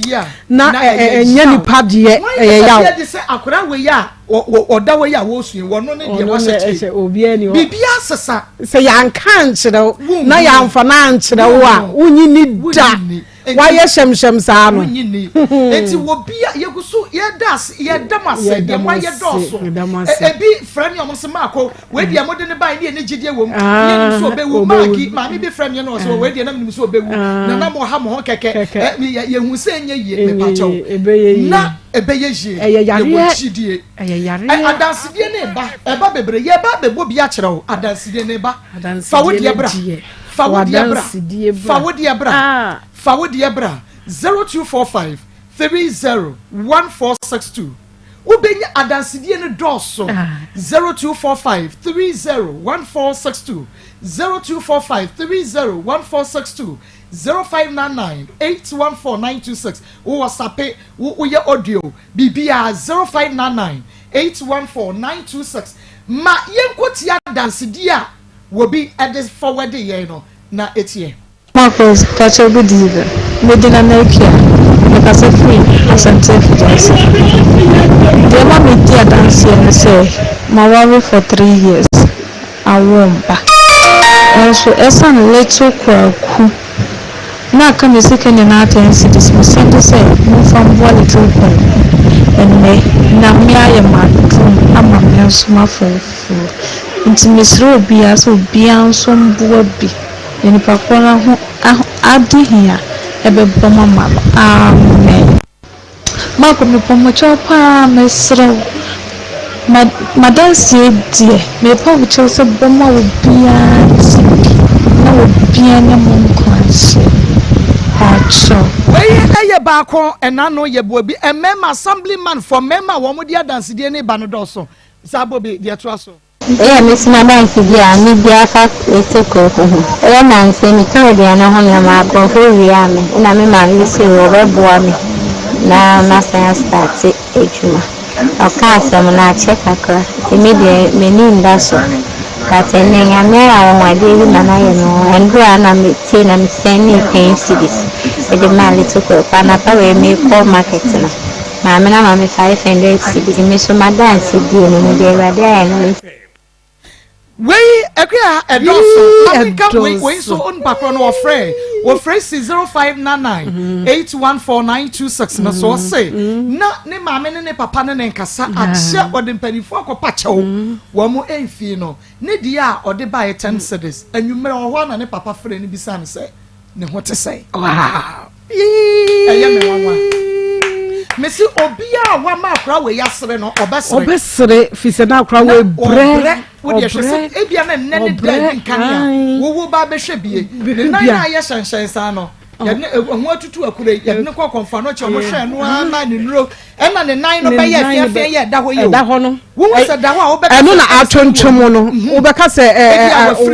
na ɛnyɛ nipa deɛ ɛyɛ yaw. Wɔn yɛ sɛ akora wei a ɔda wei a wɔresu yi wɔn ne deɛ wɔhyɛ kyɛ biribi asesa. Sɛ yɛanka ankyerɛ wo na yɛamfa no ankyerɛ wo a wonyi ni da. Wayɛ hyɛmhyɛm saa no. Wonyi ni. Enti wɔ bi a yɛgu so yɛda ase yɛda mo ase deɛ moayɛ dɔɔso. Ebi frɛ me ɔmo se maako wei deɛ mode ne bae ne yɛne gyidie wɔ mu. Ne yɛnim sɛ ɔbɛwu. Maaki maame bi frɛ me na ɔsɛ wei deɛ na menim sɛ ɔbɛwu. Na na mo ha mo ho kɛkɛ. Yɛhu sɛ ɛnyɛ yie mepakyɛw. Na ɛbɛyɛ yie. Yɛwɔ gyidie. Adansedie ne ba ɛba bebree yɛba abɛbɔ bi akyerɛ wo adansedie ne ba. Fa wo deɛ bra. Fa wo deɛ bra. Fa wo deɛ bra. Fa wo deɛ bra. 0245 30 1462. Wobɛnya adansedie no dɔɔso. 0245 30 1462. 0245 30 1462. 0599 814 926. Wowɔ sape, woyɛ audio, biribiara 0599 814 926. Ma yɛnkɔtie adansedie a Wɔbi de forward yɛn no na ɛteɛ. Marcus, pakyɛw good evening. Me din Nana Akua, me kasa firi Asante Afidiase. Deɛ ɛma me di adanseɛ ne sɛ maware for three years, awo mba. Nso ɛsan little Kwaku Na aka me sika nyinaa ten cedis me sɛnde sɛ momfa mboa little kwaku ɛnnɛ Nyame ayɛ m'adom ama me nso mafa afuro nti mesrɛ obiara sɛ obiara nso mboa bi na nipa korɔ no ho adehia ɛbɛbam ama no amen. Marco mepɛ mo kyɛw paa mesrɛ wo ma madanseɛ deɛ mepa wo kyɛw sɛ bɛma obiara nte bi na obiara nya mu nkuranhyɛ pakyɛw. Wei yɛ baako ɛna ano yɛ boa bi mmarima assembly man for mmarima a wɔn de adansedie no ba no dɔɔso saa bobi deɛ ɛtoa so. Eyɛ me soma adanse bi a medi afa Little Kwaku ho. Eyɛ nnansa yi, metɔn aduane ho nneɛma a nkurɔfoɔ wiaa me na me maame se wɔbɛboa me na masan astate adwuma. Ɔkaa asɛm no akyɛ kakra nti me deɛ m'ani nda so but ɛnnɛ Nyame ayɛ anwanwadeɛ bi ma no ayɛ me nwanwa. Ɛndora na metie na me sɛndee ten cedis de maa Little Kwaku. Anapa wei merekɔ market no, Maame no ama me 500 cedis, me nso m'adansedie no mu deɛ Awurade ayɛ no me. Wei akua ɛdɔɔso. Maame nka wei wei nso onipa korɔ no ɔfrɛ wɔfrɛ si 0599 814926 no so ɔse na ne maame ne ne papa ne ne nkasa akyɛ ɔde mpanimfoɔ akɔpa kyɛw wɔn mo mfii no ne deɛ a ɔde baeɛ 10 cedis anwummerɛ wɔ hɔ a na ne papa frɛ no bisa no sɛ ne ho te sɛn. Wow. Ɛyɛ me nwanwa. Mesi obiara a wama akora wei asere no ɔbɛsere. Ɔbɛsere fi sɛ na akora wei brɛ. Ɔbrɛ. Wo deɛ hwɛ sɛ ebia na nnɛ ne da adi nkan a wowo ba bɛhwɛ bie. Ne nan a ayɛ hyɛnhyɛn saa no. Yɛde ɛho atutu akure yɛde ne kɔ kɔnfa no kyɛ ɔmo hwɛ no ara ma ne nuro ɛna ne nan no bɛyɛ fiafia yɛ ɛda hɔ yi o. Ɛda hɔ no. Wohu sɛ da hɔ a wobɛka ɛno na atwentwem no mhm. wobɛka sɛ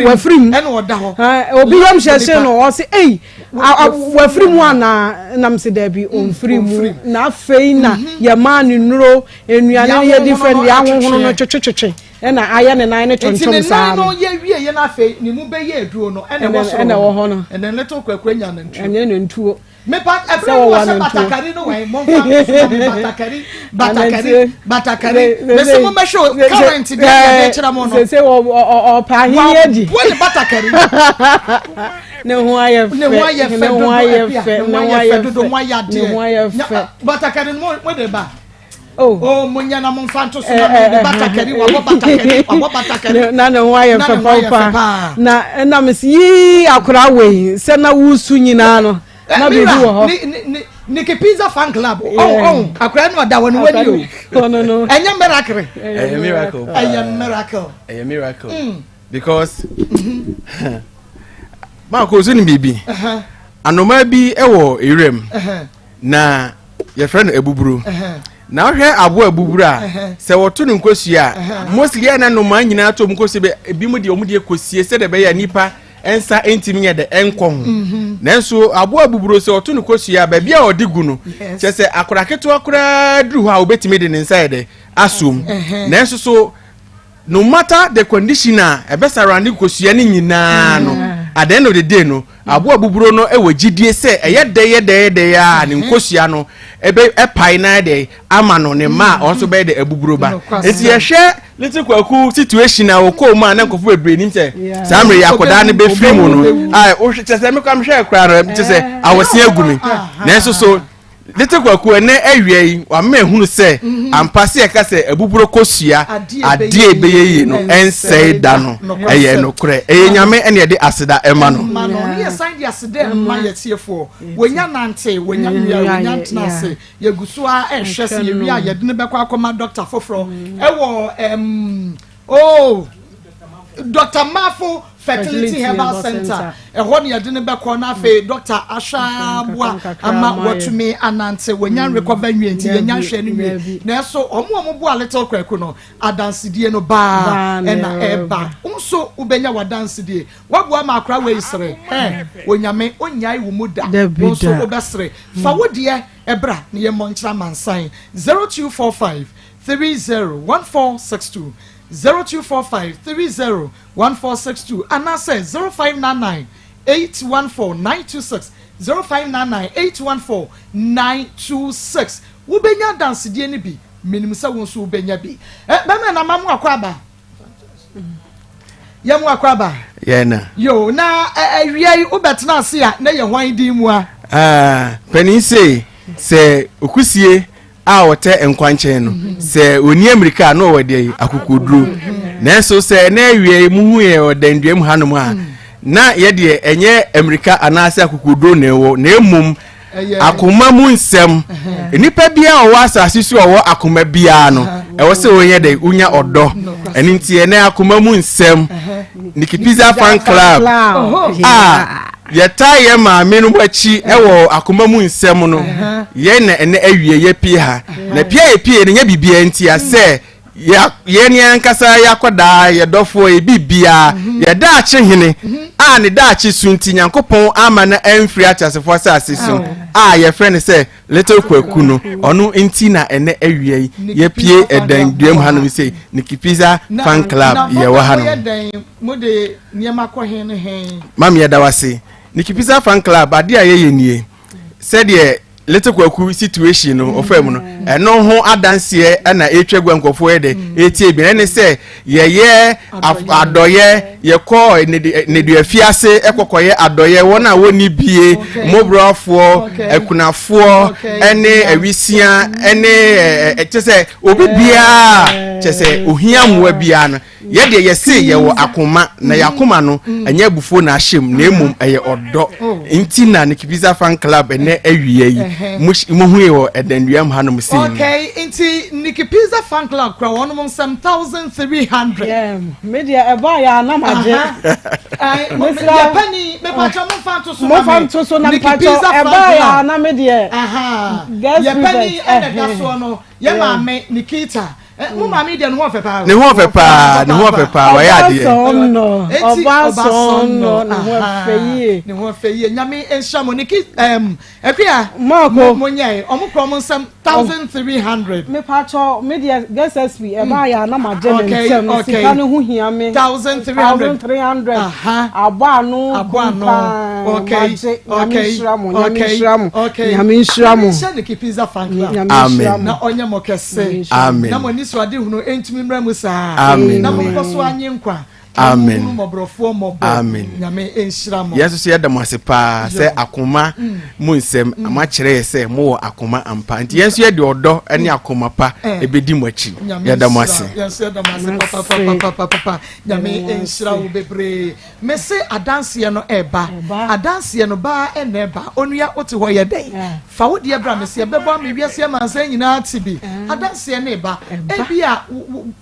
wafiri mu ɛna ɔda hɔ. Obi yam hyɛhyɛ no ɔse ei wafiri mu anaa nam sɛ daabi mm, ɔmfiri mu na afei na mhm. yɛmaa ne nnuro nnuane no yɛ different deɛ ahohono no twetwetwetwe ɛna ayɛ ne nan no twentwem saa no. Nti ne nan no yɛ wie yɛ no afei ne mu bɛyɛ aduro no ɛna ɛwɔ soro ɛna ɛwɔ hɔ no ɛna little kwakwa nya nantuo ɛnyɛ nantuo mepa ɛbrɛ no wɔhyɛ batakari no wɛn momfa nso ma me batakari batakari batakari mesi mo mɛhwɛ o current deɛ yɛde kyerɛ mo no sese ɔpɛ ahenni adi wɔ ne batakari ne ho ayɛ fɛ ne ho ayɛ fɛ ne ho ayɛ fɛ ne ho ayɛ fɛ dodo mo ayɛ adeɛ ne ho ayɛ fɛ batakari no mo de ba. Oh. Oh, mo nyɛ na mo nfa nto so na mo de batakari wabɔ batakari wabɔ batakari. Na ne ho ayɛ fɛ papa na ɛna mo si yii akora wei sɛ na wusu nyinaa no eh, na biribi wɔ hɔ. Niki Pizza fan club ɔn ɔn akora no ɔda wɔ ne wani o ɛnyɛ miracle. Ɛyɛ miracle. Ɛyɛ miracle. Ɛyɛ miracle mm. because maako so ni biribi anoma bi wɔ ewuram. Na yɛfrɛ no abuburo. Na wohwɛ aboa abuburo a, sɛ wɔto no nkosua a, mostly yɛ na nnomaa nyinaa to wɔn nkosua bɛ ebi mu deɛ wɔn deɛ kɔsie sɛdeɛ ɛbɛyɛ a nipa nsa ntumi nyɛ dɛ ɛnkɔ ho. Mhm. Nanso aboa abuburo sɛ ɔto no kosua a, baabi a ɔde gu no, kyɛ sɛ akora ketewa koraa duru hɔ a obetumi de ne nsa yɛ dɛ asom. Nanso so No matter the condition a ɛbɛ surround nkosua no nyinaa no, at the end of the day no, aboa buburo no wɔ gyidie sɛ ɛyɛ dɛ yɛ dɛ yɛ dɛ yɛ a ne nkosua no ɛbɛ ɛpae na ɛdɛ ama no ne mma a ɔno nso bɛyɛ dɛ abuburo ba. Nti yɛhwɛ little kwaku situation a wɔkɔɔ mu a na nkurɔfoɔ bebree nim sɛ saa mmerɛ yi akwadaa no bɛfiri mu no, a wohwɛ kyɛ sɛ mekora mehwɛ koraa no kyɛ sɛ awɔse agu me. Nanso so Tete Kwaku, ɛnnɛ awia yi, wama ehunu sɛ mhm. ampa sɛ yɛka sɛ abuburo kosua adeɛ ɛbɛyɛ yie no ɛnsɛe da no ɛyɛ nokorɛ ɛyɛ nyame ɛne ɛde aseda ɛma no. Ma no ne yɛsan de aseda ɛma yɛ tiefoɔ wɔnya nante wɔnya nwia wɔnya ntena ase yɛgu so a ɛhwɛ sɛ yɛwie a yɛde no bɛkɔ akɔma dɔkta foforɔ ɛwɔ ɛm oh Dr. Mafo Fertility Herbal Center ɛhɔ ne yɛde no bɛkɔ na afei mm. dɔkta ahwɛ aboa ama watumi anante wanya mm. recover nwie nti yɛnya nhwɛ no nwie nanso ɔmo a ɔmo boa little kwaku no adansedie no baa ɛna ɛba nso wobɛnya wadansedie waboa ma akora wei sere ɛ onyame onyae wo mu da wo nso wobɛsere fa wo deɛ ɛbra ne yɛmmɔ nkyerɛ amansan 0245 30 1462 0245 30 1462 anaasɛ 0599 814 926, 0599 814 926. Wobɛnya adansedie no bi, menim sɛ wo nso wobɛnya bi. Eh, bɛma na ma mo akɔ aba. Yɛ mo akɔ aba. Yɛ na. Yo, na awia yi wobɛtena ase a na yɛ hwan din mu a? Ah, panin se sɛ okusie a ɔtɛ nkwa nkyɛn no sɛ ɔni amirika a na ɔwɔ deɛ akokoduro nanso sɛ na awia yi muhu yɛ ɔdandua mu hanom a na yɛ deɛ ɛnyɛ amirika anaasɛ akokoduro na ɛwɔ na mmom akoma mu nsɛm nnipa biara ɔwɔ asase so ɔwɔ akoma biara no ɛwɔ sɛ wɔnyɛ dɛ wonya ɔdɔ ɛno nti ɛnɛ akoma mu nsɛm Nikki Pizza fan club a Yɛtaa yɛn maame nom akyi wɔ akoma mu nsɛm no, yɛn na ɛnɛ awie yɛpie ha. Na pie a yɛpie no nyɛ biribiara ntia sɛ yɛn yɛn ankasa yɛn akɔdaa, yɛn dɔfoɔ, yɛn biribiara, yɛn daakye hene a ne daakye so nti Nyankopɔn ama no amfiri ateasefoɔ asase so a yɛfrɛ no sɛ Little Kwaku no, ɔno nti na ɛnɛ awia yi yɛpie ɛdan dua mu hanom sei, Nikki Pizza Fan Club yɛwɔ hanom. Mode nneɛma kɔ he ne he? Mame yɛda wo ase. Nikki Pizza Fan Club, adeɛ a yɛyɛ nie. Sɛdeɛ Little Kwaku situation no ɔfaa mu no ɛno ho adanseɛ ɛna ɛtwa gu nkurɔfoɔ yɛ dɛ ɛtie bi ɛne sɛ yɛyɛ adɔyɛ yɛkɔ nneduafiase ɛkɔkɔyɛ adɔyɛ wɔn a wɔnni bie mmɔborɔfoɔ akunafoɔ ɛne awisia ɛne ɛkyɛ sɛ obi biara kyɛ sɛ ohia mmoa biara no Yɛ deɛ yɛse yɛwɔ akoma na yɛ akoma no ɛnyɛ abufuo na ahyɛ mu na mmom ɛyɛ ɔdɔ oh. nti na Nikki Pizza Fan Club ɛnɛ awia yi mohu wɔ ɛdanduam hanom sei Okay, nti Nikki Pizza Fan Club kura wɔn nsɛm 1300. Yeah, me deɛ ɛbɔ ayɛ anam agye. Yɛ panyin, mepatwa mo nfa nto so ma me. Mo nfa nto so na mpatwa ɛbɔ ayɛ anam deɛ. Yɛ panyin ɛna da soɔ no, yɛ maame Nikita. Eh, mo maame deɛ ne ho ɔfɛ paa. Ne ho ɔfɛ paa, ne ho ɔfɛ paa, wayɛ adeɛ. Ɔba sɔn nɔ, ne ho ɔfɛ yie. Ne ho ɔfɛ yie, nyame nhyira mo. Niki, ɛm, Akuya, mo mo nyɛ, ɔmo kura ɔmo nsɛm 1300. Me pa kyɛw, me deɛ guest SP, ɛbaa yɛ a na ma gye ne ntɛm, sika ne ho hia me. 1300. 1300. Abɔ ano kum paa, ma gye, nyame nhyira mo, nyame nhyira mo, nyame nhyira mo. Nyame nhyira Niki Pizza Fan Club. Amen. Na ɔnyɛ mo kɛse. Amen. Na mo anisoadehunu ntumi mmra mu saa. Amen. Na monkɔ so anye nkwa. Amen. Na monhunu mmɔborɔfoɔ mmɔbɔ. Amen. Nyame nhyira mo. Yɛn nso so yɛda mo ase paa sɛ akoma mm. mu nsɛm mm. moakyerɛ yɛ sɛ mowɔ akoma ampa nti yɛn nso yɛde ɔdɔ ne akoma pa eh. ɛbɛdi mo akyi. Yɛda mo ase. Yɛn nso yɛda mo ase papapapapapa. Nyame nhyira wo bebree. Mese adanseɛ no ɛɛba, adanseɛ no baa ɛna ɛba, onua wote hɔ yɛ dɛn? Fa wo deɛ bra mese ɛbɛbɔ ama wiase amansan nyinaa ate bi, adanseɛ no ɛba, ebia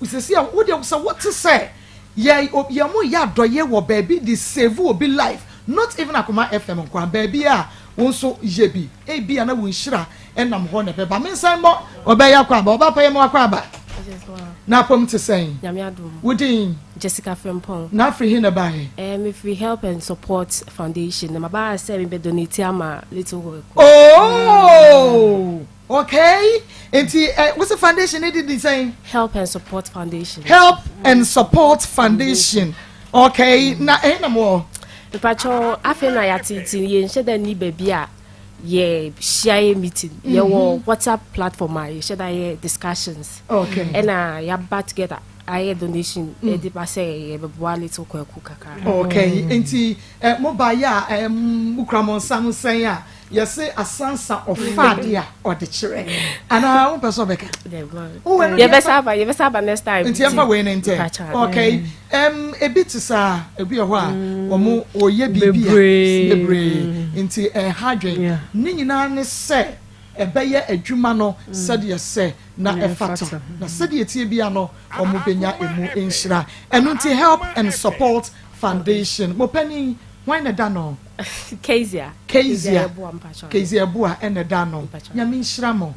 sɛsi a wo deɛ sɛ wote sɛ yɛ yɛ mo yɛ adɔyɛ wɔ baabi de save obi life, not even Akoma FM nkoa, baabi a wo nso yɛ bi, ebia na wo nhyira Ɛnam hɔ na ɛbɛba. Mensan mmɔ ɔbaa yi akwaaba. Ɔbaa pa yɛ ma w'akwaaba. Na apɔm te sɛn? Nyame adom. Wo din? Jessica Frimpong. Na afiri he na ɛbaeɛ? Eh, mefiri Help and Support Foundation. Na maba ha sɛ mebɛ donate ama Little Kwaku. Oh! Okay. Nti, eh, wo se foundation ne de di sɛn? Help and Support Foundation. Help and Support Foundation. Okay. Na ɛhe na mowɔ? Mepakyɛw, afei na yɛate nti yɛnhyɛ da nni baabi a yɛ hyia yɛ meeting mm -hmm. yɛwɔ whatsapp platform a yɛhyɛ da yɛ discussions okay. ɛna yɛaba together ayɛ donation mm. ɛde ba sɛ yɛbɛboa little kwaku kakra okay mm. nti eh, mo ba yɛ a eh, mokura mo nsa ho sɛn a yɛse asansa ɔfa adeɛ a ɔde kyerɛ anaa wompɛ sɛ ɔbɛka yɛbɛsa aba yɛbɛsa aba next time nti yɛmfa wei ne ntɛ okay Ɛm, ebi te saa, ebi wɔ hɔ a, wɔn wɔyɛ biribi a bebree nti ɛha adwene. Ne nyinaa ne sɛ ɛbɛyɛ adwuma no sɛdeɛ ɛsɛ na ɛfata, na sɛdeɛ ɛteɛ biara no wɔbɛnya ɛmu nhyira. Ɛno nti Help and Support Foundation, mo panin, hwan na ɛda no? Kezia. Kezia. Kezia Abua na ɛda ano. Nyame nhyira mo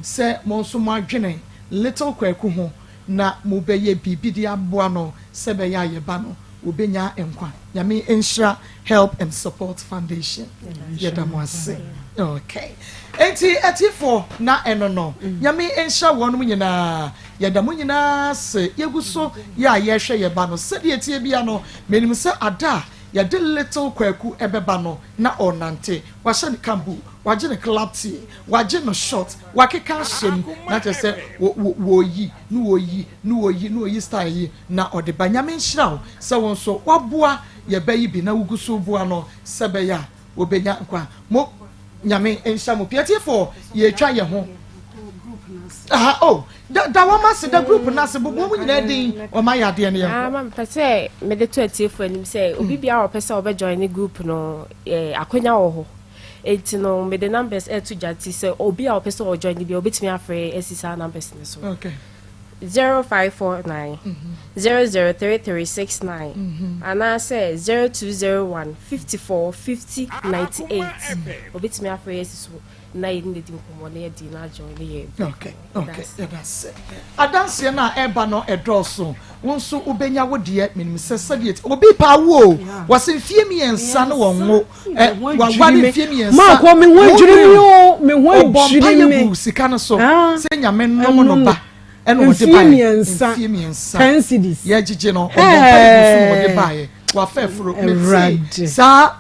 sɛ mo nso moadwene Little Kwaku ho. na mobɛyɛ biribi de aboa no sɛ ɛbɛyɛ a yɛba no wɔbɛnya nkwa. Nyame nhyira Help and Support Foundation. Yɛda mo ase. Okay. Enti atiefoɔ na ɛno no. Nyame nhyira wɔnom nyinaa. Yɛda mo nyinaa ase. Yɛgu so yɛ a yɛrehwɛ yɛba no. Sɛdeɛ ɛteɛ bia no, menim sɛ ada a yɛde Little Kwaku ɛbɛba no na ɔrenante. Wahyɛ ne kambu, wagye ne club tee, wagye no short, wakeka ahyɛ mu na kyerɛ sɛ wɔyi na wɔyi na wɔyi na wɔyi style yi na ɔde ba. Nyame nhyira wo sɛ wo nso waboa yɛ ba yi bi na wogu so boa no sɛ bɛyɛ a wɔbɛnya nkwa. Mo Nyame nhyira mo pii. Atiefoɔ yɛtwa yɛ ho. Aha oh da da wɔn ase da group no ase bobɔ wɔn nyinaa din wɔn ayɛ adeɛ no yɛn kɔ. Ah, mepɛ sɛ mede to atiefoɔ anim sɛ obi biara a ɔpɛ sɛ ɔbɛ join ne group no eh, akwanya wɔ hɔ. Enti no mede numbers ɛto gya nti sɛ obi a ɔpɛ sɛ ɔjoin no bi obetumi afrɛ asi saa numbers no so. Okay. 0549 003369 anaasɛ 0201 54 50 98 obetumi afrɛ asi so na yɛne no adi nkɔmmɔ na yɛde no ajoin ne yɛ. Okay, okay, yɛda ase. Adanseɛ no a ɛba no ɛdɔɔso. Wo nso wobɛnya wo deɛ menim sɛ sɛdeɛ obi paa wo o wɔse mfie mmiɛnsa no wɔn ngo waware mfie mmiɛnsa maakɔ me ho adwiri mi o me ho adwiri mi ɔbɔ mpaeɛ gu sika no so ah. sɛ nyame nnom no ba ɛna ɔde baeɛ mfie mmiɛnsa ten cedis yɛgyegye no ɔbɔ mpaeɛ gu so na ɔde baeɛ wafa afuro mete saa.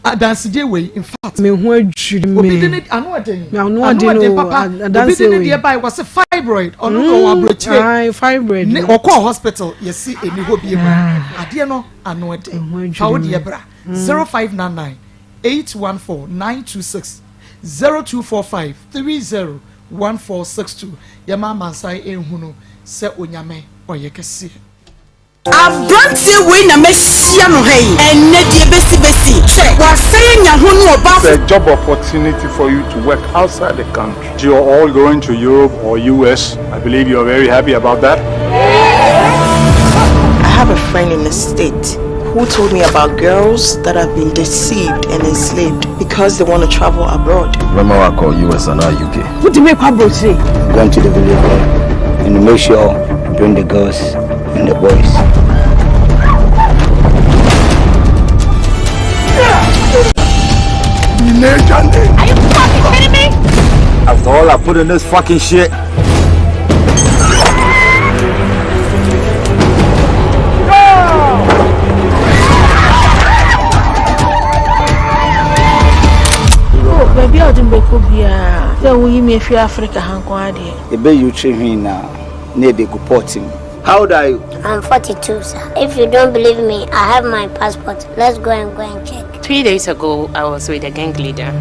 Adansedie wei in fact. Me ho adwiri me. Obi de ne ano ɔden. Ano ɔden o papa. Adanse Obi de ne wei. deɛ bae wɔsi fibroid ɔno na ɔwɔ aburokyire. Ayi fibroid. Ne ɔkɔɔ hospital yɛsi eni hɔ bie mu. Adeɛ no ano ɔden. Fa wo deɛ bra. 0599 814 926 0245 30 1462 Yɛma amansan nhunu sɛ Onyame ɔyɛ kɛseɛ. Abranteɛ wei na mahyia no ha yi ɛnnɛ deɛ bɛsi bɛsi hwɛ wasan anya ho ne ɔbaa It's a job opportunity for you to work outside the country. You're all going to Europe or US. I believe you're very happy about that. I have a friend in the state who told me about girls that have been deceived and enslaved because they want to travel abroad. Remember I call US and UK. What do you make Going to the village and make sure bring the girls and the boys. Are you fucking kidding me? After all I put in this fucking shit. Baabi a ɔde me bɛkɔ biara sɛ woyi me afiri Africa ha nko ara deɛ. Yɛbɛyi wo tiri hwi na na yɛde agu pot mu. How old are you? I'm 42, sir. If you don't believe me, I have my passport. Let's go and go and check. Three days ago, I was with a gang leader.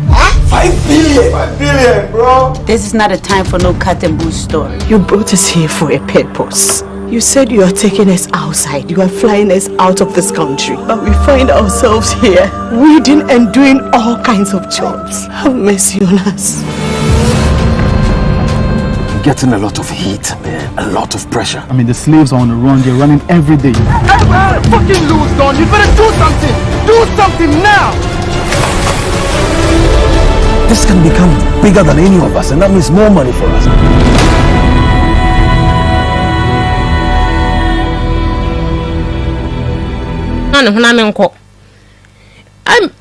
5 billion! 5 billion, bro! This is not a time for no cat and bull story. You brought us here for a purpose. You said you are taking us outside. You are flying us out of this country. But we find ourselves here, weeding and doing all kinds of jobs. Have mercy on us. Getting a lot of heat, man. A lot of pressure. I mean, the slaves are on the run. They're running every day. Hey, man, fucking lose, Don. You better do something. Do something now. This can become bigger than any of us, and that means more money for us. Na ne ho na menkɔ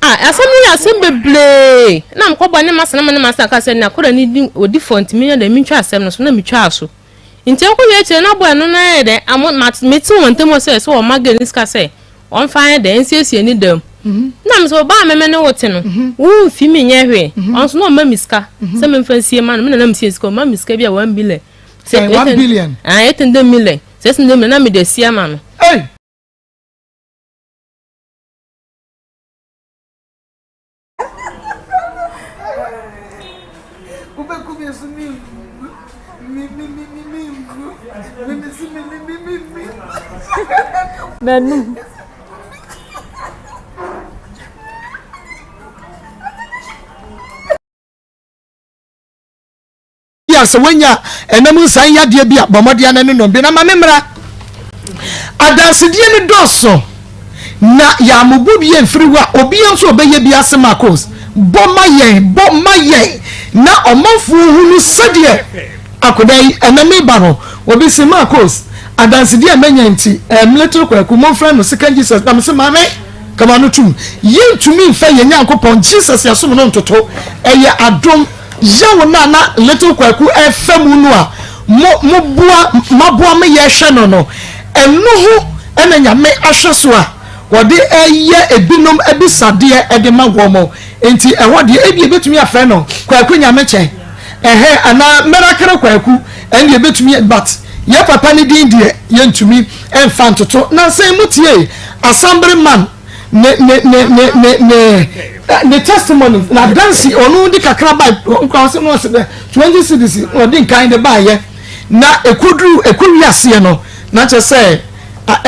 asɛm no yɛ asɛm bebree na mekɔbɔ ne masa na ma ne masa ka sɛ nakora ne di odi fɔ nti menya dɛ mentwa asɛm no so na metwaa so nti ɛkɔ wie akyire na bɔɛ no na yɛ dɛ amo mete wɔn ntam hɔ sɛ sɛ wɔma gɛ ne sika sɛ ɔmfa yɛ dɛ nsiesie ne dam na mesɛ ɔbaa mɛmɛ ne wo te no womfi me nyɛ hwee. Ɔno nso na ɔma me sika sɛ memfa nsie ma no. Me nana mesie sika, ɔma me sika bi a 1 billion. Sɛ 1 billion? Ah, 800 million, 600 million na mede asie ama no. Hey! Wobɛku me so me me me me me me ngu me me si me me me me me. M'anum. A sɛ woanya ɛnam nsan yadeɛ bi a, bɔ mmɔden ana ne nom bi na ma me mmra. Adansedie no dɔɔso na yɛamobu bi mfiri hɔ a, obiara nso ɔbɛyɛ bi ase. Marcos, bɔ ma yɛn, bɔ ma yɛn na ɔmanfoɔ hunu sɛdeɛ akoda yi ɛnɛ meba no. Obi si Marcos adansedie a manya nti little Kwaku, momfrɛ no Second Jesus, na mese maame kama no tum. Yɛntumi mfa yɛn Nyankopɔn Jesus yɛsom no ntoto. Ɛyɛ adom yawo no a na little Kwaku ɛfa mu no a mo moboa maboa me yɛhwɛ no, ɛno ho ɛna Nyame ahwɛ so a wɔde ɛyɛ ebinom abisadeɛ ɛde ma wɔn mo. Nti ɛhɔ deɛ ebi ebetumi afrɛ no Kwaku Nyame kyɛn ɛhɛ anaa miracle Kwaku, ɛne ebetumi, but yɛ papa ne din deɛ yɛntumi ɛnfa ntoto. Nansan mu tie Assembly man ne testimony na dansi ɔno de kakra ba nkura ɔsɛ no ɔsɛ dɛ 20 cedis ɔde nkan de ba yɛ na ekoduru ekowi aseɛ no na kyerɛ sɛ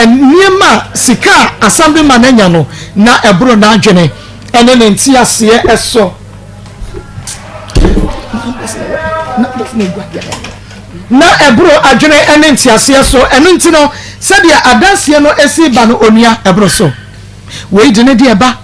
nneɛma sika a Assembly man anya no na ɛboro n'adwene ɛne ne nte aseɛ ɛso na ɛboro adwene ɛne nteaseɛ so. Ɛno nti no, sɛdeɛ adanseɛ no esi ba no, onua, ɛboro so. Wei de ne deɛ ba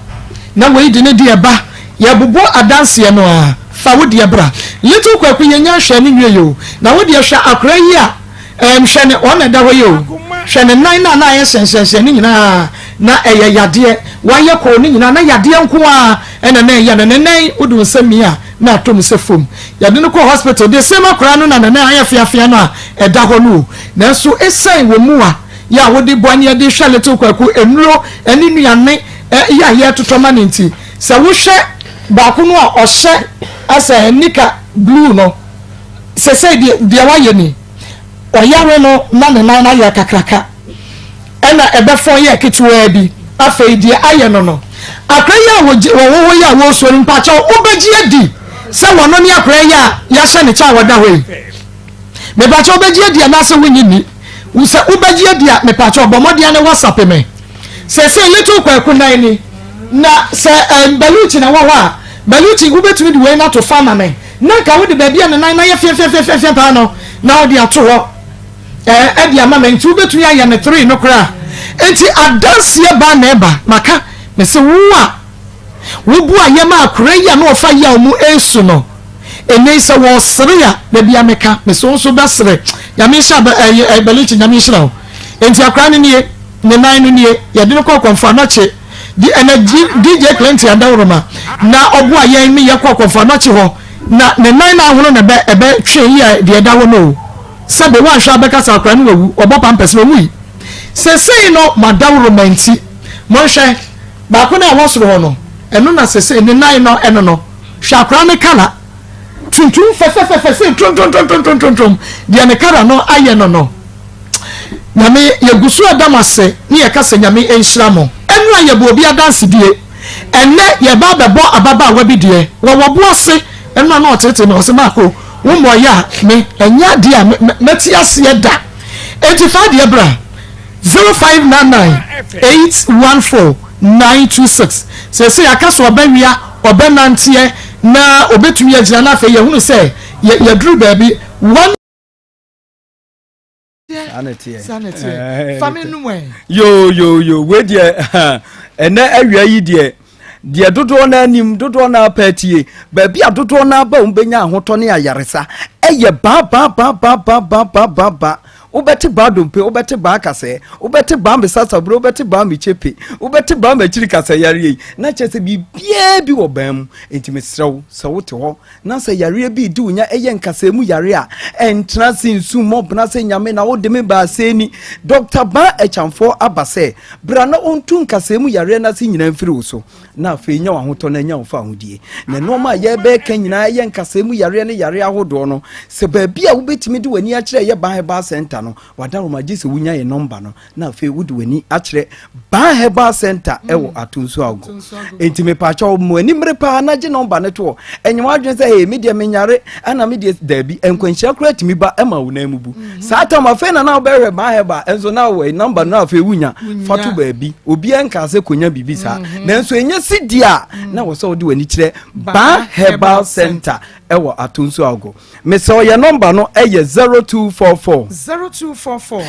na wei de ne deɛ ba, yɛbobɔ adanseɛ no a, fa wo deɛ bra. Little Kwaku, yɛnya nhwɛ ne nwie yi o, na wo deɛ hwɛ akora yi a hwɛ ne ɔna da hɔ yi o. Hwɛ ne nan na ayɛ hyɛnhyɛnhyɛn ne nyinaa na ɛyɛ yadeɛ. Wayɛ kɔɔ ne nyinaa na yadeɛ nko a ɛna na ɛyɛ no. Ne nan wode wo nsa mia na atom sɛ fam. Yɛde no kɔ hospital de same akora no na ne nan ayɛ feafea no a ɛda hɔ no o. Nanso ɛsiane wɔ mu a yɛ a wode bɔ ne yɛde hwɛ little Kwaku nnuro ne nnuane. yɛ a yɛtotɔ ma no nti, sɛ wohwɛ baako no a ɔhyɛ asɛ nika blue no, sɛsɛi deɛ deɛ wayɛ ni, ɔyare no na ne nan no ayɛ kakraka, ɛna ɛbɛfɔn yɛ ketewaa bi, afei deɛ ayɛ no no, akora yi a wɔwɔ hɔ yi a wɔresuo no, mpakyɛw wobɛgye adi sɛ wɔno ne akora yi a yɛahyɛ ne kyɛ a wɔda hɔ yi? Mepakyɛw wobɛgye adi anaasɛ wonnye nni? Sɛ wobɛgye adi a, mepakyɛw bɔ mmɔden ne WhatsApp me. Seesei Little Kwaku nan ni. Na sɛ ɛm Baluchi na ɛwɔ hɔ a, Baluchi wobɛtumi de wei no ato fa ama me. Na nka wode baabi a ne nan no ayɛ feafeafeafea paa no na wode ato hɔ ɛɛ ɛde ama me. Nti wobɛtumi ayɛ no three no koraa. Nti adanseɛ baa na ɛba. Maka, mese wo a Wobu ayam a akwadaa yi a na ɔfa yaw mu resu no, ɛnnɛ yi sɛ wɔresere a, da bi a meka, mese wo nso bɛsere. Nyame nhyira bɛ, ɛyɛ, ɛyɛ Bɛlikyi, Nyame nhyira wo. Enti akwadaa no nie, ne nan no nie, yɛde no kɔɔ Kɔmfo Anɔkye. Di, ɛnɛ G, DJ Clinton Adaworoma na ɔboa yɛn ne yɛkɔɔ Kɔmfo Anɔkye hɔ, na ne nan no ahono na ɛbɛ, ɛbɛ twe yi a deɛ ɛda hɔ no o. Sɛbe woanhwɛ a bɛka sɛ akwadaa no wawu, ɔbɔ pampɛs na ɔwui. Sesei no, mo adaworoma nti, monhwɛ. Baako no a ɛwɔ soro hɔ no, ɛno na sesei ne nan no, ɛno no. Hwɛ akwadaa no kala. Tuntum fɛfɛfɛfɛ sei trontrontrontrontrom deɛ ne kala no ayɛ no no. Nyame, yɛgu so ɛda mo ase ne yɛka sɛ Nyame nhyira mo. Ɛnora yɛbɔ obi adansedie, ɛnnɛ yɛreba abɛbɔ ababaawa bi deɛ. Wɔwɔ bo ase, ɛnora na ɔteetee me, ɔse Marko, wo mmɔeɛ a me, ɛnyɛ adeɛ a mɛte aseɛ da. Enti fa adeɛ bra. 0599 814 926 Seesei aka sɛ ɔbɛwea, ɔbɛnanteɛ, na ɔbɛtumi agyina na afei yɛhunu sɛ yɛaduru baabi. One. Saa na ɛteɛ. Saa na ɛteɛ. Fa me num ɛ. Yo yo yo wei deɛ ɛnɛ awia yi deɛ deɛ dodoɔ no anim dodoɔ no apɛ atie baabi a dodoɔ no aba wɔn bɛnya ahotɔ ne ayaresa ɛyɛ baa baa baa baa baa baa baa baa baa Wobɛte baa dompe, wobɛte baa kasɛɛ, wobɛte baa me sasaburo, wobɛte baa me kyepe, wobɛte baa m'akyiri kasɛyareɛ yi, na kyerɛ sɛ biribiara bi wɔ baa mu. Enti mesrɛ wo, sɛ wote hɔ na sɛ yareɛ bi redi wo nya, ɛyɛ nkasɛɛ mu yareɛ a, ɛntena ase nsu mmɔ bena sɛ Nyame na wode me baa sei ni. Dɔkta Baa Akyamfoɔ aba sɛ, bra na ɔntu nkasɛɛ mu yareɛ no ase nyinaa mfiri wo so. na afei nya w'ahotɔ na anya wo fahodie. Na nneɛma a yɛrebɛka nyinaa yɛ nkasɛɛ mu yareɛ ne yareɛ ahodoɔ no, sɛ baabi a wobɛtumi de w'ani akyerɛ yɛ Ban Herbal Center no, w'adaworoma gye sɛ wonya yɛn nɔmba no, na afei wode w'ani akyerɛ Ban Herbal Center ɛwɔ Atonsu Ago. Enti mepaakyɛw mo ani mmere paa na gye nɔmba no toɔ. Ɛnyɛ w'adwene sɛ hey, me deɛ menyare ɛna me deɛ daabi, nkwanhyia koraa tumi ba ɛma wo nan mu bu. Saa tam afei na na wobɛhwɛ Ban Herbal nso na wɔ nɔmba no na afei wonya fa to baabi. Obiara nkaa sɛ kɔnya biribi saa mhm. nanso ɛnyɛ si di a mm. na wɔ sɛ wode w'ani kyerɛ Ban Herbal Center ɛwɔ Atonsu Ago. Mesɛ ɔyɛ nɔmba no ɛyɛ 0244 0244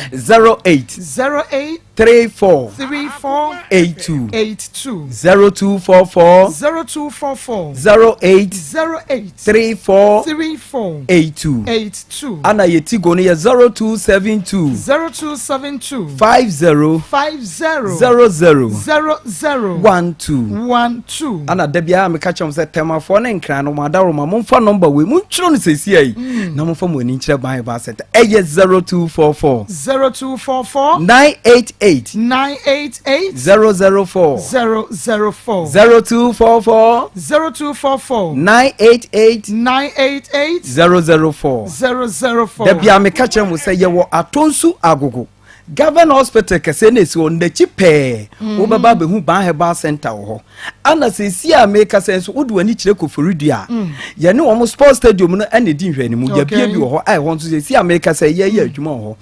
08 08 34 34 82 82 0244 0244 08 08 34 34 82 82 ana yɛ tigo no yɛ 0272 0272 50 50 00 00 12 12 ana da biara meka kyerɛ mo sɛ tɛmafoɔ ne nkran no mo adaworoma momfa nɔmba wei montwerɛ no sɛsia yi mm. na momfa mo ani nkyerɛ ban herbal center ɛyɛ 0244 0244 988 988 004 004 0244 0244 988 988 004 004 Da biara meka kyerɛ mo sɛ yɛwɔ Atonsu Agogo Government Hospital kɛseɛ no ɛsi hɔ n'akyi pɛɛ mhm. wobɛba abɛhu Ban Herbal Center wɔ hɔ ana seesie a meka sɛ nso wode w'ani kyerɛ Koforidua a mm. yɛne wɔn sports stadium no ɛna ɛdi nhwɛanimu yɛbie bi wɔ hɔ a ɛhɔ nso seesie a meka sɛ yɛyɛ mm. adwuma wɔ hɔ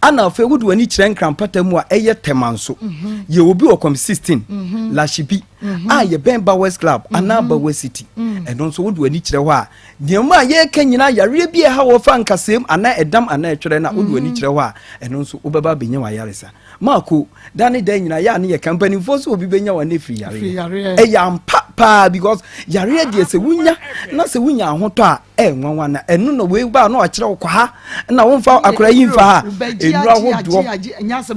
ana afei wode w'ani kyerɛ Nkrampata mu a ɛyɛ Tɛma nso mhm. yɛ obi wɔ kɔm 16 mhm. Lashibi a yɛbɛn Bowers Club anaa Bowers City ɛno nso wode w'ani kyerɛ hɔ a Nneɛma a yɛreka nyinaa, yareɛ bi a ɛha wɔ fa nkasɛm anaa ɛdam anaa ɛtwerɛ no a, wode w'ani kyerɛ hɔ a, ɛno nso wobɛba abɛnya w'ayaresa. Marco, da ne da nyinaa yɛ a ne yɛka mpanimfoɔ sɛ obi bɛnya w'ano afiri yareɛ. Ɛyɛ ampa paa because yareɛ deɛ sɛ wonya na sɛ wonya ahotɔ a ɛyɛ nwanwa na ɛno na wei ba na wakyerɛ wo kɔ ha na womfa akora yi mfa ha nnuro ahodoɔ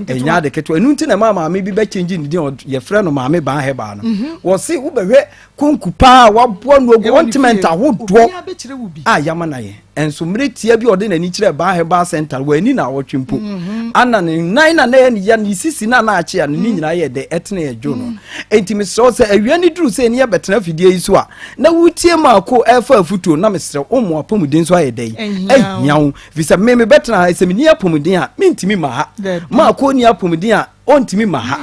ɛnyɛ ade ketewa. Ɛno nti na ɛma maame bi bɛkyɛngye ne din yɛfrɛ no maame baa hɛbaa no. Mhm. Wɔse wobɛhwɛ Konku paa a waboa no agu ointment ahodoɔ a yama no ayɛ. Nso mmerɛ tia bi a ɔde n'ani kyerɛɛ Baa Herbal Center, wanni naawɔtwe mpo. Ana ne nan na na ɛyɛ ne ya, ne sisi na na akye a, ne ne nyinaa yɛ dɛ, ɛtene ɛdwo no. Enti mesrɛ wo sɛ awia no duru sɛ ne yɛbɛtena afidie yi so a, na wotie Marko ɛrefa afutuo, na mesrɛ wo, mo apɔmuden nso ayɛ dɛn? Ahia wo. Ɛfiri sɛ me mebɛtena ha, sɛ menni apɔmuden a, mentumi mma ha. Marko nni apɔmuden a, ɔntumi mma ha.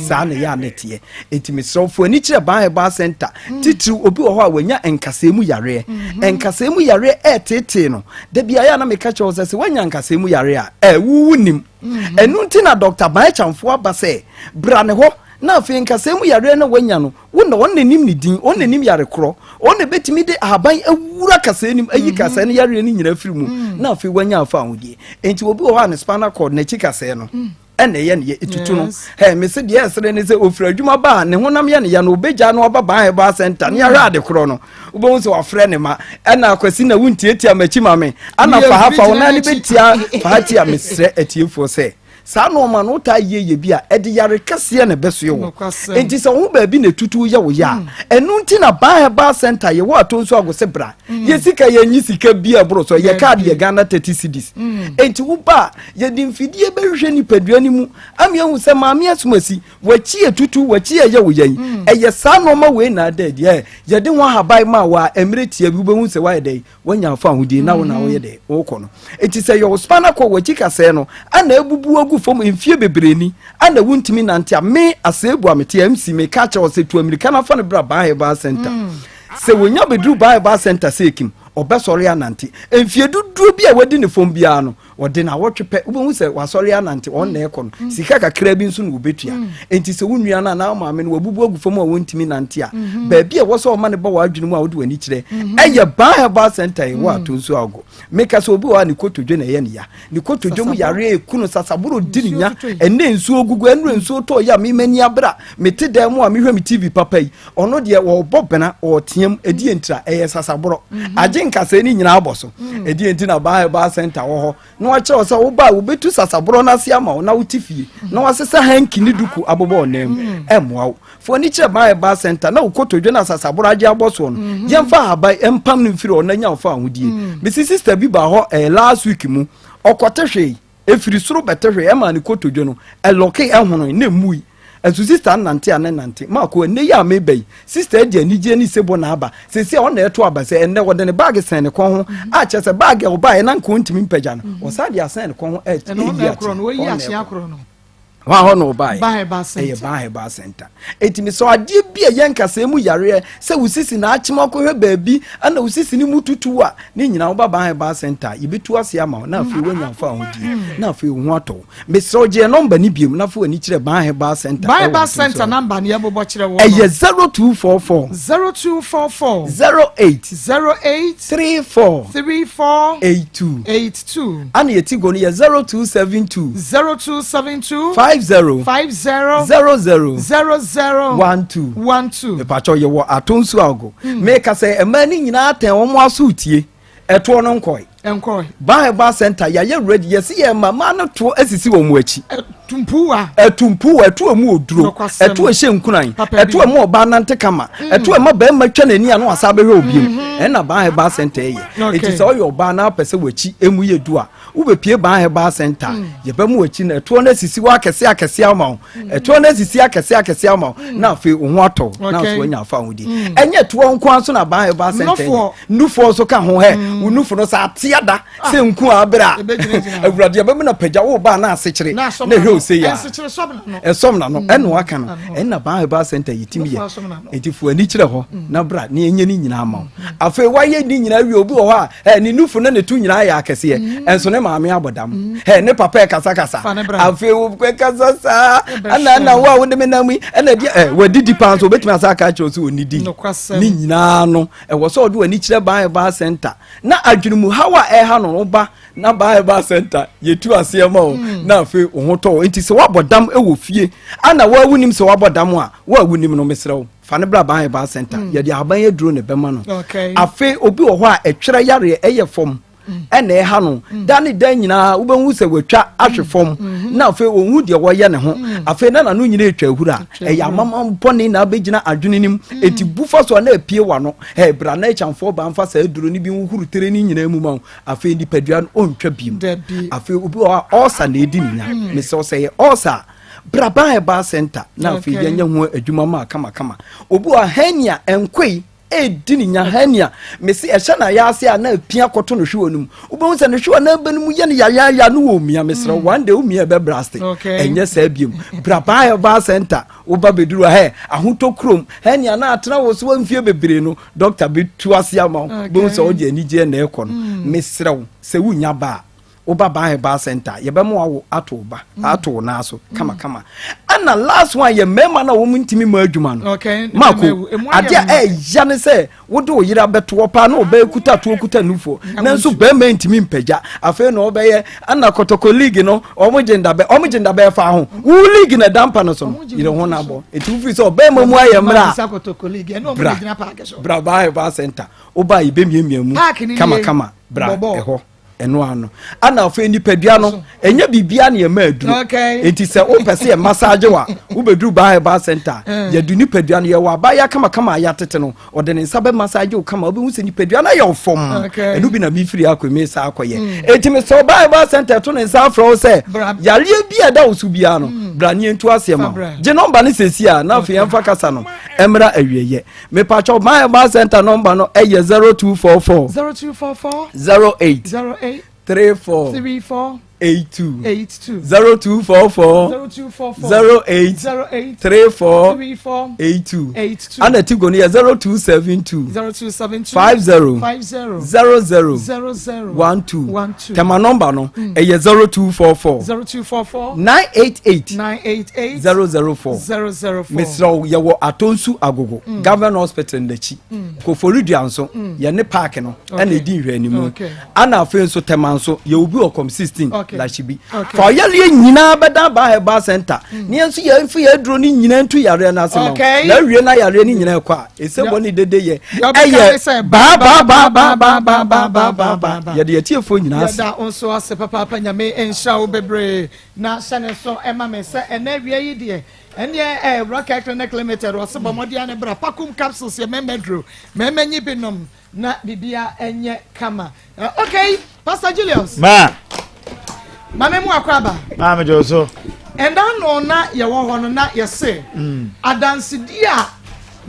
Saa na ɛyɛ a na ɛteɛ. Enti mesrɛ wo, fa w'ani kyerɛ Ban Herbal Center. Mm. Titiriw obi wɔ hɔ a wanya nkasɛɛ mu yareɛ. Mm-hmm. Nkasɛɛ mu yareɛ ɛreteetee no. Da bi ayɛ a na meka kyerɛ wo sɛ sɛ woanya nkasɛɛ mu yareɛ a, ɛwo wo nim. Mm-hmm. Ɛno nti na Dr. Ban Kyamfo aba sɛ bra ne hɔ na afei nkasɛɛ mu yareɛ no wanya no, wo na ɔno n'anim ne din, ɔno n'anim yare korɔ, ɔno na ebetumi de ahaban awura kasɛɛ no mu ayi mm-hmm. kasɛɛ no yareɛ no nyinaa firi mu mm. na afei wanya afa ahodie. Enti obi wɔ hɔ a ne spinal cord n'akyi kasɛɛ no mm. ɛna ɛyɛ ne yɛ etutu no ɛ mese deɛ ɛsere ne sɛ ofiri adwuma ba a ne honam yɛ ne ya no obegya no aba ban herbal center ne ahwɛ ade korɔ no wobɛhu sɛ wafrɛ ne ma ɛna akwasi na wontiatia m'akyi ma me ana fa ha fa wo nan ne bɛtia fa ha tia mesrɛ atiefoɔ sɛ saa nneɛma no wotaa yie yɛ bi a ɛde yare kɛseɛ na ɛbɛsoɛ wɔ nti sɛ wo ho baabi na etutu yɛ wo yɛ a hmm. ɛno nti na ban herbal center yɛwɔ ato nso agose bra hmm. yɛ sika yɛnyi sika bi a ɛboro so yɛ kaadi yɛ Ghana 30 cedis hmm. nti wo ba Yɛde mfidie bɛhwehwɛ nipadua no mu ama yɛahu sɛ maame asomasi, w'akyi yɛ tutu, w'akyi yɛ yɛ wo yɛn. Mm. Ɛyɛ saa nneɛma wei na ada adi. Ɛ yɛde ho ahaban ma wa mmerɛ tia bi wobɛhu sɛ woayɛ dɛn woanya afa ahodie na wo na woyɛ dɛn wokɔ no. Enti sɛ yɛwɔ spinal cord w'akyi kasɛɛ no ana abubu agu fam mfie bebree ni ana wontumi nante a me asɛebu a mete MC meka kyerɛ wo sɛ tu amirika na fa no bra Ban Herbal Center. Mm. Sɛ wɔnya bɛduru Ban Herbal Center sɛ ekim ɔbɛsɔre anante. Mfie dodoɔ bi a wadi ne fam biara no Ɔde naawɔtwe pɛ, wobɛhu sɛ wasɔre anante, ɔn na ɛkɔ no. Mm. Sika kakra bi nso na wɔbɛtua. Mm. Enti sɛ wo nua no anaa wo maame no wabubu agu fam a wɔntumi nante a, mm-hmm. baabi a ɛwɔ sɛ ɔma no ba w'adwene mu a wode w'ani kyerɛ mm-hmm. ɛyɛ Ban Herbal Center ɛwɔ mm. ato nso ago. Meka sɛ obi wɔ hɔ a ne kotodwe na ɛyɛ ne ya. Ne kotodwe mu yareɛ ɛku no sasaboro di ne nya. Ɛnɛ nsuo gugu, ɛnura nsuo tɔ yɛ a mema ni abere a mete dan mu a mehwɛ me TV papa yi. Ɔno deɛ wɔbɔ bena ɔteam ɛdeɛ ntira ɛyɛ sasaborɔ mhm. agye nkasɛɛ no nyinaa abɔ so mm. ɛdeɛ nti na baa herbal center wɔ hɔ na wakyerɛ wo sɛ woba a wobɛtu sasaborɔ no ase ama wo na wote fie mhm. na wasesa hanki ne duku abobɔ ɔnan mu mm. ɛmmoa wo fo ani kyerɛ baa herbal center na wokɔtɔdwe no sasaborɔ agye abɔ soɔ no mhm. yɛmfa ahaban mpam no mfiri ɔno anya wo fa ahodie mm. mesi sister bi baa hɔ ɛɛ last week mu ɔkɔte hwee Ɛfiri soro bɛte hwee ɛmaa ne kotodwe no ɛlɔkee ɛhonoe na ɛmui. Ɛnso sista nnante a ne nante. Marco, ɛnnɛ yi a mereba yi, sista yi de anigyeɛ ne sebɔ na aba. Seesei a ɔna ɛreto aba sɛ ɛnnɛ ɔde ne baage sɛn ne kɔn ho a kyerɛ sɛ baage a ɔbaeɛ na anka ɔntumi mpagya no, ɔsan de asɛn ne kɔn ho ɛreyi akyea. Ɔna ɛkorɔ no. Hɔ a hɔ na ɔbaeɛ. Ɛyɛ Ban Herbal Center. Enti mesɛ adeɛ bi a ɛyɛ nkasɛɛ mu yareɛ sɛ wo sisi na akyem akɔhwɛ baabi ɛna wo sisi no mu tutu a ne nyinaa woba Ban Herbal Center a yɛbɛtu ase ama wo na afei woanya mfa ahodie na afei wo ho atɔ wo. Mesrɛ wo gye yɛn nɔmba no biom na fa w'ani kyerɛ Ban Herbal Center. Ban Herbal Center nɔmba no yɛbobɔ kyerɛ wo no. Ɛyɛ 0244. 0244. 08. 08. 34. 34. 82. 82. Ana yɛti go no yɛ 0272. 0272. 50. 50. 00. 00. 12. 12. Mepakyɛw yɛwɔ ato nsu ago. Meka sɛ mmaa no nyinaa tɛn wɔn aso tie. Ɛtoɔ no nkɔe. Nkɔe. Ban Herbal Center yɛayɛ ready yɛsi yɛn mma mmaa no toɔ asisi wɔn akyi. Ɛtumpuwa. Ɛtumpuwa ɛto emu oduro. Ɛto ɛhyɛ nkuran. Ɛto ɛmu ɔbaa nante kama. Ɛto ɛma bɛrima twa n'ani ano asa abɛhwɛ obiem. Mm-hmm. Ɛna Ban Herbal Center yɛ. Eti sɛ ɔyɛ ɔbaa na apɛ sɛ w'akyi emu yɛ du a wobɛpie Ban Herbal Center mm. yɛbɛmu w'akyi na ɛtoɔ no asisi hɔ akɛse akɛse ama wo. Mm. Ɛtoɔ no asisi akɛse akɛse ama wo mm. na afei wo ho atɔ na nso wanya afa ahodie. Ɛnyɛ toɔ nko ara so na Ban Herbal Center yɛ. Nufoɔ nso ka ho hɛ wo nufo no sɛ ate ada ah. sɛ nku a abere a awurade ɛbɛmu na pagya wo ba na asekyere na ɛhwɛ ose yɛ a ɛsɔm na no mm. ɛna waka no ɛna ban herbal center yɛ timi yɛ eti fo ani kyerɛ hɔ mm. na bra ne enye ne nyinaa ma wo mm. afei wayɛ ne nyinaa wie obi wɔ hɔ a ɛ ne nufo ne ne to nyinaa yɛ akɛseɛ ɛnso ne maame abɔ dam ɛ ne papa ɛkasakasa afei wo kasa saa ɛna ɛna wo a wode me nam yi ɛna ɛdi ɛ wadidi paa nso obetumi asa aka akyerɛ sɛ onidi ne nyinaa no Ɛwɔ sɛ ɔde w'ani kyerɛ Ban Herbal Center na adwene mu haw a ɛha no no ba na Ban Herbal Center yɛtu aseɛ ma wo hmm. na afei wo ho tɔ wo. Nti sɛ woabɔ dam wɔ fie ana wo a wonim sɛ woabɔ dam a wo a wonim no mesrɛ wo fa no bra Ban Herbal Center hmm. yɛde ahaban aduro na ɛbɛma no. Afei obi wɔ hɔ a ɛtwerɛ yareɛ ɛyɛ fam. ɛna ɛha no da ne da nyinaa wobɛhu sɛ watwa ahwe fam na afei ɔhu deɛ wɔyɛ ne ho afei na n'ano nyina ɛtwa ahuru a ɛyɛ amama bɔne na abɛgyina adwene no mu ɛti bu fa so a na apue w'ano bra na akyamfoɔ ba mfa saa aduro no bi nhohoro tire no nyinaa mu ma wo afei nipadua no ɔntwa biem afei obi wɔ hɔ a ɔɔsa na ɛdi ne nya mesɛ wo sɛ yɛ ɔɔsa a bra ban herbal center na afei yɛnyɛ ho adwuma ma kamakama obi wɔ hernia ɛnkɔi ɛredi ne nya hernia mese ɛhyɛ na ayɛ ase a na apia kɔto no hwewa no mu wobɛhu sɛ ne hwewa no abɛ no mu yɛ no yayaaya no wɔ mia mesrɛ mm. one day womia ɛbɛ braste ɛnyɛ saa biom bra ban herbal center woba bɛduru hɛ ahotɔ kurom hernia na atena wo so mfie bebree no dɔkta bɛtu ase ama wo bɛhu sɛ wode anigyeɛ na ɛkɔ no mm. mesrɛ wo sɛ wonya ba a woba Ban Herbal Center a yɛbɛma wawo ato wo ba mm. ato wo nan so mm. kamakama ɛna last one yɛ mmarima no a wɔn ntumi mma adwuma no mako adeɛ a ɛya ne sɛ wode wo yere abɛtoɔ paa na ɔbɛyɛ kuta toɔ kuta nufoɔ nanso barima ntumi mpagya afei na ɔbɛyɛ ɛna kɔtɔkɔ league no wɔn gye ndabɛ wɔn gye ndabɛ fa ho wo league na ɛda mpa no so no yere ho na abɔ eti wofiri sɛ ɔbɛrima mu ayɛ mmerɛ a bra bra Ban Herbal Center woba a yɛbɛmiamia mu kamakama bra ɛhɔ. ɛno ano ana afei nipadua no ɛnyɛ biribiara na yɛma aduro nti sɛ wopɛ sɛ yɛ massage wa wobɛduru baa herbal center mm. yɛde nipadua no yɛwɔ abaayewa kamakama a yɛatete no ɔde ne nsa bɛ massage wo kama wobɛhu sɛ nipadua no ayɛ wo fam ɛno bi na mefiri akɔ me saa akɔyɛ mm. enti mesɛ ɔbaa herbal center to ne nsa afrɛ wo sɛ yareɛ bi a ɛda wo so biara no mm. bra ne yɛntu aseɛ ma gye nɔmba no sɛsi a na afei yɛmfa kasa no ɛmmra awieyɛ mepakyɛw my herbal center nɔmba no ɛyɛ 0244 0244 08 08 34 34 82 82 0244 0244 08 08 34 34 82 82 ana tigo no yɛ 0272 0272 50 50 00 00 12 12 tɛma nɔmba no ɛyɛ 0244 0244 988 988 004 004 mesrɛ wo yɛwɔ atonsu agogo mm. government hospital n'akyi mm. koforidua nso mm. yɛne park no ɛna ɛdi nhwɛanimu ana afei nso tɛma nso yɛwɔ bi wɔ kɔm 16 lahyibi fa ɔyɛreɛ nyinaa bɛda ba herbal center ne yɛn nso yɛmfa yɛ aduro no nyinaa ntu yareɛ no ase ma na awie na yareɛ no nyinaa ɛkɔ a ɛsɛ bɔ ne dede yɛ ɛyɛ baabaabaabaabaabaabaa yɛde yɛtiefoɔ nyinaa ase yɛda nso ase papaapa nyame nhyira wo bebree Na hyɛ ne nso ma me sɛ ɛnɛ awia yi deɛ ɛneɛ ɛɛ Rocket Clinic Limited ɔse bɔ mmɔden ara ne bra Pakum capsules yɛ mɛmɛ duro mɛmɛ nyi bi nom na bibia ɛnyɛ kama eh, okay Pastor Julius Ma. Mame mu akɔ aba. Ma me gye so. Ɛnda no na yɛwɔ hɔ no na yɛse mm. adansedie a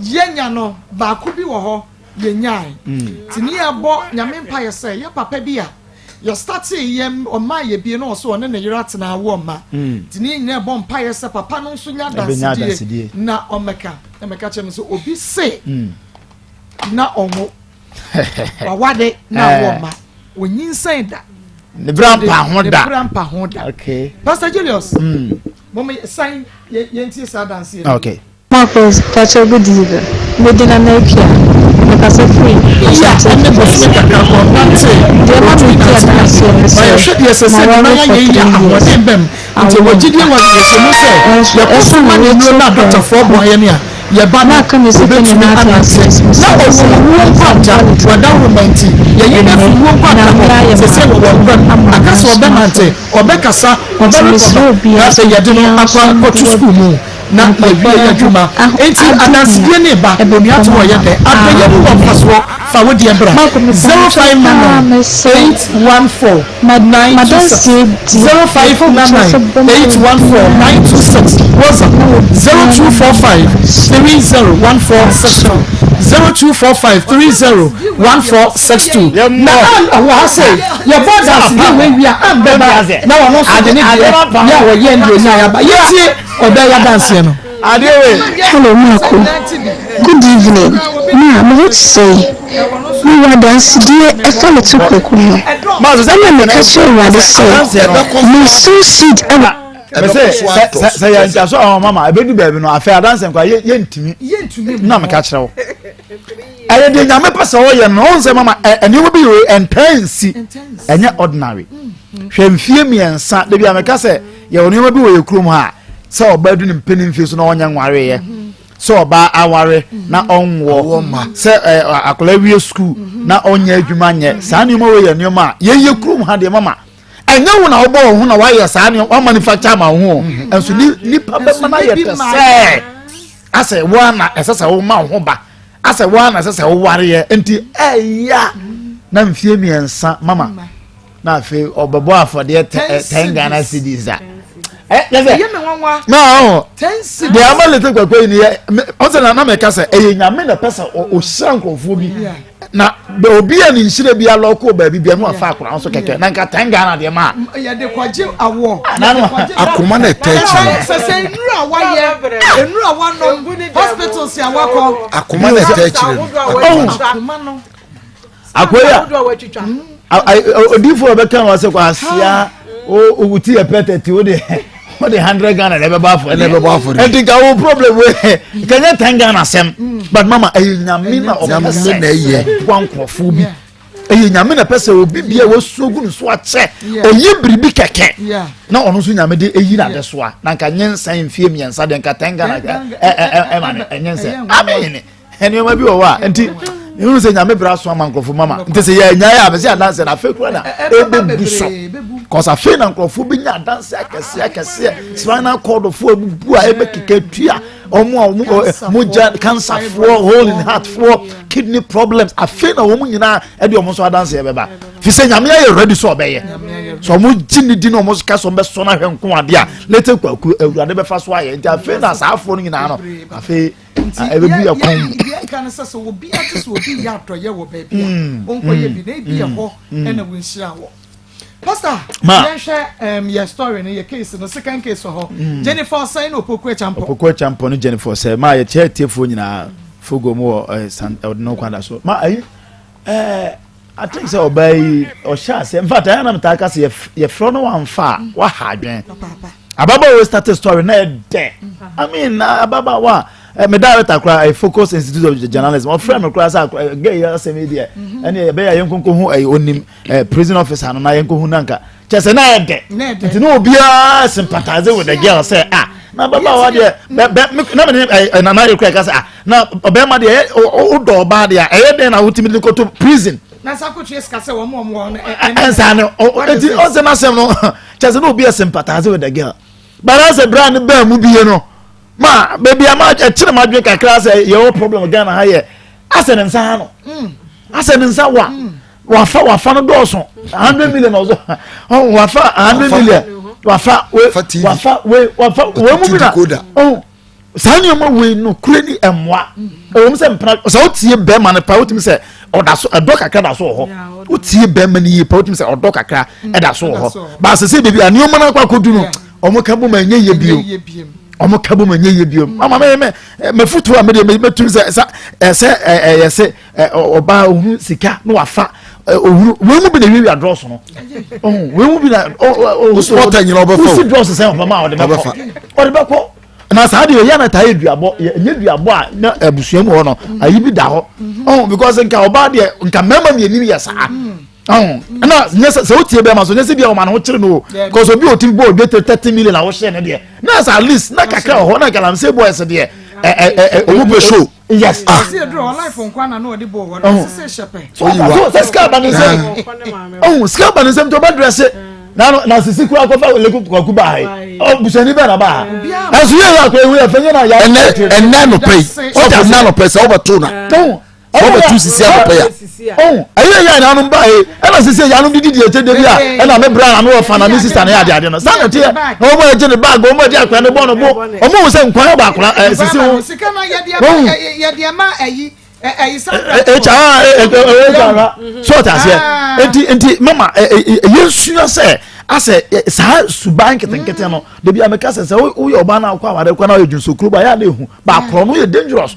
yɛnya no baako bi wɔ hɔ yɛnyae mm. nti ne yɛbɔ nyame mpaeɛ sɛ yɛ papa bi a Yɛ startee yɛ ɔmaa yɛ bie na ɔsɛ ɔne ne yere atena awo ɔma nti ne yɛ nyinaa ɛbɔ mpaeɛ sɛ papa no nso nya adansedie na ɔmɛka na mɛka kyerɛ me sɛ obi se na ɔnwo wawade na awo ɔma onyinsɛn da ne bra mpa ho da ne bra mpa ho da okay Pastor Julius mm. mo san yɛntie saa adanseɛ okay Marcus, pakyɛw good evening. Me din Nana Akua. Me kasa firi Iya Asante ne Afuase. bosome kakra kɔ nante Deɛ ɛma ɔtumi me di nante adanseɛ ne na sɛ, yɛhwɛ deɛ ɛsɛ sɛ maware nana for yɛ three yɛ years. ahoɔden bɛm nti Awo ɛwɔ gyidie wɔ awerɛhyɛmu sɛ Nanso yɛkɔ so ɛsiane ma ne nnuro little na adɔktafoɔ boa kwaku yɛn a yɛba no na aka me sika ɔbɛtumi nyinaa te anante aseɛ na sɛ ɔwɔ sɛ owuo nkwanta ɛmfa little wadawuroma nti yɛyi no ɛnnɛ afiri wuo nkwanta Nyame hɔ ayɛ sɛsɛ m'adom wɔwɔ nkwa mu ama aka sɛ ɔbɛnante m'asomafoɔ. ɔbɛkasa Nti mesrɛ ɔbɛrekɔba na obiara afei sɛ yɛde no obiara akɔ nso akɔto mmoa sukuu bi mu na yɛawie yɛn adwuma. Enti adansedie no reba, onua te hɔ yɛ dɛn? Adɔeɛ mu wɔ mfasoɔ, fa wo deɛ bra. 0599 814 926 0599 814 926 WhatsApp 0245 301462 0245 301462 Na Ann wɔ ha sei, yɛbɔ adansedie wei wie a, Ann bɛba na ɔno nso de ne deɛ yɛ a ɔyɛ no deɛ ɔnyaeɛ aba. Yɛntie. Ɔbɛyɛ adanseɛ no. Hello Marco, good evening, ma me ho te sɛn? Me wɔ adansedie ɛfa me to kwaku ho, ɛna me ka kyerɛ Awurade sɛ me sow seed ɛwɔ. Mese sɛ sɛ yɛn nkyɛ so ɔhɔn mama ebedu baabi no afei adanse nkwa yɛ yɛntumi na meka kyerɛ wo ɛyɛ deɛ nyame pɛ sɛ ɔyɛ no ɔn sɛ mama nneɛma bi wei ɛntaa nsi ɛnyɛ ordinary hwɛ mfie mmiɛnsa de bi a meka sɛ yɛwɔ nneɛma bi wɔ yɛ kurom ha sɛ ɔbaa du ne mpɛn mfie so na ɔnyɛ nwareeɛ mhm. Sɛ ɔbaa aware na ɔnwoɔ, sɛ akwadaa wie sukuu na ɔnyɛ adwuma nyɛ, saa nneɛma wei yɛ nneɛma a yɛyɛ kurom ha deɛ mama. Ɛnyɛ wo na wobɔ wo ho na woayɛ saa nneɛma, wa manufacture ama wo ho. Nso nipa bɛma no ayɛ te sɛ asɛ wo ara na ɛsɛ sɛ woma wo ho ba, asɛ wo ara na ɛsɛ sɛ wowareɛ. Nti ɛya na mfie mmiɛnsa mama. na afei ɔbɛbɔ afɔdeɛ ten ghana cedis a ɛyɛ mi nwanwa na ɔhɔ deɛ ama lete kwakwa yi ni yɛ ɔsɛ na anam ɛka sɛ ɛyɛ nyame na ɛpɛ sɛ ɔhyira nkurɔfoɔ bi na obi a ne nhyira bi alɔkɔ baabi bia no afa akora nso kɛkɛ na nka ten ghana deɛ ma yɛde kɔgye awɔ akoma na ɛtɛ akyire sɛ sɛ nnuru a wayɛ nnuru a wanom hospitals a wakɔ akoma na ɛtɛ akyire akoma no akoya odiifo a ɔbɛka wɔn sɛ kwasia o ti yɛ pɛ tɛti o de o de hundred ghana na ɛbɛbɔ afɔ ɛna ɛbɛbɔ afɔ de nti nka wo problem wo nka nyɛ ten ghana sɛm mm. but mama ɛyɛ nyame na ɔpɛ sɛ ɔboa nkurɔfoɔ bi ɛyɛ nyame na ɛpɛ sɛ obi bia wasuo gu ne so akyɛ ɔyɛ biribi kɛkɛ na ɔno nso nyame de eyi na adesoa na nka nye nsa mfie mmiɛnsa deɛ nka ten ghana ɛ ɛ ɛma no ɛnyɛ nsɛ amen. nneɛma bi wɔ hɔ a nti ehunu sɛ nyame bra so ama nkurɔfo mama nti sɛ yɛ nyae a bɛsɛ adanse na afei kura na ebebu so kɔs afei na nkurɔfo bi nya adanse akɛseɛ akɛseɛ spinal cord foɔ ebubu a ebɛkeka tua wɔn a wɔn mogya cancer foɔ hole in heart foɔ kidney problems afei na wɔn nyinaa ɛde wɔn nso adanse ɛbɛba fi sɛ nyame ayɛ ready sɛ ɔbɛyɛ sɛ wɔn gye ne di na wɔn ka sɛ wɔn bɛsɔ n'ahwɛ nko adeɛ a lete kwaku awurade bɛfa so ayɛ nti afei na saa afoɔ no nyinaa no afei. nti ɛbɛbu yɛ kɔn mu. Deɛ ɛka ne sɛ sɛ obi ate sɛ obi yɛ adɔyɛ wɔ baabi a mm, ɔnkɔyɛ bi na ebi yɛ mm, hɔ mm. ɛna wɔnhyira wɔ. Pastor, yɛnhwɛ um, yɛ story no yɛ case no second case wɔ hɔ mm. Jennifer Ɔsɛn ne Opoku Acheampong. Opoku Acheampong ne Jennifer Ɔsɛn maa yɛkyɛ atiefoɔ nyinaa fogo mu wɔ eh, san ɔde no kwan da so ma ayi ɛɛ. Eh, I think sɛ ɔbaa yi ɔhyɛ ase in fact ɛyɛ na metaa ka sɛ yɛfrɛ no wamfa a waha adwen ababaawa start story na ɛdɛ I mean ababaawa a me director koraa ɛ Focus Institute of Journalism ɔfrɛ me koraa sɛ gay yi asɛm yi deɛ ɛne ɛbɛyɛ a yɛnkonko ho ɛyɛ onim ɛ prison officer no na yɛnko hu nanka kyɛ sɛ na ɛdɛ nti na obiara sympathize with the girl sɛ ah na ababaawa deɛ bɛ bɛ na me ne ɛ nana yɛ kura ɛka sɛ ah na ɔbɛrima deɛ wodɔ ɔbaa deɛ ɛyɛ dɛn na wotumi de kɔto prison. na nsa kɔtua sika sɛ wɔn wɔn wɔn ɛnsa no eti ɔsɛ n'asɛm no kyɛ sɛ na obi yɛ sympathize with the girl but asɛ bra ne bɛn mu bie no ma beebi a ma ɛkyerɛ ma adwene kakra sɛ yɛwɔ problem Ghana ha yɛ asɛ ne nsa ha no mm. asɛ ne nsa wa mm. wafa wafa no dɔɔso hundred million ɔsɔ wafa hundred million wafa we wafa we wafa wɔn mu bi na ɔn. saa nneɛma wei no kure ni mmoa ɛwɔ mu sɛ mpena sɛ wotie bɛrima no pa wotumi sɛ ɔda so ɛdɔ kakra da so wɔ hɔ wotie bɛrima no yie pa wotumi sɛ ɔdɔ kakra mm, ɛda so wɔ hɔ baasa sɛ beebi a nneɛma no akɔ akɔdu no wɔn ka bom ɛnyɛ yie bio wɔn ka bom ɛnyɛ yie bio mm. mama mɛ mɛ mɛfutu a mɛ deɛ mɛtum sɛ ɛsɛ ɛsɛ ɛyɛ sɛ ɔbaa ohun sika na wafa ohun wei mu bi na ewia drɔs no ohun wei mu bi na ɔ ɔ ɔsopɔtɛ nyina ɔbɛfa o osi drɔs sɛ ɔbɛma ɔde bɛkɔ ɔde bɛkɔ na saa deɛ yɛ na taa yɛ duabɔ yɛ nyɛ duabɔ a na abusua mu hɔ no mm. ayi bi da hɔ ɔhun mm-hmm. because nka ɔbaa deɛ nka mmarima mmienu yɛ saa ɔhun mm. ɛna nyɛ sɛ sɛ o tie bɛrima so nyɛ sɛ bi a ɔma ne ho kyerɛ no o because obi a otimi bɔ odwe thirty million a wɔhyɛ ne deɛ na sɛ at least na kakra wɔ hɔ na galamsey boys deɛ ɛ ɛ ɛ ɔmo pɛ show. yes ah ɔsi eduro ɔlai fo nkwa na na ɔde bɔ hɔ na ɔsi sɛ hyɛ pɛ. so sɛ sika ba ne nsam ɔhun sika ba ne nsam tí ɔbɛ dress na na sisi kura akɔfa leku kwaku ba ha yi ɔ busani bɛɛ na ba ha ɛnso yɛ yɛ akɔ ehu yɛ fɛn yɛ na yɛ. ɛnɛ ɛnɛ anɔpɛ yi sɔfo ɛnɛ anɔpɛ sɛ ɔbɛ to na ɔbɛ tu sisi anɔpɛ ya. ɔhun ɛyɛ yɛ nanom ba yi ɛna sisi yɛ anom didi di ɛkyɛ debi a ɛna mi bra na mi wɔ fa na mi sista na yɛ adi adi no sanni ti yɛ na wɔn ɛgye ne baag wɔn ɛgye akora ne bɔ no bo wɔn mu sɛ nkwan ba akora ɛ sisi ho. Sika na yɛ deɛ yɛ deɛ ma ɛyi. ɛhra so ɔte aseɛ nti nti mama yɛnsua sɛ asɛ saa suban nketenkete no dabi a meka sɛ sɛ woyɛ ɔbaa no akɔ aware kɔ na woyɛ dwonsokuro ba yɛ a na ɛhu ba korɔ no yɛ dangerous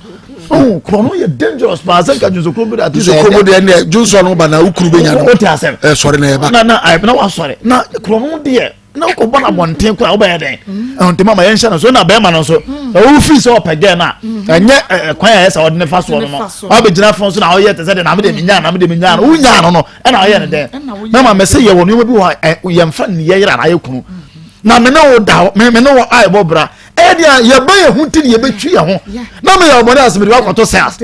ɔhu korɔ no yɛ dangerous paa sɛ nka dwonsokuro bi da te sɛ dwonsokuro deɛ ɛnɛ dwonsɔ no ba na wokuru bɛnya no wote asɛm ɛsɔre na ɛba na na na wasɔre na korɔ no deɛ na wokɔ bɔ no abɔnten koraa wobɛyɛ dɛn mm. nti mama yɛnhyɛ no so na bɛrima no nso mm. sɛ wofiri sɛ ɔpɛ gɛ no a mm. ɛnyɛ kwan a ɛyɛ sɛ ɔde ne fa soɔ no no wabɛgyina fo so na ɔyɛ te sɛ de na mede menyaa na mede menyaa no wonyaa no no ɛna ɔyɛ no dɛn mama mɛsɛ yɛwɔ nneɛma bi wɔ yɛmfa ne yɛyere anaa yɛ kunu na me ne wo da me ne wo a ɛbɔ bra. Ɛdeɛ yɛbɛ yɛ ho nti ne yɛbɛtwi yɛ ho na meyɛ ɔbɔne ase mede wakɔto sɛ ase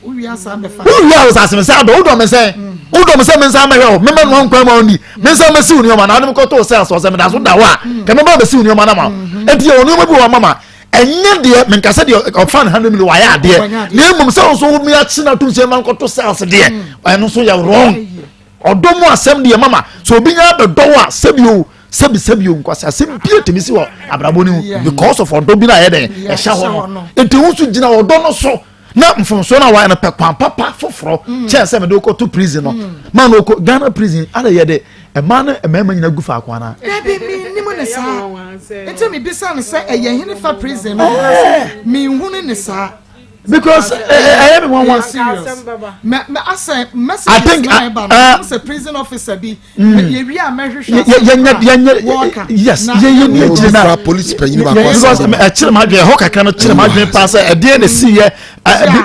wowia wo sɛ ase me sɛ adɔ wodɔ me sɛ wodɔ me sɛ me nsa mɛhwɛ wo mema noa nkwan ma wondi me nsa mɛsi wo nneɛma na wode mekɔto sɛ ase ɔsɛ meda so da hɔ a kɛ mɛba bɛsi wo nneɛma no ma wo mm-hmm. nti yɛwɔ nneɛma bi wɔ mama ɛnyɛ deɛ menka sɛ deɛ ɔfa ne hundred million wayɛ adeɛ na mmom sɛ wo nso wo meakye no atom sɛ ma nkɔto sɛ ase deɛ mm. ɛno nso yɛ wrong ɔdɔ mu asɛm deɛ mama sɛ obi nya bɛdɔ wo a sɛbi o sɛbi sɛbi o nkwasi asɛm bie tumi si wɔ abrabɔ no mu because of ɔdɔ bi na ayɛ dɛn ɛhyɛ hɔ no nti wo nso gyina ɔdɔ no so na mfomsoɔ no a wayɛ no pɛ kwan papa foforɔ mm. kyɛn sɛ mede wokɔto prison no mm. ma no wokɔ Ghana prison ada yɛ de mmaa ne mmarima nyina gu faako anaa dabi mennim ne saa nti mebisa no sɛ ɛyɛ hene fa prison no menhunu ne saa because ɛyɛ mi nwanwa. serious mɛ mɛ asɛ messages na ɛba no sɛ prison officer bi yɛ wi a mɛhwehwɛ asɛm yɛnyɛ wɔɔka yes yɛnyɛ ni akyire na polisi panyin baako because ɛkyerɛ mu adwene ɛhɔ kakra no kyerɛ mu adwene paa sɛ ɛdeɛ na esi yɛ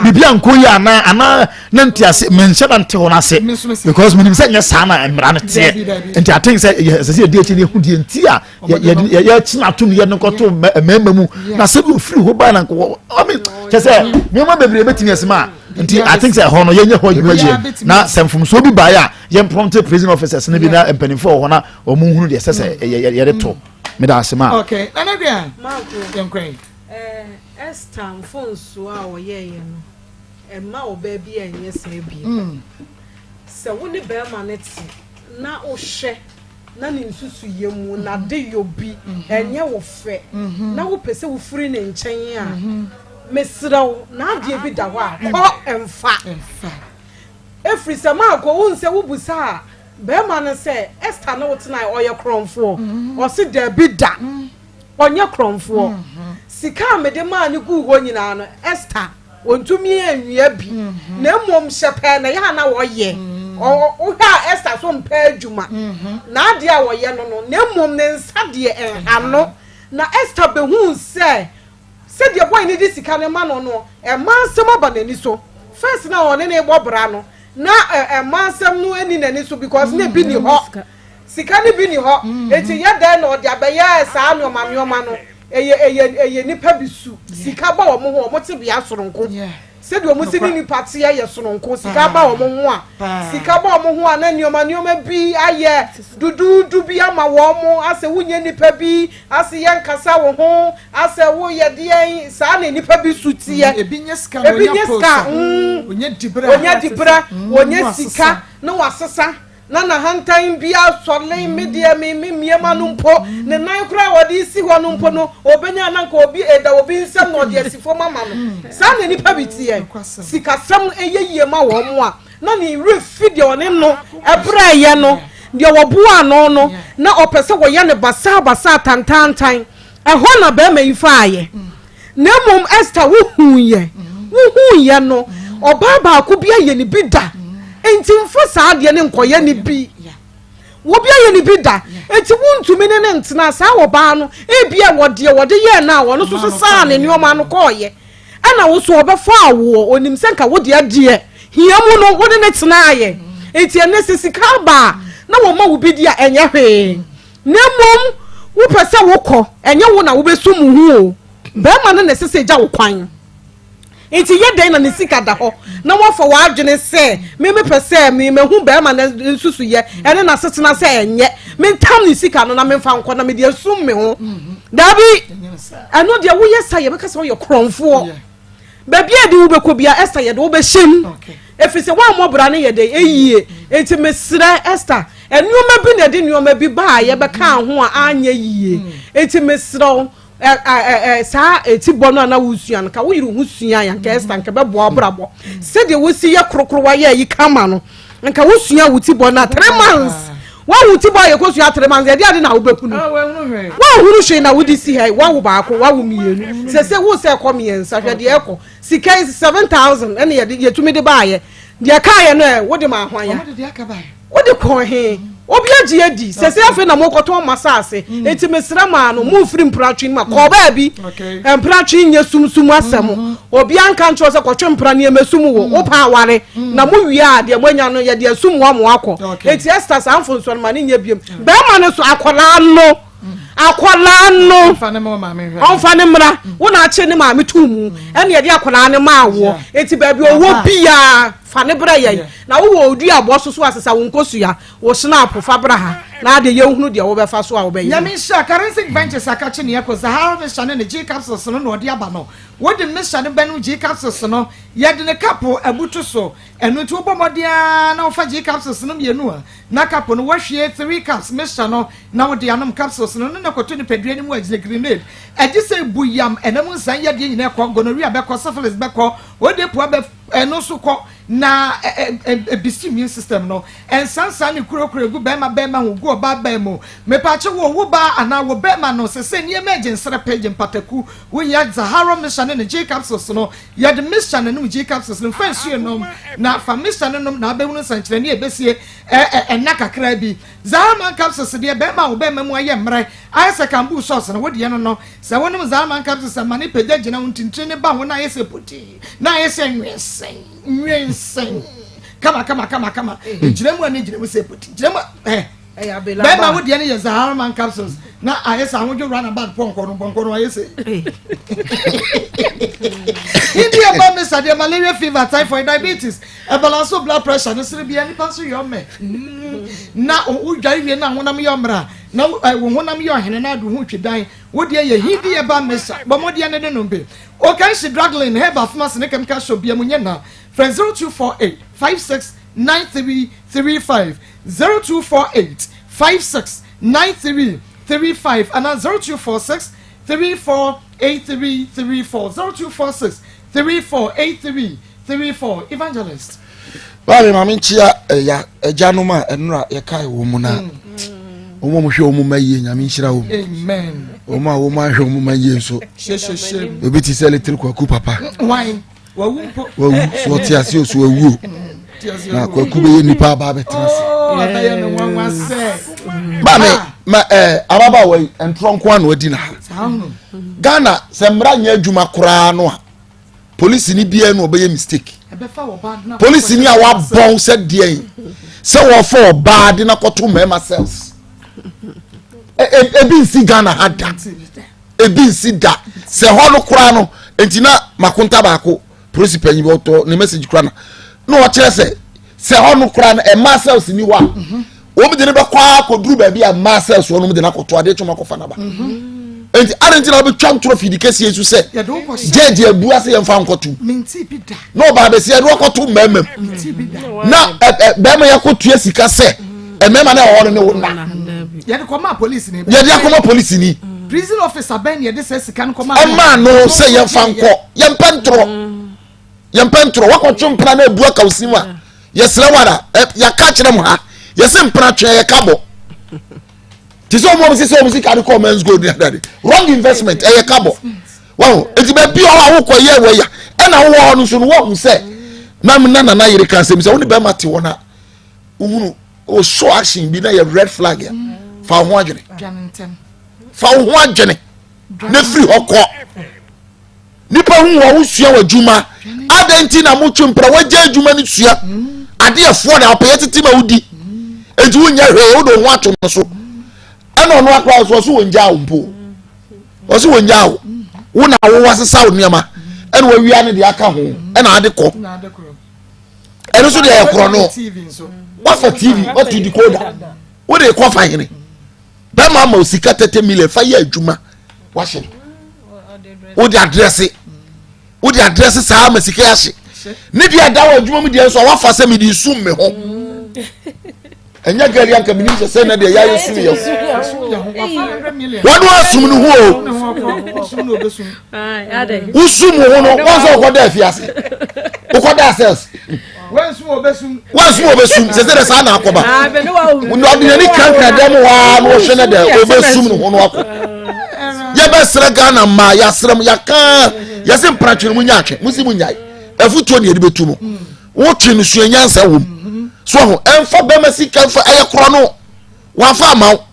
bibi anko yi ana ana ne nte ase mɛ nhyɛ da nte hɔ n'ase because menim sɛ nyɛ saa na mmara no teɛ nti I think sɛ ɛsɛ sɛ yɛdi akyi ne ehu deɛ nti a yɛkyena atom yɛ no kɔto mmarima mu na sɛ bi ofiri hɔ baa na nkɔ I mean kyɛ sɛ nneɛma bebree bɛtumi asi ma nti I think sɛ ɛhɔ no yɛnyɛ hɔ adwuma yie na sɛ mfomsoɔ bi baeɛ a yɛn prompt prison officers no bi na mpanimfoɔ wɔ hɔ na wɔn nhunu deɛ ɛsɛ sɛ yɛde to meda ase ma. Okay, nana dua yɛn kwan. Esther mfomsoɔ a ɔyɛeɛ no ɛma ɔbaa bi a ɛnyɛ saa bio sɛ wo ne bɛrima no te na wohwɛ na ne nsusuiɛ mu, n'adeyɔ bi, ɛnyɛ wo fɛ, na wopɛ sɛ wofiri ne nkyɛn a, mesrɛ wo, n'adeɛ bi da hɔ a, kɔ mfa. Ɛfiri sɛ maakɔ, wohu sɛ wobusaa barima no sɛ, Esther ne wo tenaeɛ, ɔyɛ korɔmfoɔ? Ɔse, Dabi da, ɔnyɛ korɔmfoɔ. Sika a mede maa no guu hɔ nyinaa no, Esther, Wɔntumi anwia bi, na mmom hyɛ pɛɛ na ɛyɛ a na wɔyɛ. Wohwɛ a Esther so mpɛ adwuma. N'adeɛ a wɔyɛ no no, na mmom ne nsa deɛ ɛnha no. Na Esther bɛhuu sɛ sɛdeɛ boy no de sika no ma no no, mmaa nsɛm aba n'ani so. First na ɔne no rebɔ bra no, na mmaa nsɛm no nni n'ani so because na ebi nni hɔ. Sika no bi nni hɔ, enti yɛ dɛn na ɔde abɛyɛ saa nneɛma nneɛma no? Ɛyɛ ɛyɛ ɛyɛ nnipa bi su. Sika ba wɔn ho, wɔn tebea soronko. Sɛdeɛ wɔn si ne nnipa teɛ yɛ soronko. Sika ba wɔn ho a, sika ba wɔn ho a na nneɛma nneɛma bi ayɛ duduudu bi ama wɔn. Asɛ wonyɛ nnipa bi, asɛ yɛnkasa wo ho, asɛ woyɛ deɛn. Saa na nnipa bi su teɛ. Ebi nyɛ sika na Ebi onya nyɛ post sika, a, mm, onya dibrɛ a, onya dibrɛ, mm, onya na sika wasesa. na wasesa. Na n'ahantan biara sɔre, me deɛ me me mmie ma no mpo, ne nan koraa a ɔde resi hɔ no mpo no, ɔbɛnya na anka obi ɛda obi nsam na ɔde asi fam ama no. Saa na nnipa bi teɛ. Sikasɛm yɛ yie ma wɔn a, na ne werɛ fi deɛ ɔne no brɛeɛ no, deɛ wɔboaa no no, na ɔpɛ sɛ wɔyɛ no basaabasaa tantaantan. Ɛhɔ na barima yi faeɛ. Na mmom Ester, wohuiɛ, wohuiɛ no, ɔbaa baako bi ayɛ ne bi da, enti mfa saa adeɛ no nkɔyɛ ne bi. Obi ayɛ ne bi da, enti wontumi ne no ntena. Saa ɔbaa no, ebia wɔ deɛ wɔde yɛɛ no a ɔno nso sesaa ne nneɛma no kɔɔeɛ, ɛna wo nso ɔbɛfaa woɔ, ɔnim sɛ nka wo deɛ deɛ hia mu no wo ne no tenaeɛ, enti ɛnnɛ sɛ sika aba a na wɔma wo bi di a ɛnyɛ hwee. Na mmom wopɛ sɛ wokɔ, ɛnyɛ wo na wobɛsum wo ho o, barima no na ɛsɛ sɛ ɛgya wo kwan. Nti yɛ dɛn na ne sika da hɔ na woafa w'adwene sɛ me mepɛ sɛ me mahu barima no nsusuyɛ ɛne n'asetena sɛ ɛnyɛ, mentam ne sika no na memfa nkɔ na mede asum me ho. Daabi, ɛno deɛ woyɛ sa yɛbɛka sɛ woyɛ korɔmfoɔ. Baabi a yɛde wo bɛkɔ bia Esther yɛde wo bɛhyɛ mu ɛfiri sɛ woammɔ bra no yɛ dɛn ɛyie nti mesrɛ Esther nneɛma bi na ɛde nneɛma bi baa yɛbɛkaa ho a anyɛ yie nti mesrɛ wo saa ɛti bɔ no a na wosua no ka wo yere ho sua yɛ nka Esther nka bɛboa wo brabɔ sɛdeɛ wosi yɛ korokorowa yɛ yi kama no nka wosua wo ti bɔ no a 3 months Woahu ti bɔ a yɛkɔsua tere ma ɛde ade na wobɛhunu. Woanhunu hwee na wode si ha yi. Woawo baako, woawo mmienu. Sese wo sɛ ɛkɔ mmiɛnsa, hwɛ deɛ ɛkɔ. Sika yi 7,000 ɛna yɛde yɛtumi de baayɛ. Deɛ kaayɛ no ɛ, wode ma ahwan ya? Wode kɔɔ he? Obi agye adi. Sese afei na mokɔtɔn mo asase. Enti mesrɛ maa no, momfiri mpratwe no mu a, kɔɔ baabi. Mpratwe nyɛ sumsum asɛm. Obiara nka nkyerɛ wo sɛ kɔtwe mpra nneɛma sum wo. Wopɛ aware na mo wie a deɛ moanya no yɛde asum wo ama woakɔ. Enti Esther saa mfomsoɔ no ma no nyɛ biom. Barima no so akwadaa no. Akwadaa no ɔmfa ne mmra. Wo na akye ne maame too mu ɛna yɛde akwadaa no maa woɔ. Enti baabi ɔwɔ biara fa ne brɛ yɛn. Na wowɔ oduaboɔ so so a sesa wo nkosua, wo snap fa bra ha na adeɛ yɛnhunu deɛ wobɛfa so a wobɛyɛ. Nyame nhyira Karensic Ventures akakye ne ɛkɔ Zahara Mixture ne ne G capsules no na ɔde aba no. Wode mixture no bɛnom G capsules no, yɛde ne kapo abutu so. Ɛno nti wobɔ mmɔden ara na wofa G capsules no mmienu a, na kapo no woahwie 3 cups mixture no na wode anom capsules no no na kɔto nipadua no mu agyina grenade. Ɛgye sɛ bu yam, ɛna mu nsan yadeɛ nyinaa kɔ, gonorrhea bɛkɔ, syphilis bɛkɔ, odepua bɛ ɛno nso kɔ na ɛbisi immune system no. Nsansan ne kurokuro egu bɛrima bɛrima ho gu ɔbaa baa mu. Mepaakyɛ wo wo baa anaa wo bɛrima no sese nneɛma egye nserepe gye mpataku. Wohia Zaharo mixture ne ne G capsules no. Yɛde mixture no nom G capsules no mfa nsuo nnom na fa mixture no nom na abɛhunu nsɛnkyerɛnne a ɛbɛsie ɛnna kakraa bi. Zaharaman capsules deɛ bɛrima a wo bɛrima mu ayɛ mmerɛ ayɛ sɛ kambuu sauce no wo deɛ no no. Sɛ wonom Zaharaman capsules a ma ne pagya gyina wo ntintini ne ba ho na ayɛ sɛ potee na ayɛ sɛ nwensɛn nwensɛn kama kama kama kama gyina mu a ne gyina mu sɛ potee gyina mu a eh. Bɛrima wo deɛ no yɛ Zaharaman capsules na ayɛ sɛ ahodwo runabout pɔnkɔ no pɔnkɔ no ayɛ sɛ India ba me sadeɛ malaria fever typhoid diabetes ɛbalanso blood pressure no sere bia nipa nso yɛ ɔmɛ mm. na wodware wie na honam yɛ ɔmmerɛ a na wo honam yɛ ɔhene na ade ho twi dan wo deɛ yɛ hindi ɛba mesa bɔ mmɔdeɛ ne ne nom bi Okanshi Druglin herbal pharmacy ne chemical shop bia mu nyɛ na frɛ 0248 56 9335 0248 56 9335 anaa 0246 348334 0246 3483 34 Evangelist. Baabi maame nkyia ɛya agyanom a ɛnora yɛkae wɔn mu na mm. wɔn a wɔhwɛ wɔn mma yie nyame nhyira wɔn wɔn a wɔn ahwɛ wɔn mma yie nso ebi ti sɛ litiri kwaku papa wawu mpo wawu so ɔte ase o so wawu o na kwaku bɛyɛ nipa aba abɛtena ase oh, maame ma ɛɛ eh, ababaawa yi ntorɔ nko ano adi na ha ghana sɛ mmara nyɛ adwuma koraa no a polisi ni biara no ɔbɛyɛ mistake polisi ni a wabɔn sɛ deɛn sɛ wɔfa ɔbaa de na kɔto mmarima cells ebi nsi ghana ha da. ebi nsi da sɛ hɔ no koraa no nti na makonta baako polisi panyin bi ɔtɔ ne message koraa na na ɔkyerɛ sɛ sɛ hɔ no koraa no mmaa cells ni hɔ a mhm. wɔn de ne bɛkɔ akɔduru baabi a mmaa cells wɔ no de no akɔto adeɛ twɛm akɔfa naba mhm. nti adi nti na wɔbɛtwa ntorɔ fidi kɛseɛ so sɛ gyɛɛgye abu ase yɛn fa nkɔto na ɔbaa bɛsi yɛde wakɔto mmarima mu na bɛrima yɛ akɔtua sika sɛ mmarima na ɛwɔ hɔ no ne wo nna yɛde kɔma polisi ni yɛde akɔma polisi ni prison officer bɛn na yɛde sɛ sika no kɔma ɛmaa no sɛ yɛmfa nkɔ yɛmpɛ ntorɔ yɛmpɛ ntorɔ wakɔtwe mpena na ebu aka osi mu a yɛsrɛ wara yɛaka kyerɛ mo ha yɛsɛ mpena twɛn yɛka bɔ te sɛ ɔmo ɔmo sɛ ɔmo sika de kɔ men's gold ne adade wrong investment ɛyɛ ka bɔ wɔn eti baabi a ɔwɔ awokɔ yɛ wɔ ya ɛna awowɔ hɔ no nso no wɔn sɛ nam na nana yere kan sɛm sɛ wɔn ne bɛrima te hɔ na wohunu o show action bi na yɛ red flag ya fa wo ho adwene fa wo ho adwene na firi hɔ kɔ nipa hu wɔ wo sua wɔ adwuma adɛn nti na motwe mpra wagya adwuma no sua adeɛ foɔ na apɛyɛ tete ma wodi enti wonyɛ hwee wode wo ho ato no so ɛna ɔno akora so ɔso wɔngyaa wo mpo ɔso wɔngyaa wo wo na wowɔ asesa wo nneɛma ɛna wawia no deɛ aka ho ɛna ade kɔ ɛno nso deɛ ɛyɛ korɔ no wafa tv watu decoder wode kɔ fa hene bɛma ama osika tɛtɛ million fa yɛ adwuma wahyɛ no wode adrɛse wode adrɛse saa ma sika ahye ne deɛ ɛda wɔ adwuma mu deɛ nso a wafa sɛ mede sum me ho ɛnyɛ gari anka menim sɛ sɛ na deɛ yɛayɛ sum yɛ wɔne asum no ho o wosum wo ho no wɔn sɛ wokɔda afiase wokɔda cells wansum obɛsum sɛ sɛ dɛ saa na akɔba ɔde n'ani krankra dɛm hɔ a na wɔhwɛ no dɛ obɛsum ne ho no akɔ yɛbɛsrɛ ghana mmaa yɛasrɛ m yɛka yɛse mpratwe no mu nya atwe mo si mu nyae afotuo ne yɛde bɛtu mu wotwe no sua nyansa wom so ho ɛmfa bɛma sika mfa ɛyɛ korɔ no wamfa ama wo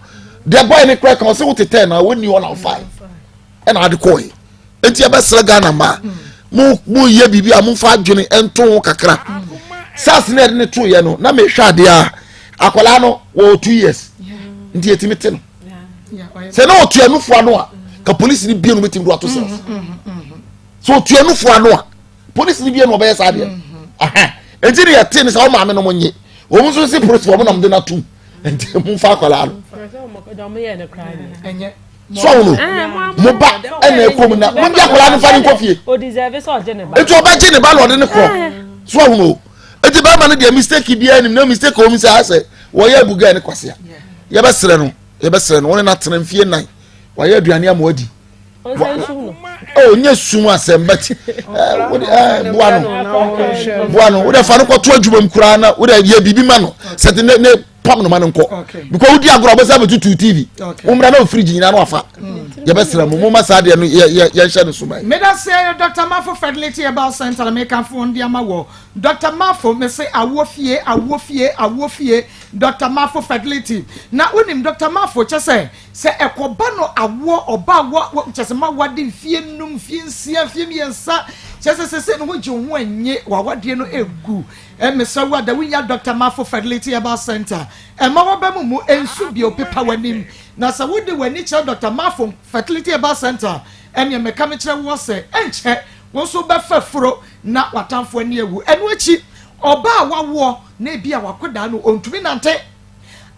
deɛ bɔyɛ ne korɛ ka ɔsɛ wotetɛ na wɔnni hɔ na wofae ɛna ade kɔɛ nti ɛbɛsrɛ ghana mmaa mo mo yɛ biribi a momfa adwene nto ho kakra sars na ɛde ne to yɛ no na mehwɛ adeɛ a akwadaa no wɔ two years nti yɛtumi te no. Sɛ na ɔtua nufu ano a, ka polisi ni bie no bɛtumi do ato cells. Sɛ ɔtua nufu ano a, polisi ni bie no ɔbɛyɛ saa deɛ. Enti ne yɛte ne sɛ ɔmaame no mo nye. Wɔn nso si polisi wɔn nam de no atum. Nti mo nfa akwadaa no. So ahono mo ba ɛna ɛkɔ mu na mo de akwadaa no fa ne nkɔ fie. Eti ɔbɛgye ne ba na ɔde ne korɔ. So ahono. Eti bɛrima no deɛ mistake biara nim na mistake wɔn sɛ asɛ wɔyɛ abu guy ne kwasea. Yɛbɛsrɛ no yɛbɛsrɛ no wɔne no atena mfie nan wayɛ aduane ama wadi. Oh, nye sum asɛm but eh, wode eh, boa no boa no wode fa no kɔto adwuma mu koraa na wode yɛ biribi ma no sɛ te ne ne pam no ma no nkɔ because wodi agorɔ wobɛsɛ abɛtutu tv wommra na ofirigyi nyinaa no wafa mm. yɛbɛsrɛ mo momma saa deɛ no yɛnhyɛ no so ma meda sɛ Dr. Mafo Fertility Herbal Center na mekamfo wɔn de ama wɔ Dr. Mafo mese awoɔ fie awoɔ fie awoɔ fie Dr. Mafo Fertility na wonim Dr. Mafo kyɛ sɛ Sɛ ɛkɔba no awoɔ, ɔba a wa, wa, kyerɛ sɛ ma wade mfie nnum, mfie nsia, mfie mmiɛnsa, kyerɛ sɛ sɛsɛ ne ho gye wo ho ɛnye, w'awadeɛ no ɛgu. Mesrɛ wo a, da wonya Dɔkta Mafo Fertility Herbal Center, ɛmma w'aba mu mu ɛnsu bio, pepa w'anim. Na sɛ wode w'ani kyerɛ Dɔkta Mafo Fertility Herbal Center a, ɛneɛ meka mekyerɛ woɔ sɛ, ɛnkyɛ wo nso wobɛfa afuro na w'atamfo ani awu. Ɛno akyi, ɔba a wawoɔ na ebia w'akodaa no ɔntumi nante,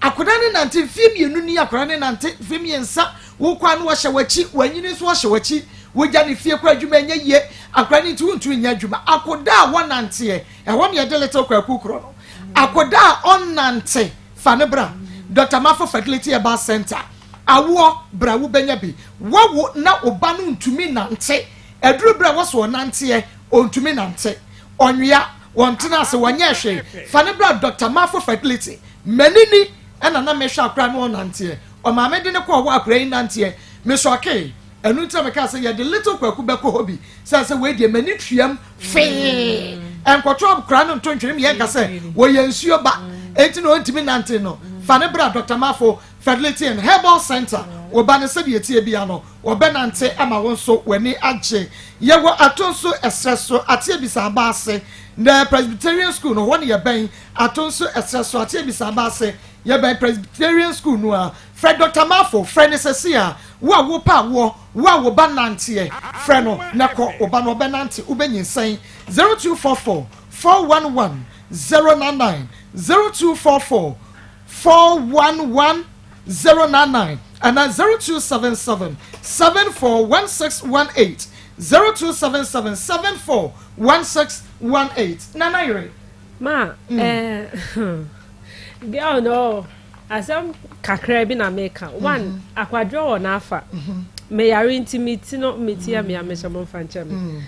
Akwadaa no nante mfeɛ mmienu ni, akwadaa no nante mfeɛ mmiɛnsa, wokɔ a na wahyɛ w'akyi, wanyini nso wahyɛ w'akyi, wogya ne fie kɔ adwuma ɛnyɛ yie, akwadaa no nti wontumi nyɛ adwuma. Akwadaa a wɔnanteɛ, ɛhɔ na yɛde little kwaku korɔ no. Akwadaa a ɔnnante, fa no bra Dr. Mafo Fertility Herbal Center. Awoɔ, bra wobɛnya bi. Wawo na wo ba no ntumi nante, aduru berɛ a wɔso ɔnanteɛ, ɔntumi nante. Ɔnwea, wɔntena ase, wɔnyɛɛ hwee. Fa no bra Doctor Mafo Fertility. M'ani ni ɛna na mehwɛ akora no ɔnanteɛ. Ɔmaame de no kɔɔ hɔ akora yi nanteɛ. Me sɔkee. Ɛno nti na mekaa sɛ yɛde little Kwaku bɛkɔ hɔ bi. Sɛ sɛ wei deɛ m'ani tuam fee. Ɛnkɔto akora no nto ntwene me yɛnka sɛ wɔyɛ nsuo ba. Enti na ɔntumi nante no. Fa no bra Doctor Mafo Fertility and Herbal Center. Wo ba no sɛdeɛ ɛteɛ biara no Wɔbɛnante ama wo nso w'ani agye. Yɛwɔ Atonso ɛserɛ so, Ateabisa aba ase. Na Presbyterian School no, hɔ na yɛbɛn. Atonso ɛserɛ so, Ateabisa aba ase. Yɛbɛn Presbyterian School no ara. Frɛ Dɔkta Marfo, frɛ no seesei ara. Wo a wopɛ awoɔ, wo a wo ba nnanteɛ, frɛ no na kɔ. Wo ba no, ɔbɛnante, wobɛnyinsɛn. 0244 411 099, 0244 411 099 anaa 0277 74 1618, 0277 74 1618. Nana yere. Ma eh, girl no asɛm kakra bi na meka. One, mm -hmm. akwadworɔ wɔ n'afa. Mm -hmm. Meyare nti me ti no me ti yɛ me ya mehyɛ mo mfa nkyɛ me. Mm.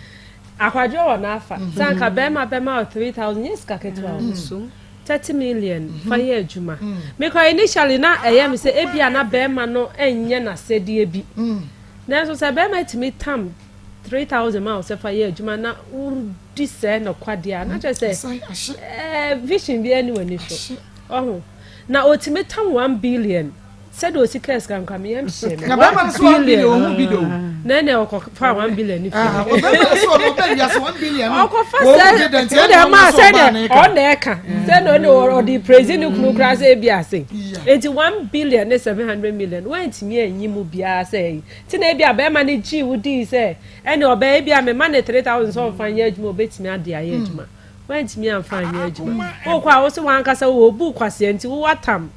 Akwadworɔ wɔ n'afa. Mm -hmm. Sɛ anka bɛrima bɛma wɔ 3000 nyɛ sika ketewa o. Mm. 30 million fa yɛ adwuma. Me koraa initially na ɛyɛ me sɛ ebia na bɛrima no nyɛ n'asɛdeɛ bi. Nanso sɛ bɛrima tumi tam 3000 ma wo sɛ fa yɛ adwuma na wodi sɛɛ nɔkwa deɛ a na kyerɛ sɛ ɛɛ vision biara ni w'ani so. Ɔho na otumi tam 1 billion. Sɛdeɛ ɔsi kaa sika nkwa me yam hyee me. Na bɛrima no so one billion ohun bi do. Na ɛna ɔkɔfa one billion ne fie. Ah, ɔbɛrima no so ɔno ɔbɛ wiase one billion no. Ɔkɔfa sɛ wode ɛma sɛdeɛ ɔna ɛka sɛdeɛ ɔne ɔde praise ne kunu koraa sɛ ebi ase. Enti one billion ne seven hundred million wantumi anyi mu biara sɛ ɛyi. Ti na ebi a bɛrima no gyee wo dii sɛ ɛne ɔbɛyɛ ebi a mema ne three thousand sɛ ɔmfa nyɛ adwuma ɔbɛtumi ade ayɛ adwuma. Wantumi amfa anyɛ adwuma. Wokɔ a wo se wankasa wɔ obu kwasea nti wo watam.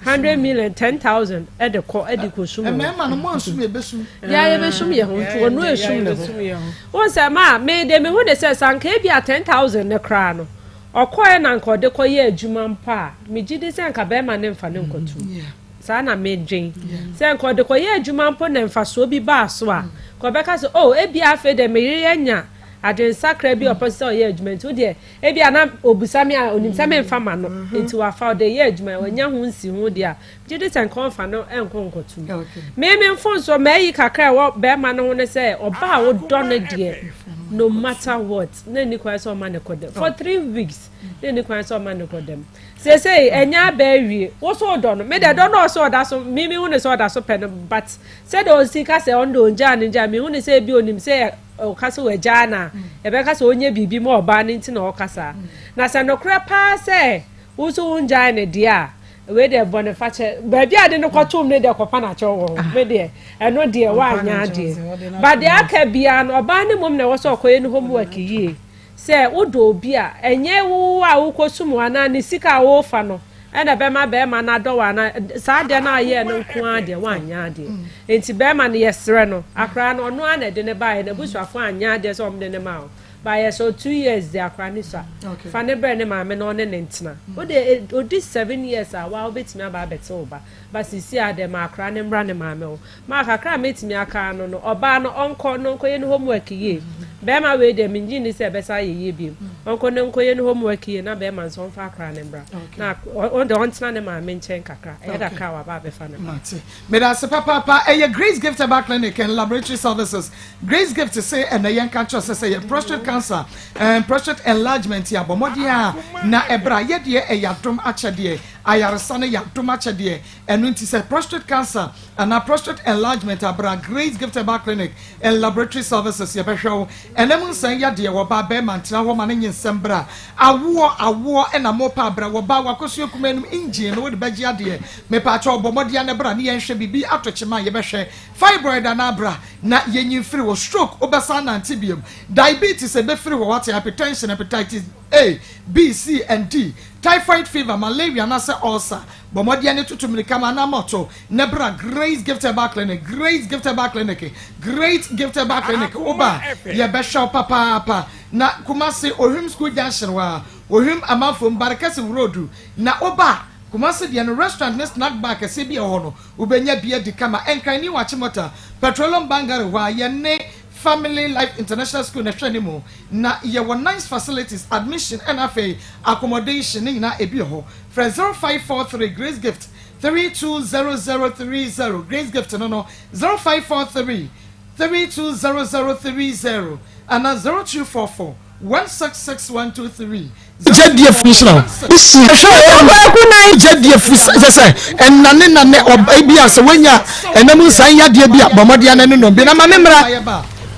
Hundred million, 10,000 de kɔ de kɔ sum. Mmarima no mo ansum yɛ bɛsum. Yɛ yɛ bɛsum yɛ ho nti ɔno esum ne ho. Wɔn sɛ maa me de me ho de sɛ sanka ebi a 10,000 ne koraa no ɔkɔɛ na nka ɔde kɔ yɛ adwuma mpo a me gye di sɛ nka bɛrima ne nfa ne nkɔtum. Saa na me dwen. Sɛ nka ɔde kɔ yɛ adwuma mpo na mfasoɔ bi baa so a nka ɔbɛka sɛ oh ebi afei de me yere anya adwensakra bi a ɔpɛ sɛ ɔyɛ adwuma nti wo deɛ Ebia na obisa me a, onim sɛ memfa ma no, nti wafa, ɔde reyɛ adwuma, wanya ho nsiho deɛ a, megye di sɛ nka ɔmfa no nkɔ nkɔtom. Me me mfomsoɔ, m'ayi kakra a ɛwɔ barima no ho ne sɛ, ɔbaa a wodɔ no deɛ, no matter what, na ɛnni kwan sɛ ɔma no kɔ dɛm. For 3 weeks, na ɛnni kwan sɛ ɔma no kɔ dɛm. Seesei, ɛnyɛ aba awie, wo so wodɔ no, me deɛ dɔ no a ɔsɛ ɔda so, me mehu no sɛ ɔda so pɛ no, but sɛdeɛ ɔsi ka sɛ ɔno deɛ ɔngyaa no ngyaa, mehu no sɛ ebi onim sɛ ɔka sɛ wagyaa no a, yɛbɛka sɛ ɔnyɛ biribi ma ɔbaa no nti na ɔka saa. Na sɛ nokorɛ paa sɛ wo nso wongyae no deɛ a, Wei deɛ bɔne fakyɛ baabi a de no kɔtom no deɛ kɔpa no akyɛw wɔ hɔ. Me deɛ ɛno deɛ woanyɛ adeɛ. But deɛ aka biara no ɔbaa no mmom na ɛwɔ sɛ ɔkɔyɛ ne homework yie. Sɛ wodɔ obi a, ɛnyɛ wo a wokɔsum anaa ne sika a worefa no ɛna ɛbɛma bɛrima no adɔ wo anaa saa adeɛ no a woyɛɛ no nko ara deɛ woanyɛ adeɛ. Nti bɛrima no yɛsrɛ no, akwadaa no ɔno ara na ɛde no baeɛ, n'abusuafoɔ anyɛ adeɛ sɛ wɔde no maa wo. But yɛ sɛ 2 years de akwadaa no sua, fa ne brɛ ne maame na ɔne ne ntena. Wode odi 7 years a waa wobɛtumi aba abɛte wo ba. But sisi a deɛ ma akwadaa no mmra ne maame hɔ. Maa kakra a mɛtumi aka no, ɔbaa no ɔnkɔ na ɔnkɔyɛ ne homework yie. Bɛrima wei deɛ mengye nni sɛ ɛbɛsa ayɛ yie bio. Ɔnkɔ na ɔnkɔyɛ ne homework yie na bɛrima nso ɔmfa akwadaa no mmra. Na ɔno deɛ ɔntena ne maame nkyɛn kakra. Ɛyɛ kakra a waba abɛfa ne ba. Mate. Meda ase papaapa. Ɛyɛ Grace Gift Herbal Clinic and Laboratory Services. Grace Gift se ɛnɛ yɛnka nkyerɛ sɛ sɛ yɛ prostate cancer and prostate enlargement yɛ abɔ mmɔden a na ɛbra. Yɛdeɛ ɛyɛ adom akyɛdeɛ. Ayaresa no yɛ adom akyɛdeɛ. Ɛno nti sɛ prostate cancer anaa prostate enlargement abra Grace Gift Herbal Clinic and Laboratory Services, yɛbɛhwɛ wo. Ɛnam nsɛn yadeɛ wɔ ba bɛrima ntena hɔ ma no nye nsɛm bra. Awoɔ awoɔ ɛna mopa abra wɔ ba wakɔsua kuma anim engine no wode bɛgye adeɛ. Mepaakyɛ ɔbɔ mmɔden ne bra ne yɛnhwɛ biribi atɔ kyema a yɛbɛhwɛ. Fibroid anaa bra na yɛnyi mfiri wɔ. Stroke wobɛsan nante biom. Diabetes ɛbɛfiri wɔ wate. Hypertension, hepatitis A, B, C and D, typhoid fever, malaria anaasɛ ulcer. Bɔ mmɔden ne tutu mmirika ma anaa mɔto ne bra Grace Gift Herbal Clinic. Grace Gift Herbal Clinic, Great Gift Herbal Clinic, woba a yɛbɛhwɛ wo papaapa. Na Kumase Ohwim School Junction hɔ a, Ohwim Amanfom Barekɛse Road na woba a, Kumase deɛ no restaurant ne snack bar kɛseɛ bi a ɛwɔ hɔ no wobɛnya bi adi kama. Nkran New Achimota Petroleum Bangare hɔ a, yɛne Family Life International School na ɛhwɛ ne mu. Na yɛwɔ nice facilities, admission ɛna afei accommodation ne nyinaa ebi wɔ hɔ. Frɛ 0543 Grace Gift 320030. Grace Gift no 0543 320030 ana 0244 166123. Gya die firi nhyira wo. Ɛhwɛ gya die firi sɛ sɛ ɛnane nane ɔba bi a sɛ woanya ɛnam nsan yadeɛ bi a bɔ mmɔden ana ne nom bi na ma me mmra.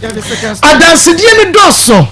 Adansedie no dɔɔso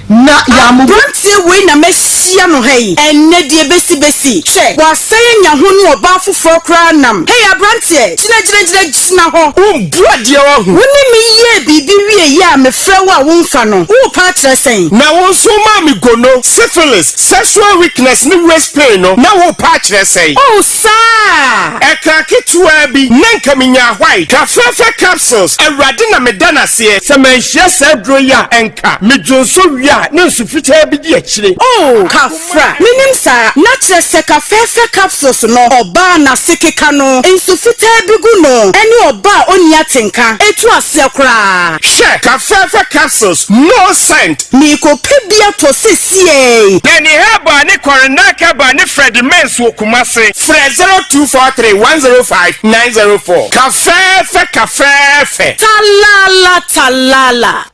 na yɛamo. Aberanteɛ wei na mahyia no ha yi ɛnnɛ deɛ bɛsi bɛsi. Hwɛ, wasan anya ho ne ɔbaa foforɔ koraa nam. Hei aberanteɛ, gyina gyina gyina gyina hɔ. Wombu adeɛ wahu. Wo ne me yɛɛ biribi wieeɛ a mefrɛ wo a womfa no, worepa akyerɛ sɛn? Na wo nso womaa me gono, syphilis, sexual weakness ne waist pain no, na worepa akyerɛ sɛn? Oh, saa! Ɛkaa ketewaa bi na nka menyaa white kafɛɛfɛ capsules, Awurade na meda no aseɛ. Sɛ manhyia saa aduro yi a, ɛnka medwonsɔ wie a na nsu fitaa bi di akyire. Oh, kafra! Menim saa. Na kyerɛ sɛ kafɛɛfɛ capsules no, ɔbaa n'ase keka no, nsu fitaa bi gu no, ɛne ɔbaa a ɔnni atenka, ɛtu aseɛ koraa. Hwɛ! Kafɛɛfɛ capsules, no scent. Merekɔpɛ bi atɔ sesiei. Danny Herbal ne Coronel Herbal ne Freddie Mens wɔ Kumase. Frɛ 0243 105 904. Kafɛɛfɛ kafɛɛfɛ. Talala talala.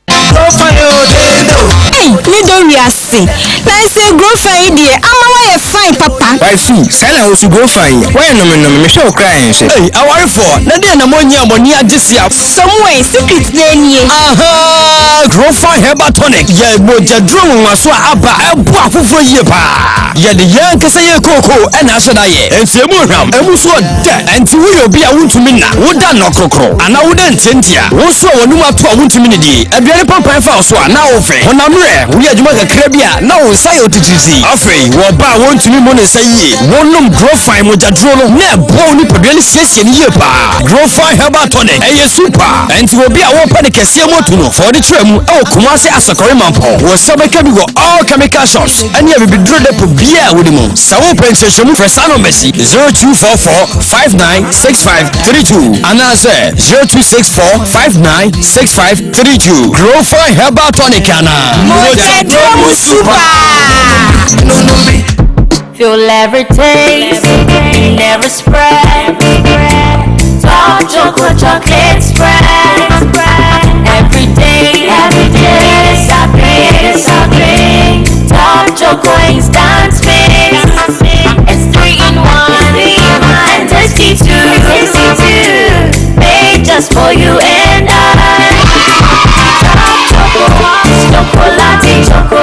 Ei, me dɔ wiase. Na sɛ Grofan yi deɛ ama woayɛ fine papa. Wifey, saa na wosu Grofan yi. Woayɛ nomenome, mehwɛ wo koraa ɛnhwɛ. Ei, awarefoɔ, na deɛ na moanyi a mo ani agye sia? Samuel, secret na nie. Aha! Grofan Herbal Tonic yɛ mogyaduro nwonwaso a aba ɛboa afoforɔ yie paa. Yɛde yɛn ankasa yɛ kooko ɛna ahyɛ da yɛ. Nti emu hwam, emu so ɔdɛ. Ɛnti woyɛ obi a wontumi nna, woda nnɔkorokoro anaa woda ntiantia. Wo nso a w'anum ato a wontumi nidie, aduane pampan fa wo so a na wofɛ. Honam werɛ, woyɛ adwuma kakra bi a na wo nsa yɛ otitiritii. Afei, wɔ ɔbaa a wɔntumi mmu ne nsa yie, wonom Grofan mogyaduro no na ɛboa wo nipadua no siesie no yie paa. Grofan Herbal Tonic, ɛyɛ super. Ɛnti obi a wɔpɛ ne kɛseɛ mu atu no, fa ɔde kyerɛ mu ɛwɔ Kumase Asakɔre Mampɔn. Wo nsa bɛka bi wɔ all chemical shops ɛne abibiduro depot biara a wode mu. Sɛ wopɛ nkyerɛkyerɛmu frɛ saa numbers yi 0244 596532 anaasɛ 0264 596532. Grofan Herbal Tonic anaa. Mogyaduro mu super. Feel every taste, never spread. Top choco chocolate spread. Every day, every day, it's happy, it's happy. Top choco instant mix. It's 3 in 1 and tasty too, tasty too. Made just for you and I. Top choco, chocolate, choco,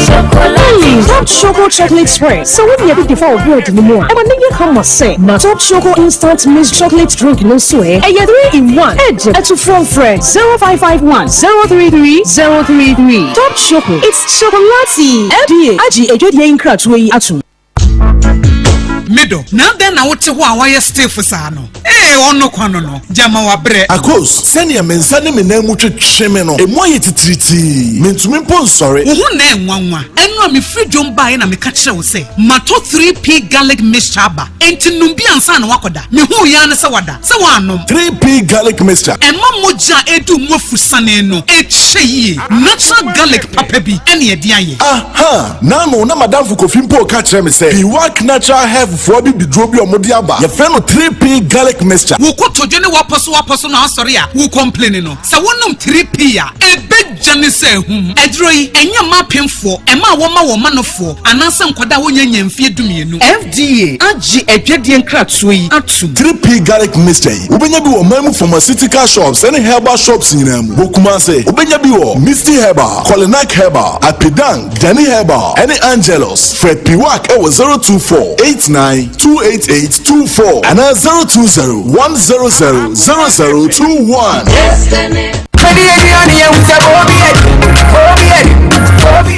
chocolate. Top Choco. Chocolate Spread, sɛ wode bi de fa wo bread no mu a, ɛma no yɛ kama sɛ. Na Top Choco Instant Mixed Chocolate Drink no nso ɛ, ɛyɛ 3 in 1, ɛgye atufoɔ mfrɛ 0551 033 033. Top Choco, it's chocolatey! FDA agye adwadie yi nkratoɔ yi atom. Medɔ, na adɛn na wote hɔ a woayɛ stiff saa no? Ee, ɔno kwa no no, gyama wabrɛ. Akos, sɛnea me nsa ne me nan mu twetwe me no, emu ayɛ titiritii. Mintumi mpo nsɔre. Wo ho na ɛnwanwa. Ɛno a mefiri dwom baeɛ na meka kyerɛɛ wo sɛ matɔ 3P Garlic Mixture aba. Enti nom bi ansa na woakɔda. Mehuu yi ara ne sɛ woada. Sɛ woannom. 3P Garlic Mixture. Ɛma mogya a ɛdi wo mu afusane no kyɛ yie. Natural garlic papa bi na ɛde ayɛ. Aha! N'ano na m'adamfo Kofi mpo reka kyerɛ me sɛ Biwak Natural Health foɔ abibiduro bi a wɔde aba, yɛfrɛ no 3P Garlic Mixture. Wo kotodwe ne w'apɔsowapɔso no asɔre a wo complaini no, sɛ wonom 3P a, ɛbɛdwane sɛ ahum. Aduro yi, ɛnyɛ mma apemfoɔ, ɛma a wɔma wɔn manofoɔ, anaasɛ nkwadaa a wɔnnya nnya mfeɛ dumienu. FDA agye adwadie nkratoɔ yi atom. 3P Garlic Mixture yi, wobɛnya bi wɔ ɔman mu pharmaceutical shops ne herbal shops nyinaa mu. Wɔ Kumasi, wobɛnya bi wɔ Misty Herbal, Kolinak Herbal, Apidang, Danny Herbal, ɛne Angelus. Frɛ Piwak wɔ 024 89 288 24 anaa 020 100 0021.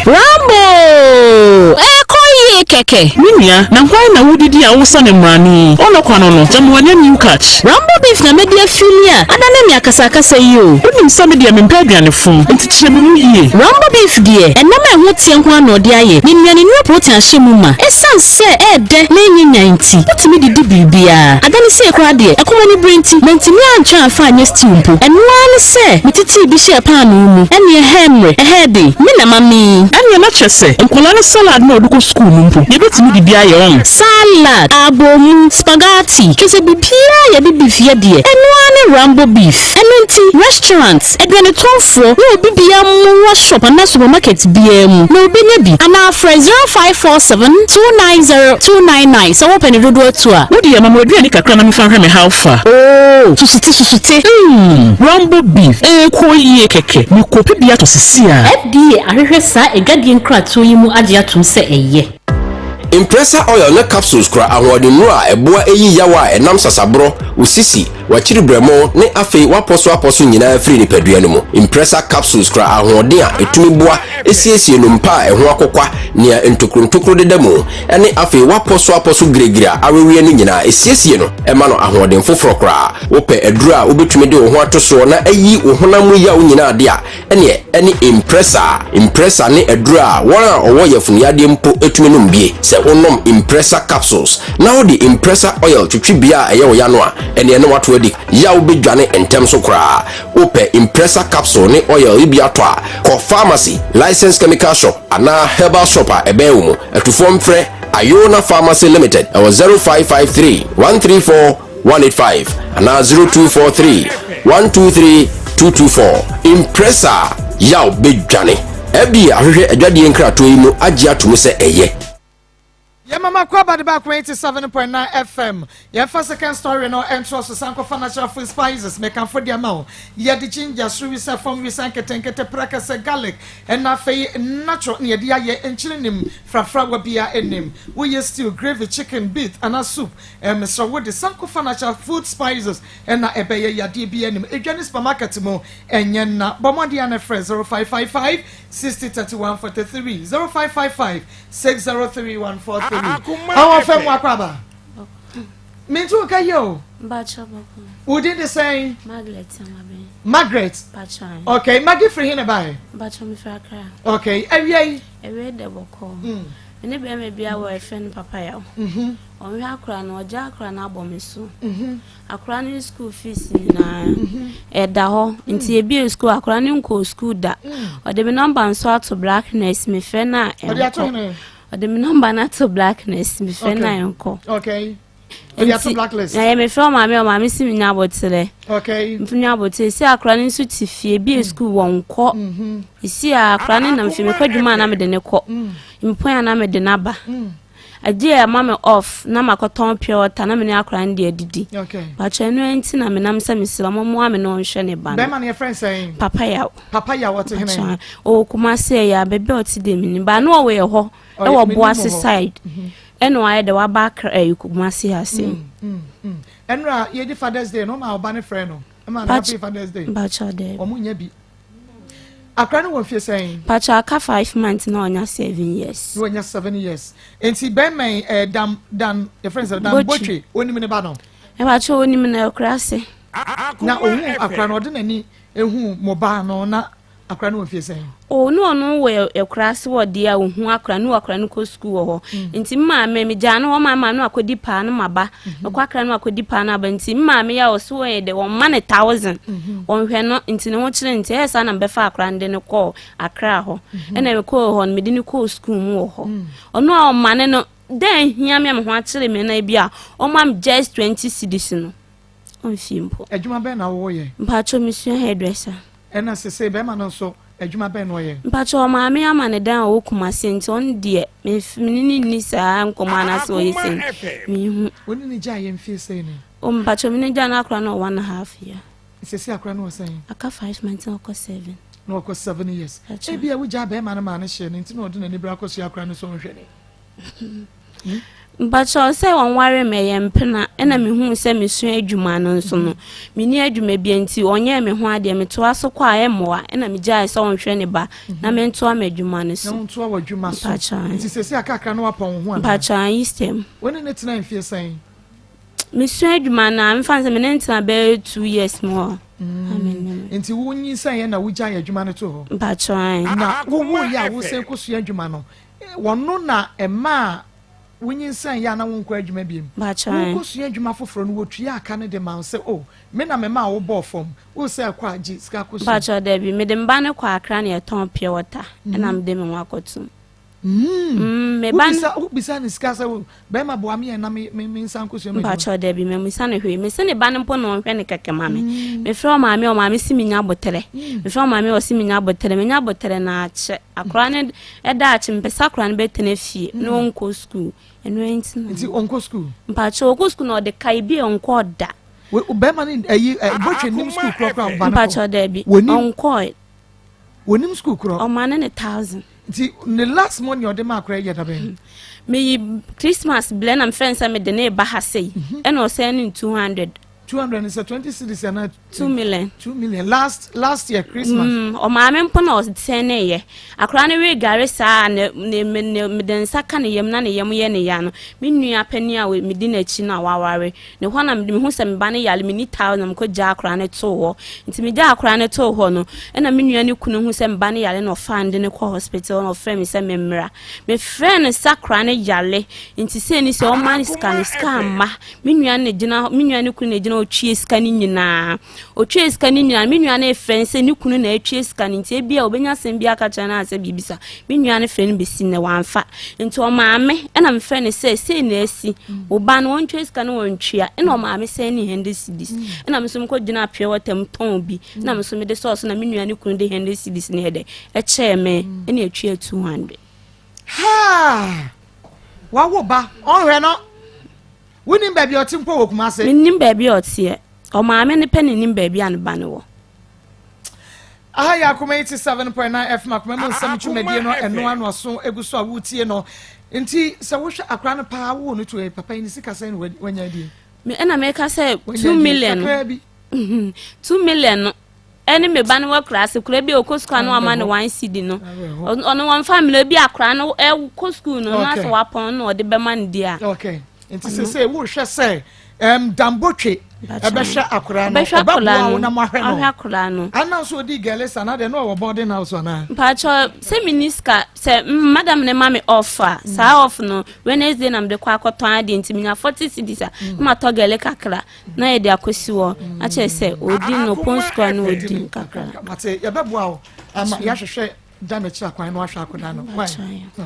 Rambo! Ɛrekɔ yie kɛkɛ. Me nua, na hwan na wodidi a wosa no mmrane yi? Ɔnɔ kwa no no, gyama wanya new catch. Rambo beef na madi afili a adane me akasakasa yi o. Wonim sɛ me deɛ mempɛ aduane fo, enti kyerɛ me mu yie. Rambo beef deɛ, ɛnam a ɛho teɛ nko ara na ɔde ayɛ. Ne nnuanennuro protein ahyɛ mu ma. Esiane sɛ ɛyɛ dɛ na ɛnyɛ nyan nti, wotumi de di biribiara. Adane sei koraa deɛ, ɛkɔm anibere nti, mantumi antwe amfa anyɛ stew mpo. Ɛno ara ne sɛ metetee bi hyɛɛ paanoo mu. Ɛnneɛ ɛhɛɛ mmerɛ, ɛhɛɛ den. Me na mamee. Ɛnneɛ na kyerɛ sɛ, nkwadaa no salad no a wɔde kɔ sukuu no mpo, yɛbɛtumi de bi ayɛ, ɔn? Salad, abomu, spaghetti, kyerɛ sɛ biribiara a yɛde beef yɛ deɛ, ɛno ara ne Rambo beef. Ɛno nti, restaurant, aduanetɔnfoɔ, ne obi biara mmowura shop anaa supermarket biara mu na ɔbɛnya bi. Anaa frɛ 0547 290 299 sɛ wopɛ ne dodoɔ tu a. Wo deɛ ma me w'aduane kakra na memfa nhwɛ me how far. Oh, susute susute, mm, Rambo beef, ɛrekɔ yie kɛkɛ, mekɔpɛ bi atɔ sisi a. FDA ahwehwɛ saa adwadie nkratoɔ yi mu agye atom sɛ ɛyɛ. Impressa Oil ne Capsules kura ahoɔdennuru a ɛboa yi yaw a ɛnam sasaborɔ, wo sisi, w'akyiri berɛmo, ne afei w'apɔso-apɔso nyinaa firi nipadua no mu. Impressa Capsules kura ahoɔden a ɛtumi boa siesie nnompa a ɛho akokwa, nea ntokuro-ntokuro deda mu, ne afei w'apɔso-apɔso giregire a aweweɛ no nyinaa, ɛsiesie no ma no ahoɔden foforɔ koraa. Wopɛ aduro a wobɛtumi de wo ho ato soɔ na ayi wo honam mu yaw nyinaa de a, Ɛneɛ ɛne Impressa. Impressa ne aduro a wɔn a wɔwɔ yafunu yadeɛ mpo tumi nom bie. Sɛ wonom Impressa capsules na wode Impressa oil twetwe bia a ɛyɛ wo ya no a, ɛneɛ na woato adi. Yaw bɛdwane ntɛm so koraa. Wopɛ Impressa capsule ne oil yi bi atɔ a, kɔ pharmacy, licensed chemical shop anaa herbal shop a ɛbɛn wo mu. Atufoɔ mfrɛ Ayona Pharmacy Limited ɛwɔ 0553 134 185 anaa 0243 123 224. Impressa yaw bɛdwane. FDA ahwehwɛ adwadie nkratoɔ yi mu agye ato mu sɛ ɛyɛ. Yɛ mama kɔ aba de baako 87.9 FM. Yɛmfa second story no ntoa so san kɔfa natural food spices mekamfo de ama wo. Yɛde ginger, suwisa, fam wisa nketenkete, prɛkɛsɛ, garlic, ɛna afei natural na yɛde ayɛ nkyene nim, frafrawa biara nnim. Woyɛ stew, gravy, chicken, beef anaa soup Eh mesrɛ wo de sanko fanakyɛ food spices na ɛbɛyɛ yadeɛ biara nim edwa ne supermarket mu ɛnyɛ nna bɔ mmɔden a na frɛ 0555 60 31 43 0555 60 31 43 Ahoɔfɛ mu akɔ aba mentu nka yie o wo din de sɛn Margaret okay Maggie firi he na baɛ okay awia yi awia dɛ bɔkɔɔ Me ne bɛrima bi awɔ yɛfrɛ no Papa Yaw. Ɔnhwɛ akora no, ɔgya akora no abɔ me so. Akora no school fees nyinaa ɛda hɔ. Nti ebie school akora no nkɔɔ school da. Ɔde me nɔmba nso ato blackness mefrɛ no a ɛnkɔ. Ɔde me nɔmba no ato blackness mefrɛ no a ɛnkɔ. Okay. Ɔde ato blacklist. Na yɛ mefrɛ ɔmaame ɔmaame si me nya aboterɛ. Okay. Nya aboterɛ si akora no nso te fie bie mm. school wɔn kɔ. Mm-hmm. Si akora no nam fie mekɔ adwuma a na mede ne kɔ. Mm. Mpɔn a na mede n'aba. Mm. Agye a ɛma me off na makɔtɔn pure water na me ne akwadaa no de adidi. Mpakyɛ ɛno nti na menam sɛ mesrɛ mo mmoa me na ɔnhwɛ ne ba no. Bɛrima no yɛfrɛ no sɛn? Papa Yaw. Papa Yaw ɔte hene? Ɔwɔ Kumasi ɛyɛ a baabi a ɔte deɛ menim ba na ɔwɔ yɛ hɔ ɛwɔ Boase side mhm. ɛna wayɛ dɛ waba Accra ɛyɛ Kumasi ha sei. Mm, mm, mm. Ɛnura yɛdi Father's Day no ɔma ɔba ne frɛ no ɛma no happy Father's Day. Mpakyɛ dɛ. Wɔn nyɛ bi. Akora no wɔ mfie sɛn? Mpakyɛ aka 5 months na ɔnya 7 years. Na ɔnya 7 years. Nti bɛrima yi ɛɛ eh, dan dan yɛfrɛ no sɛ dan botwe onim ne ba no. Mpakyɛ onim no akura ase. Na ohun akora no ɔde n'ani ehu mo ba no na akora no wɔ mfie sɛn? O ne ɔno wɔ akura ase wɔ deɛ a ohun akora no akora no kɔ sukuu wɔ hɔ. Mm. Nti maame me gyaa no hɔ maa maame no akɔdi paa no ma ba. Mekɔ akra no akɔdi paa no aba nti me maame yɛ a ɔse wɔyɛ dɛ wɔmma no thousand mhm. wɔnhwɛ no nti ne ho kyerɛ nti ɛyɛ saa na mebɛfa akora no de no kɔɔ akra hɔ mhm. ɛna mekɔɔ hɔ no mede no kɔɔ sukuu mu wɔ hɔ mm. ɔno a ɔma ne no dɛ hia me a me ho akyere me na bi a ɔma me just 20 cedis no ɔmfie mpo. Adwuma bɛn na woyɛ? Mpakyɛ mesua hairdresser. Ɛna sesei bɛrima no nso adwuma bɛn na ɔyɛ? Mpakyɛ ɔmaame ama ne dan a ɔwɔ Kumasi nti ɔno deɛ me ne no nni saa nkɔmmɔ anaasɛ ɔyɛ sei menhu. Wo ne no gyaeɛ mfie sɛn ni? O mpakyɛ me ne no gyae no akora no wɔ one and half year. Sesei akora no wɔ sɛn? Aka 5 months na ɔkɔ 7. Na ɔkɔ 7 years. Ebia wogyaa bɛrima no maa no hyee no nti na ɔde n'ani bere akɔsua akora no sɛ ɔnhwɛ ni. Mpakyɛw sɛ wɔnware me ɛyɛ mpena ɛna mehuu sɛ mesua adwuma no nso no menni adwuma bia nti ɔnyɛɛ me ho adeɛ metoa so kɔ a ɛmmoa ɛna megyae sɛ ɔnhwɛ ne ba na mentoa m'adwuma no so. Na wontoa w'adwuma so. Mpakyɛw. Nti sɛsi akakra na wapɔn wo ho anaa? Mpakyɛw ayi stem. Wo ne ne tena mfie sɛn? Mesua adwuma no a mefa no sɛ me ne no tena bɛyɛ 2 years mu hɔ. Nti wonyinsɛn yɛ na wogyae adwuma no to hɔ? Mpakyɛw ayi. Na wowoeɛ a wosan kɔsua adwuma no Wɔno na ɛmaa wonyinsɛn yɛ a na wonkɔ adwuma biom. Wokɔsua adwuma foforɔ no wɔtuaa ka no de ma wo sɛ oh me na memaa wo bɔɔ fam, wo sɛ kɔ a gye sika kɔsua. Mpakyɛw dabi, mede me ba no kɔ Accra na yɛtɔn pure water ɛna mede me ho akɔtom. Me ba no. Wobisa no sika sɛ bɛrima boa me yɛ na me me nsa nkosua m'adwuma. Mpakyɛw dabi, mammisa no hwee. Mese ne ba no mpo na ɔnhwɛ no kɛkɛ ma me. Mefrɛ ɔmaame a ɔmaame se menya aboterɛ. Mefrɛ ɔmaame a ɔse menya aboterɛ. Menya aboterɛ na akyɛ. Akora no daakye mepɛ sɛ akora no bɛtena fie na ɔnkɔ sukuu. Ɛno nti na. Nti ɔnkɔ sukuu? Mpakyɛw ɔkɔ sukuu na ɔde ka ebi a ɔnkɔ da. Bɛrima no ayi botwe nim sukuu korɔkorɔ a ɔba no kɔ. Mpakyɛw dabi, ɔnkɔe. Wɔnim sukuu korɔ. Ɔma no ne thousand. Nti ne last money ɔde ma akora yɛ dabɛn. Meyi Christmas blɛ na mefrɛ no sɛ mede ne ba ha sei ɛna ɔsɛn ne 200. 200 ne sɛ 20 cedis ana. 2 million. 2 million last last year Christmas. Ɔmaame mpo na ɔsɛn ne yɛ akora no we gare saa ne ne ne mede nsa ka ne yam na ne yam yɛ ne ya no me nua panin a medi n'akyi no a waware Ne hɔ na mede mehu sɛ me ba no yare, menni towel na mekɔgyaa akwadaa no too hɔ. Nti megyaa akwadaa no too hɔ no, ɛna me nua no kunu hu sɛ me ba no yare na ɔfaa no de no kɔ hospital na ɔfrɛ me sɛ memmra. Mefrɛɛ no sɛ akwadaa no yare, nti sei ne sɛ ɔma no sika no, sika amma. Me nua no na gyina hɔ, me nua no kunu na gyina hɔ ɔtwie sika no nyinaa. Ɔtwie sika no nyinaa, me nua no refrɛ no sɛ ne kunu na atwie sika no nti ebia ɔbɛnya asɛm bi aka kyerɛ no asɛ biribi sa. Me nua no frɛ no bɛsi nnɛ wamfa. Nti ɔmaa me ɛna mefrɛ no sɛ sei na asi. Wo ba no wɔntwa sika no wɔntwea. Ɛna ɔmaa me sɛn ne hundred cedis. Ɛna me nso mekɔ gyina pure water mu tɔn bi. Ɛna me nso mede sɔɔ so na me nua ne kunu de hundred cedis ne ɛdɛ ɛkyɛɛ me ɛna ɛtua 200. Haa! Wawo ba, ɔnhwɛ no. Wonim baabi a ɔte mpo wɔ Kumase? Mennim baabi a ɔteɛ. Ɔmaame no pɛ na nim baabi a ne ba no wɔ. Aha yɛ Akoma 87.9 FM Akoma mu nsɛm dwumadie no ɛno ano aso egu so a wotie no. Nti sɛ wohwɛ akora no paa wowɔ no to papa yi ne sika sɛn na wanya adie? Me ɛna meka sɛ 2 million no. 2 million no ɛne me ba no wɔ kura ase kura bi a ɔkɔ sukuu ano ama no one cedi no ɔno wɔn fa mmerɛ bi akora no ɛkɔ sukuu no na sɛ wapɔn no ɔde bɛma no di a. Okay nti sɛ sɛ wohwɛ sɛ um, dambotwe ɛbɛhwɛ akora no ɔbɛboa wo na moahwɛ no ɔhwɛ akora no ana nso ɔdi gɛlesa na deɛ na ɔwɔ boarding house anaa mpakyɛ sɛ menni sika sɛ madam ne ma me off a saa off no Wednesday na mede kɔ akɔtɔn adeɛ nti menya 40 cedis a na matɔ gɛle kakra na yɛde akɔsi hɔ akyerɛ sɛ ɔdi no pon sukuu no ɔdi no kakra. Mate yɛbɛboa wo ama yɛahwehwɛ. Da n'akyiri akwan na wahwɛ akwadaa no. Why?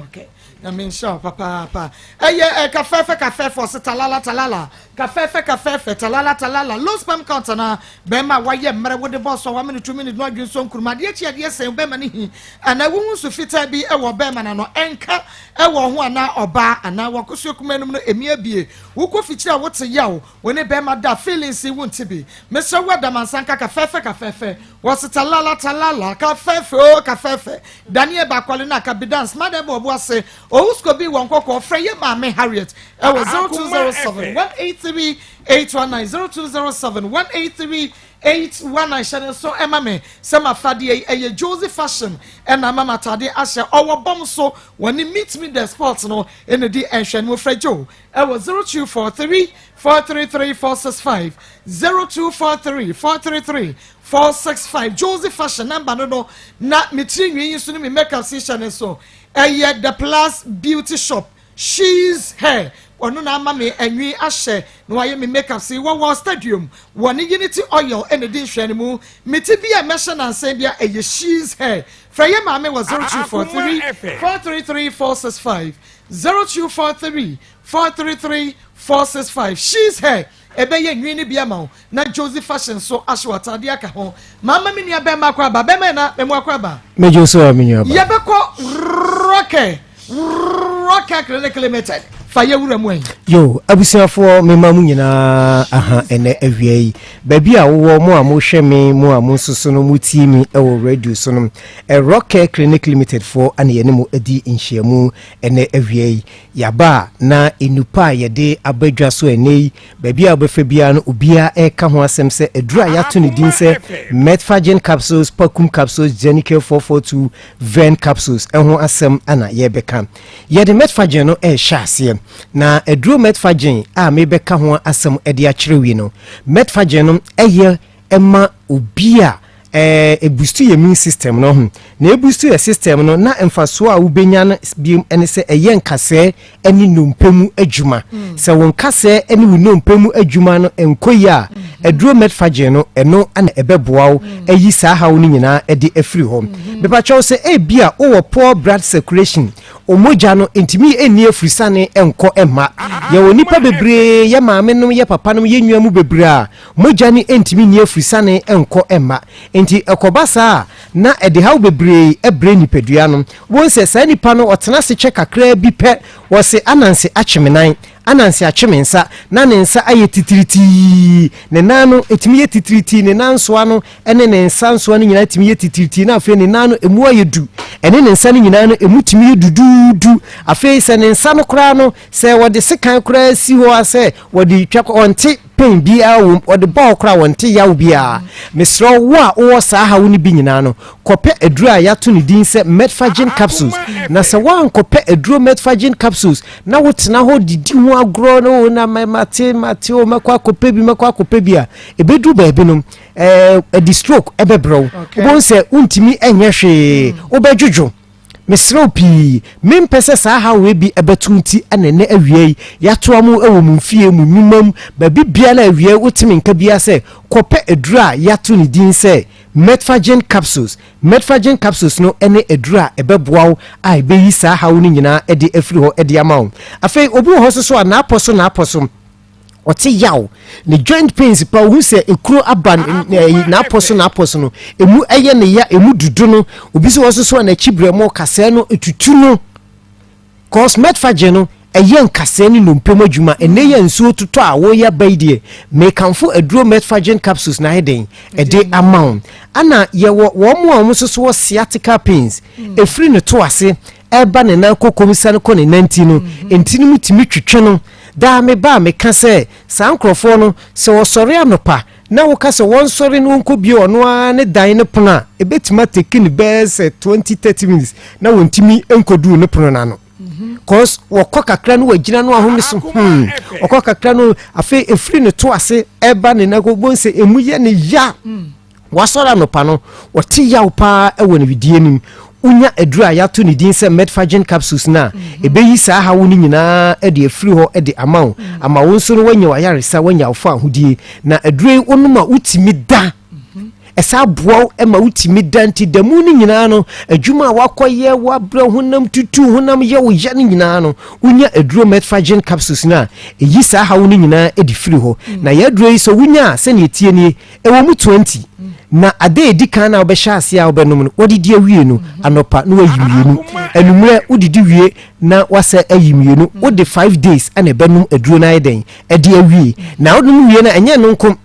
Okay. Nyame nhyira wo papaapa. Ɛyɛ ɛ kafɛɛfɛ kafɛɛfɛ ɔse talala talala kafɛɛfɛ kafɛɛfɛ talala talala low sperm count anaa bɛrima a wayɛ mmerɛ wode bɔɔ so a wamene 2 minute no adwene so nkuruma adeɛ kyi adeɛ sɛn bɛrima no hi anaa wohu nsu fitaa bi ɛwɔ bɛrima no ano ɛnka ɛwɔ ho anaa ɔbaa anaa wakosuo kuma anom no ɛmi abie wokɔ fikyiri a wote yaw Wo ne bɛɛma da feelings yi wo nte bi mesrɛ wo adamansa nka kafɛɛfɛ kafɛɛfɛ wɔse talala talala kafɛɛfɛ oo kafɛɛfɛ Daniel Bakwale na ka bidans ma dɛ bɔ ɔbo ase owusko bi wɔ nkɔkɔɔ frɛ yɛ maame Harriet ɛwɔ 0207 183 819 0207 183 819 hyɛ ne nso ɛma me sɛ mafadeɛ yi ɛyɛ Josie fashion ɛna ama m'atadeɛ ahyɛ ɔwɔ bɔm so wɔne meet me the sport no ɛna di ɛnhwɛ no frɛ Joe ɛwɔ 0243 433 465 0243 433 465 Josie fashion number no no na me tiri nwi yi nso ne me makeup si hyɛ ne so ɛyɛ the plus beauty shop she's hair ɔno na ama me anwi ahyɛ na wayɛ me makeup si wɔwɔ stadium wɔ ne unity oil ɛna di nhwɛ no mu me ti bi a mɛhyɛ nansan bi a ɛyɛ she's hair frɛ yɛ maame wɔ 0243 433 465 0243 433 465 She's Hair ɛbɛyɛ nwii no bi ama wo na Josie Fashion nso ahye w'ataadeɛ aka ho. Mama me nua bɛrima akɔ aba. Bɛrima yɛ na mɛmu akɔ aba. Mɛgye wo so a me nua ba. Yɛbɛkɔ Rocker Rocker Clinic Limited. Fa yɛ wura mu ayi. Yo, abusuafoɔ mema mo nyinaa aha ɛnɛ awia yi. Baabi a wowɔ mo a mohwɛ me mo a mo nso so no motie mi wɔ radio so no. Rocker Clinic Limited foɔ ana yɛne mo adi nhyiamu Ɛnnɛ awia yi, yɛaba a na nnupa a yɛde aba dwa so ɛnnɛ yi, baabi a wobɛfa biara no obiara reka ho asɛm sɛ aduru a yɛato ne din sɛ Metforgen Capsules, Pacum Capsules, Genical 442 Vern Capsules ho asɛm na yɛrebɛka. Yɛde Metforgen no rehyɛ aseɛ. Na aduro Metforgen a merebɛka ho asɛm de akyerɛ wo yi no, Metforgen no yɛ ɛma obi a ɛɛ ebustu yɛ immune system no ho na ebustu yɛ system no na mfasoɔ a wobɛnya no biom ɛne sɛ ɛyɛ nkasɛɛ ɛne nnompe mu adwuma mm. sɛ wo nkasɛɛ ɛne wo nnompe mu adwuma no nkɔ yi a mm-hmm. aduro metforgen no ɛno ana ɛbɛboa wo mm. ayi saa haw no nyinaa ɛde afiri hɔ mm-hmm. mepakyɛw sɛ ebi a wowɔ poor blood circulation Omogya no ntumi nni afurisane nkɔ mma. Yɛwɔ nnipa bebree, yɛ maame nom, yɛ papa nom, yɛ nua mu bebree a mogya no ntumi nni afurisane nkɔ mma. Enti ɛkɔba saa a, na ɛde haw bebree brɛ nipadua no. Wobɛhu sɛ saa nipa no ɔtena ase kyɛ kakraa bi pɛ, wɔse ananse akye me nan, ananse akye me nsa, na ne nsa ayɛ titiritii, ne nan no ɛtumi yɛ titiritii, ne nan nsoa no ne ne nsa nsoa no nyinaa tumi yɛ titiritii, na afei ne nan no emu ayɛ du, ɛne ne nsa no nyinaa no emu tumi yɛ duduudu. Afei sɛ ne nsa no koraa no, sɛ wɔde sekan koraa si hɔ a sɛ wɔde twa ɔnte pain biara wom, ɔde bɔ hɔ koraa wɔnte yaw biara. Mesrɛ wo a wowɔ saa haw no bi nyinaa no, kɔpɛ aduro a yɛato ne din sɛ Metforgen capsules. Na sɛ woankɔpɛ aduro Metforgen capsules na wotena hɔ didi ho agorɔ no na mate mate o mɛkɔ akɔpɛ bi mɛkɔ akɔpɛ bi a, ɛbɛduru baabi no ɛde stroke ɛbɛbrɛ wo. Wobɛhu sɛ wontumi nyɛ hwee, wobɛdwodwo. Mesrɛ wo pii, mempɛ sɛ saa haw wei bi ɛbɛto nti na ɛnɛ awia yi yɛatoa mo wɔ mo mfie, mo nnwuma mu, baabi biara a awia yi wote me nka biara sɛ kɔpɛ aduro a yɛato ne din sɛ Metforgen Capsules. Metforgen Capsules no ne aduro a ɛbɛboa wo a ɛbɛyi saa haw no nyinaa de afiri hɔ de ama wo. Afei obi wɔ hɔ nso so a n'apɔ so n'apɔ so, ɔte yaw ne joint pains pa ohu sɛ ekuro aba n'apɔ so n'apɔ so no emu ɛyɛ ne ya emu dudu no obi sɛ wɔsoso a n'akyi brɛ mu kasɛɛ no etutu no cause metforgen no ɛyɛ nkasɛɛ ne nnompe mu adwuma ɛnɛ yɛ nsuo totɔ a wɔyɛ aba yi deɛ mekamfo aduro metforgen capsules na ayɛ den ɛde ama wo ana yɛwɔ wɔn mu a wɔn soso wɔ sciatica pains efiri ne to ase ɛba ne nan kokom sane kɔ ne nanti no ntini mu tumi twetwe no Daa meba a meka sɛ saa nkurɔfoɔ no, sɛ wɔsɔre anɔpa na woka sɛ wɔnsɔre na wɔnkɔbue ɔno ara ne dan no pono a, ɛbɛtumi atake no bɛyɛ sɛ 20, 30 minutes na wɔntumi nkɔduru ne pono no ano. Cause wɔkɔ kakra no wɔagyina no ahome so, hmm, ɔkɔ kakra no afei ɛfiri ne to ase ɛba ne nan kɔ, wobɛhu sɛ ɛmu yɛ ne ya. Wasɔre anɔpa no, ɔte yaw paa wɔ ne wedeɛ no mu. Wonya aduro a yɛato ne din sɛ Metforgen capsules no a, ɛbɛyi saa haw no nyinaa de afiri hɔ de ama wo, ama wo nso no woanya w'ayaresa, woanya wo fawohodie. Na aduro yi wonom a wotumi da. Ɛsan boa wo ma wotumi da nti da mu no nyinaa no, adwuma a woakɔyɛ, woabrɛ, honam tutu, honam yɛ wo ya no nyinaa no, wonya aduro Metfagin capsules no a, ɛyi saa haw no nyinaa de firi hɔ. Na yɛn aduro yi sɛ wonya a, sɛnea ɛteɛ nie, ɛwɔ mu 20. Na ada a ɛdi kan no a wobɛhyɛ aseɛ a wobɛnom no, woadidi awie no, anɔpa na woayi mmienu, anwummerɛ wodidi wie na woasɛ ayi mmienu, wode 5 days na ɛbɛnom aduro no ayɛ dɛn? Ɛde awie. Na wonom wie no a, ɛnyɛ ɛno nko,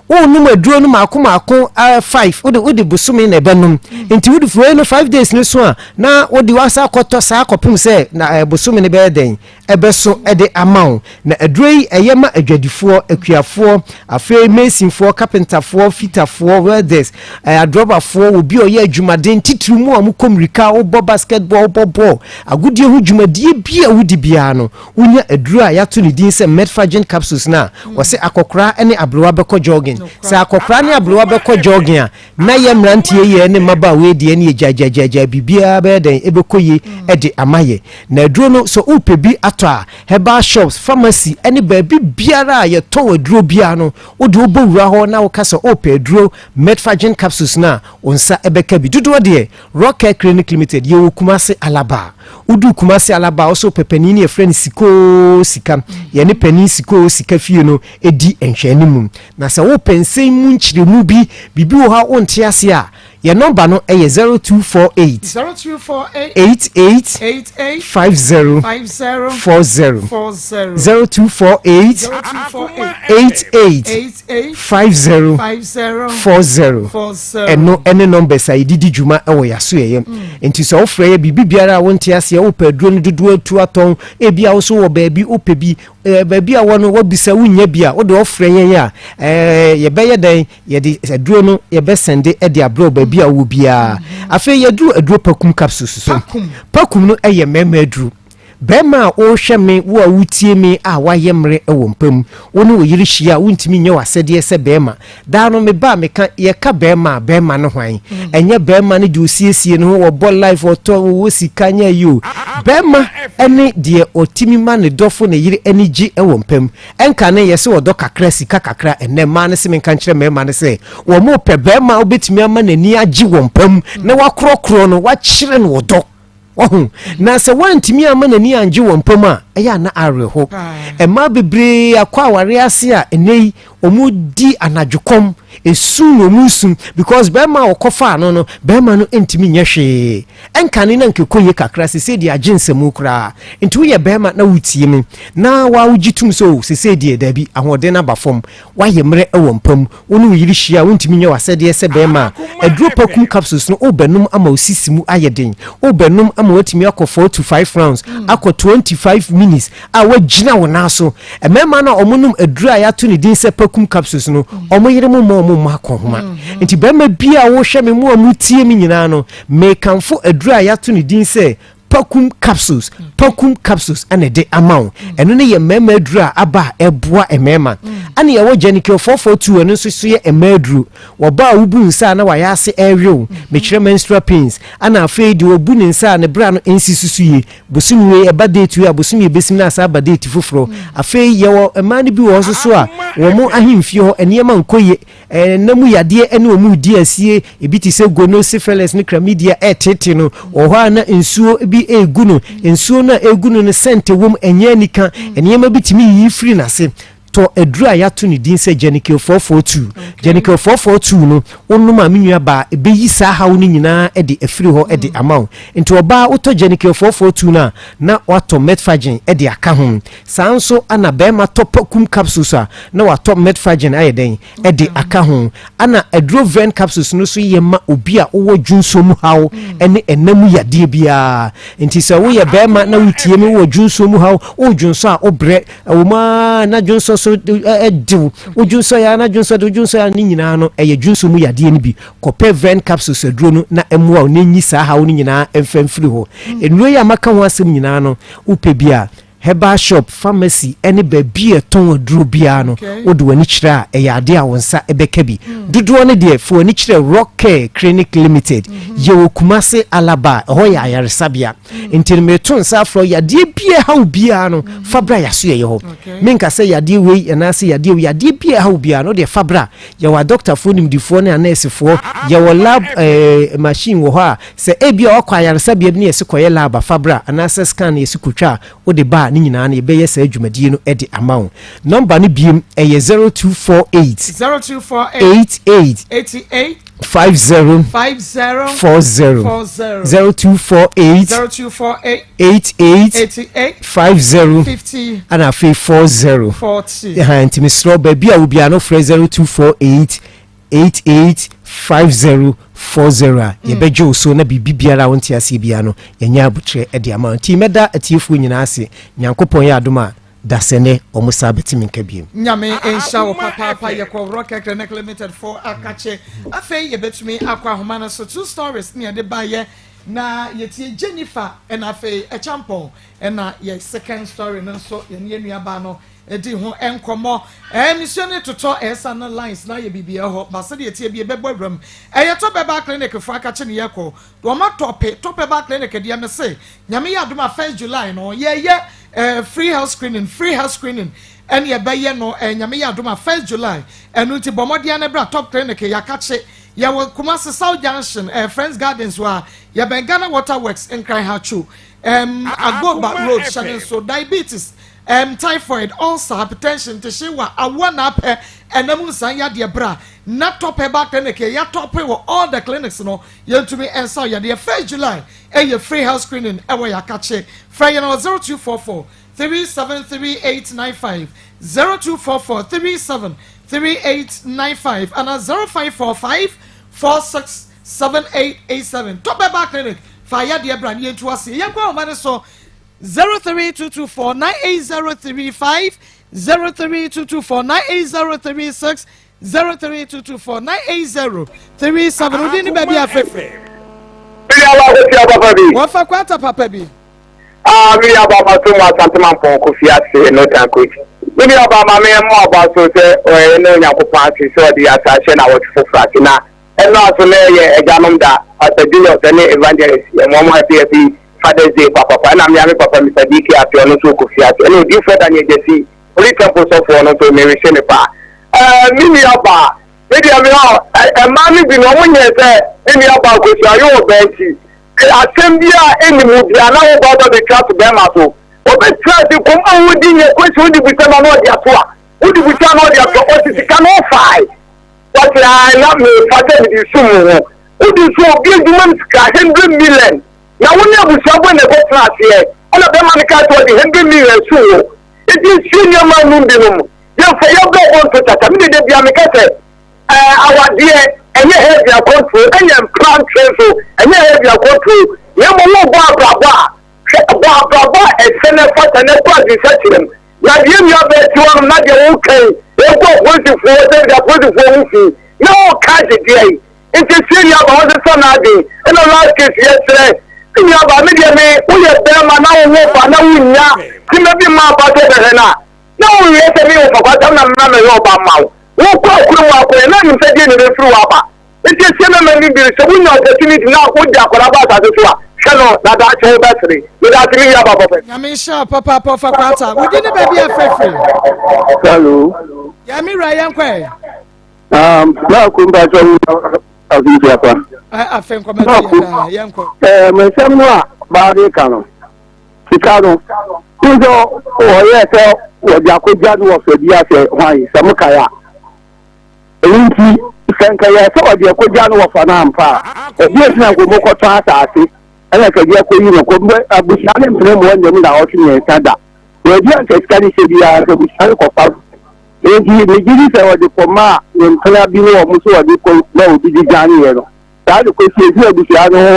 wonom aduro no mako mako uh, five wode wode bosome na ɛbɛnom nti wode wei no five days no so a na wode wasa akɔtɔ saa kɔpem sɛ na uh, bosome no bɛyɛ dɛn ɛbɛso ɛde ama wo na aduro yi ɛyɛ ma adwadifoɔ akuafoɔ afei masonfoɔ kapentafoɔ fitafoɔ welders eh, adrɔbafoɔ obi a ɔyɛ adwumaden titiri mu a mokɔ mmirika wobɔ basketball wobɔ bɔɔl agodie ho dwumadie bi a wodi biara no Wonya aduro a yɛato ne din sɛ Metfagin capsules no a, wɔse akɔkoraa ne aberewa bɛkɔ jogging. Sɛ akɔkoraa ne aberewa bɛkɔ jogging a, na yɛ mmeranteɛ yi ne mmabaawa yi deɛ ne yɛ gyaagyaagyaagyaa biribiara bɛyɛ dɛn ɛbɛkɔ yie de ama yɛ. Na aduro no sɛ wopɛ bi atɔ a, herbal shops, pharmacy ne baabi biara a yɛtɔn aduro biara no, wode wobɔ wura hɔ na woka sɛ wopɛ aduro Metfagin capsules no a, wo nsa bɛka bi. Dodoɔ deɛ, Rock Care Clinic Limited, yɛwɔ Kumasi Alaba. Woduu Kumasi Alaba a, wo sɛ wopɛ panin no yɛfrɛ no Sikoo Sika. Yɛne panin Sikoo Sika fie no di nhwɛanimu. Na sɛ wopɛ nsɛm mu nkyerɛmu bi, biribi wɔ hɔ a wonte aseɛ a, yɛn nɔmba no yɛ 0248 88 50 40, 0248 88 50 40. Ɛno ne numbers a yɛde di dwuma wɔ yɛn asoɛeɛ. Nti sɛ wofrɛ yɛ biribi biara a wonte aseɛ, wopɛ aduro no dodoɔ atu atɔn, ebia wo so wɔ baabi wopɛ bi, eh, baabi a wɔ no wabisa wonnya bi a, wode ɔfrɛ yɛn a, eh, yɛbɛyɛ dɛn? Yɛde aduro no yɛbɛsɛnde de abrɛ wo baabi a wowɔ biara. Afei yɛduru aduro pakum capsules so. Pakum no yɛ mmarima aduro. Barima a worehwɛ me, wo a woretie me a woayɛ mmrɛ wɔ mpa mu, wo ne wo yere hyia a wontumi nyɛ w'asɛdeɛ sɛ barima. Daa no meba a meka, yɛka barima a, barima ne hwan? Ɛnyɛ barima ne deɛ ɔsiesie ne ho, ɔbɔ life, ɔtɔ, ɔwɔ sika, nyɛ ayi o. Barima ne deɛ ɔtumi ma ne dɔfo, ne yere ani gye wɔ mpa mu. Ɛnka ne yɛse ɔdɔ kakra, sika kakra, ɛnnɛ mmaa no se menka nkyerɛ mmarima no sɛ wɔpɛ barima a wobɛtumi ama n'ani agye wɔ mpa mu na wakorɔkorɔ no, wakyerɛ no ɔdɔ. Wahu? Na sɛ woantumi amma n'ani angye wɔ mpa mu a, ɛyɛ a na awerɛho. Mmaa bebree akɔ awareɛ ase a ɛnnɛ yi wɔdi anadwo kɔm, esu na wɔresu because barima a wɔkɔfaa no no, barima no ntumi nyɛ hwee. Ɛnkane na nka ɛkɔ yie kakra, seesei deɛ agye nsamu koraa. Nti woyɛ barima na wotie me na woa wogye tom sɛ oh seesei deɛ daabi, ahoɔden no aba fam, woayɛ mmerɛ wɔ mpa mu, Wo ne wo yere hyia a, wontumi nyɛ w'asɛdeɛ sɛ barima a, aduro pakum capsules no wobɛnom ama wo sisi mu ayɛ den. Wobɛnom ama woatumi akɔ four to five rounds, akɔ 25 minutes a woagyina wo nan so. Mmarima no a wɔnom aduro a yɛato ne din sɛ pakum capsules no, wɔn yere mo mma wɔn mmɔ akɔnhoma. Nti barima biara a wohwɛ me, mo a motie me nyinaa no, mekamfo aduro a yɛato ne din sɛ Pakum capsules, Pakum capsules ɛna ɛde ama wo. Ɛno no yɛ mmarima aduro a aba a ɛboa mmarima. Ɛna yɛwɔ Genical 442 ɛno nso so yɛ mmaa aduro. Wɔba a wobu nsa a na wayɛ ase ɛrewe wo. Mekyerɛ menstrual pains. Ɛna afei deɛ ɔbu ne nsa a ne bra no nsi so so yie. Bosome wei ɛba date wei a bosome ɛbɛsim na asa aba date foforɔ. Afei yɛwɔ mmaa no bi wɔ hɔ nso so a wɔn ahemfie hɔ nneɛma nkɔ yie. Nna mu yadeɛ ne wɔn redi asie, ebi te sɛ gono, syphilis ne chlamydia ɛretete no. Wɔ hɔ a na nsuo bi regu no, nsuo no a ɛregu no no sɛnte wom, ɛnyɛ anika, nneɛma bi tumi yiyi firi n'ase. Tɔ aduro a yɛato ne din sɛ Genical 442. Genical 442 no, wonom a me nua baa, ɛbɛyi saa haw no nyinaa de afiri hɔ de ama wo. Nti ɔbaa wotɔ Genical 442 no a, na woatɔ Metfagin de aka ho. Saa nso na barima tɔ pakum capsules a, na watɔ Metfagin ayɛ dɛn? De aka ho. Ɛna aduro Ven capsules no nso yɛ ma obi a wowɔ dwonsɔ mu haw ne ɛna mu yadeɛ biara. Nti sɛ woyɛ barima na wotie me wowɔ dwonsɔ mu haw, wodwonsɔ a wobrɛ, ɛwɔ mu ara na dwonsɔ so de wo, wodwonsɔ yɛ na dwonsɔ de wodwonsɔ yɛ ne nyinaa no ɛyɛ dwonsɔ mu yadeɛ no bi. Kɔpɛ Ven capsules aduro no na ɛmmoa wo na ɛnyi saa haw no nyinaa mfa mfiri hɔ. Nnuro yi a maka ho asɛm nyinaa no, wopɛ bi a, Herbal shop, pharmacy ne baabi a yɛtɔn aduro biara no, wode w'ani kyerɛ a, ɛyɛ adeɛ a wo nsa bɛka bi. Dodoɔ no deɛ, fa w'ani kyerɛ Rock Care Clinic Limited. Yɛwɔ Kumasi Alaba, ɛhɔ yɛ ayaresabea. Nti no, mereto nsa afrɛ wo, yadeɛ bi a ɛha wo biara no, fa bra yɛasoɛeɛ hɔ. Menka sɛ yadeɛ wei anaasɛ yadeɛ wei, yadeɛ bi a Biribi a ɛha wo biara no, wodeɛ fa bra. Yɛwɔ adɔktafoɔ nimdifoɔ ne anɛɛsefoɔ. Yɛwɔ lab eh, machine wɔ hɔ a, sɛ ebia wakɔ ayaresabea bi ne yɛse kɔyɛ lab a, fa bra, anaasɛ scan na yɛse kɔtwa a, wode ba a, ne nyinaa no yɛbɛyɛ saa dwumadie no de ama wo. Nɔmba no biem ɛyɛ 0248 0248 88 88 50 50 40 40 0248 0248 88 88 50 50 ana afei 40 40. Ɛha nti mesrɛ wo, baabi a wobiara no frɛ 0248 88 50 40 a yɛbɛgye wo so na biribi biara a wonte aseɛ biara no yɛnyɛ abotrɛ de ama wo. Nti mɛda atiefoɔ nyinaa ase. Nyankopɔn yɛ adom a dasɛnɛ ɔmo saa bɛte me nka biom. Nyame nhyira wo papaapa yɛkɔ Rocket Clinic Limited fo akakye afei yɛbɛtumi akɔ ahoma no so two stories ne yɛde baeɛ na yɛtie Jennifer ɛna afei Ɛkyampɔn ɛna yɛ second story no nso yɛne yɛn nuabaa no di ho nkɔmmɔ ɛɛ nsuo no totɔ ɛsa no lines na ayɛ biribi ɛhɔ ba sɛdeɛ ɛteɛ bi ɛbɛbɔ awuram ɛyɛ tɔ bɛba clinic fo akakye ne yɛkɔ Wɔn atɔpe top herbal clinic deɛ me se nyame yɛ adom a first July no yɛyɛ eh, free health screening free health screening ɛne ɛbɛyɛ no eh, nyame yɛ adom a first July ɛno nti bɔ mmɔden ne bra top clinic yɛakakye yɛwɔ Kumasi South Junction eh, Friends Gardens hɔ a yɛbɛn Ghana Water Works Nkran Hatcho um, Agoba Road hyɛ ne nso diabetes um, typhoid ulcer hypertension ntehyewa awoɔ na apɛ ɛnam nsan yadeɛ bra na top herbal clinic yɛatɔpe wɔ all the clinics no Yɛntumi nsa wo yadeɛ. First July yɛ free health screening wɔ Yakakye. Frɛ yɛn wɔ 0244 373895, 0244 373895 anaa 0545 467887. Tɔ Bɛbaa Clinic fa yadeɛ bra na yɛntu aseɛ. Yɛnkɔ ahoma no so 03224 98035, 03224 98036. 03224 980 37 wodin ne baabi a fɛfɛ. Miri aba akɔtua papa bi. Wɔfa kwata papa bi. Ah, miri aba ma so mu asante ma mpɔn kofi ase no tanko. Miri aba ma me mmɔ aba so sɛ ɔyɛ ne Onyankopɔn ase sɛ ɔde asa ahyɛ na wɔtwe foforɔ ase na ɛno aso na ɛyɛ agyanom da Pastor Julius ne Evangelist yɛ mo mo happy happy Father's Day papapa ɛna mmea me papa Mr. DK Afi ɔno nso kofi ase ɛna odiyifoɔ Daniel Gyasi Holy Temple sɔfoɔ no nso merehye no paa. Ɛɛ me nua baa, me deɛ me hɔ mmaa no bi no wɔn nyɛ sɛ me nua baa kosua yɛ ɔbaa nti asɛm bi a ɛni mu bia na wo ba ba bɛtwa to bɛrima so ɔbɛtwa ase kɔm a wodi nyɛ kwesi wodi busa ma na ɔde ato a wodi busa na ɔde ato ɔsi sika na ɔfae wɔte a na mefa sɛ mede sum ho wodi so obi adwuma mu sika 100 million na wo ne abusua bɔ na ɛkɔtena aseɛ ɛna bɛrima no kaa sɛ ɔde 100 million so wo. Enti nsua nneɛma anum binom. Yɛmfa yɛn abrabɔ nto kyakya. Me deɛ da biara meka sɛ, ɛɛ awadeɛ ɛnyɛ heavy akɔntuo, ɛnyɛ mprantwe nso, ɛnyɛ heavy akɔntuo. Na mmom wobɔ abrabɔ a, hwɛ bɔ abrabɔ a ɛsɛ na ɛfata na ɛkɔ adwensakyera mu. Na deɛ nua bɛɛ te hɔnom na deɛ woka yi, ɛgu apolisifoɔ sɛ deɛ apolisifoɔ ho fi na woka agyedeɛ yi. Nti sua nua ba wɔsesa n'adwen. Ɛna last case yɛsrɛ me nua ba me deɛ me woyɛ bɛrima na wowo ba na wonnya tema bi ma aba sɛ ɔbɛhwɛ no a na wonwie sɛ meyɛ wo papa tam na mema mɛhwɛ ɔba mma wo wokɔ akuro mu akɔyɛ na nim sɛ deɛ na ɛbɛfiri wo aba nti ɛsie mɛma no bi sɛ wonya opportunity na wode akwadaa ba asase so a hwɛ no na daakye wobɛsere. Meda ase me nua ba papa. Nyame nhyira wo papaapa ɔfa kwata wo din ne baabi a frɛfrɛ. Hello. Yɛ me wura yɛnkɔ ɛ. Um, baako mpatsɔ mu afinfia pa. Afei nkɔmɔ ti yɛ daa yɛn kɔ. Ɛɛ mɛsɛm no a baade ka no sika no n sɛ ɔyɛ sɛ wɔde akɔgya no wɔ fɛ bi asɛ hwan sɛ mo kae a ɛno nti sɛ nka yɛ sɛ ɔde akɔgya no wɔ fa no ampa a ɛbi esi na nkɔmɔ kɔtɔ asase ɛna kɛde akɔyi no kɔ abusua ne mpene mu ɔnyɛ mu na ɔtwe mmiɛnsa da wɔadi anka sika ne hyɛ biara sɛ abusua no kɔfa. Enti megye di sɛ wɔde kɔmaa ne mpena bi ne wɔn nso wɔde kɔ ma obi de dwaneeɛ no. Saa de kɔsiesie abusua no ho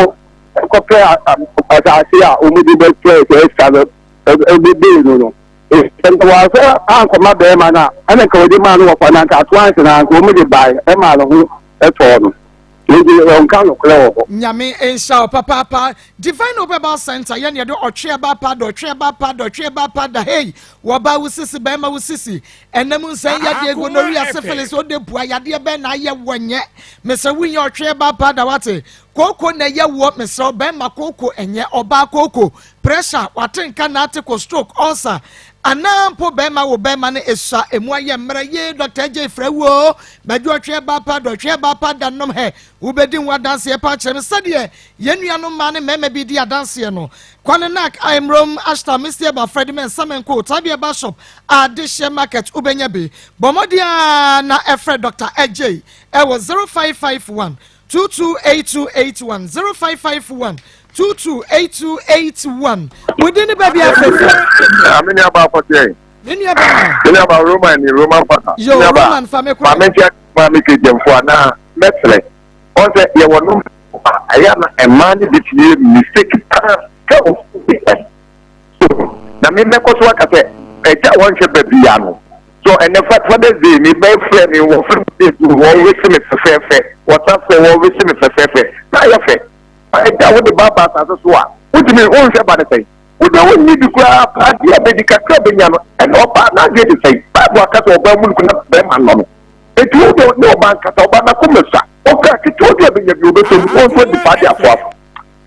kɔpɛ asase a wɔde bɛkyɛɛ saa sika no bɛbee no no. Sɛ nka wɔamfa ankɔma barima no a, ɛna nka wɔde maa no wɔfa no anka ato anse no anka wɔde bae maa ne ho tɔɔ no. Enti wɔnka nokorɛ wɔ hɔ. Nyame nhyira wo papaapa. Divine Hope Herbal Center yɛ ne yɛde ɔtwe ɛba pa da ɔtwe ɛba pa da ɔtwe ɛba pa da hey wɔba wo sisi bɛrima wo sisi ɛnam nsɛn yadeɛ gonorrhea syphilis ode pua yadeɛ bɛn na ayɛ wɔnyɛ mesɛ wonya ɔtwe ɛba pa da wate. Kooko na ɛyɛ woɔ mesrɛ wo bɛrima kooko ɛnyɛ ɔbaa kooko pressure wate nka na ate kɔ stroke ulcer anaa mpo bɛrima wo bɛrima no esua emu ayɛ mmerɛ yee Dr. Adjei frɛ wo bɛdwo ɔtweɛ ba pa dɔtweɛ ba pa da nom hɛ wobɛdi ho adanseɛ pa akyerɛ me sɛdeɛ yɛn nuanom mmaa ne mmarima bi di adanseɛ no Kwalenak Aemrom Ashtar Misty Eba Freddie Mensah Menko Tabia Eba Shop Adehyeɛ Market wobɛnya bi bɔ mmɔden ara na ɛfrɛ Dr. Adjei ɛwɔ 0551 228281 0551 228281. Wo din ne baabi a afrɛfrɛ. Ah, me nua ba akɔsɛ. Me nua ba ma. Me nua ba Roman ni Roman fata. Yo Roman fa me kɔ. Maame nkyɛn maa me kejɛmfo anaa mɛsrɛ. Wɔn sɛ yɛwɔ no ɛyɛ na mmaa no bi tumi yɛ mistake paa sɛ wɔn na me mɛkɔ so aka sɛ ɛgya wɔn hwɛ baabi ya no. So ɛnɛ Father's Day me bɛ frɛ me wɔ frɛ me wɔ wese me fɛfɛɛfɛ wɔsa frɛ wɔ wese me fɛfɛɛfɛ na ayɛ fɛ ɛgya wo de ba ba asase so a wotumi wonhwɛ ba ne sɛn wode wonni bi koraa adeɛ a bɛdi kakra bɛnya no ɛna ɔbaa n'adeɛ de sɛn Bible aka sɛ ɔbaa mu no na bɛrima nnɔ no eti wo de ne ɔbaa nkasa ɔbaa n'akoma sua ɔka ketewa bi a bɛnya bi ɔbɛtɔ mu wɔn nso de fa de afoa so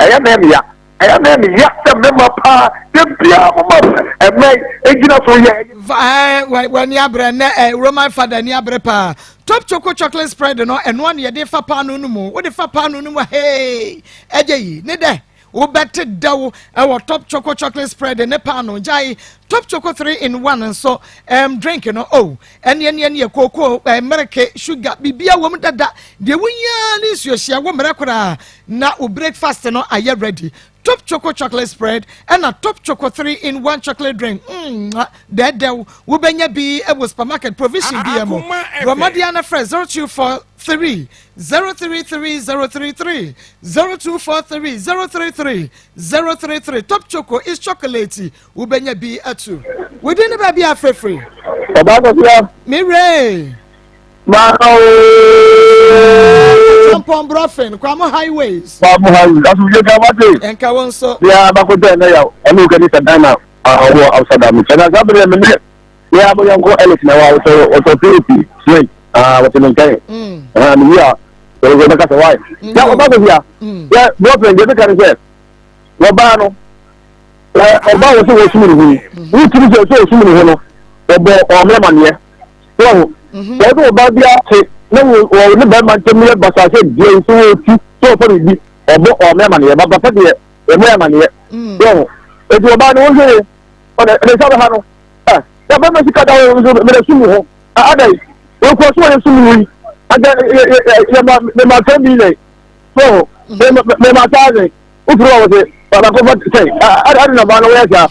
ɛyɛ na ɛmeya Ɛyɛ na ɛyɛ ya sɛ mmarima paa da biara moma ɛmɛ egyina so yɛ. Ɛɛ w'ani abere nɛ ɛ Roman father ani abere paa. Top choco chocolate spread no ɛnoa na yɛde fa paano no mu. Wode fa paano no mu a hey ɛgye yi ne dɛ wobɛte dɛw ɛwɔ top choco chocolate spread ne paano gyae top choco 3 in 1 nso um, drink no oh ɛne ɛne ɛne kooko eh, mmereke sugar biribiara wɔ mu dada deɛ wohia ne nsuo hyia wɔ mmerɛ koraa na wo breakfast no ayɛ ready top choco chocolate spread ɛna top choco 3 in 1 chocolate drink mm, dɛɛdɛw wobɛnya bi wɔ supermarket provision bi mu bɔ no frɛ 0243 033 033 0243 033 033 top choco is chocolate Wobɛnya bi atu. Wo din ne baabi a frɛfiri. Ɔbaa kɔsia. Me wuree. Maa ooo. Champon Brɔfin, Kwamo Highways. Kwamo Highways, asomdwe nka wate. Nka wo nso. Bia bako tɛ ne yaw, ɛne wo kani sɛ dan na ɔwɔ Amsterdam. Ɛna saa bere me ne yɛ abɔyɔnko Ellis na ɛwɔ ɔtɔ ɔtɔ POP cement ah wɔte me nkyɛn. Ah me wi a wɔbɛka sɛ why. Ya ɔbaa kɔsia. Yɛ Brɔfin deɛ bɛka ne sɛ wɔbaa no. Ɔbaa wɔ sɛ wɔsum ne ho yi wotumi sɛ sɛ ɔsum ne ho no wɔbɔ ɔme amaneɛ wɔho sɛ sɛ ɔbaa bi ate na wɔ ne bɛrima ntam yɛ basaa sɛ deɛ sɛ wɔtu sɛ ɔfa biribi ɔbɔ ɔme amaneɛ ba papa deɛ ɔmɛ amaneɛ wɔho eti ɔbaa no wɔhwɛ yɛ ɔne ne nsa bɛha no ɛ yɛ bɛrima sika da wɔ nso mɛrɛ sum ne ho adai wɔkɔ so wɔyɛ sum ne ho yi agya yɛ yɛ yɛ ma mɛ ma 10 million so mɛ ma thousand wofiri hɔ wɔse baako fa sɛ ade na baa no woyɛ saa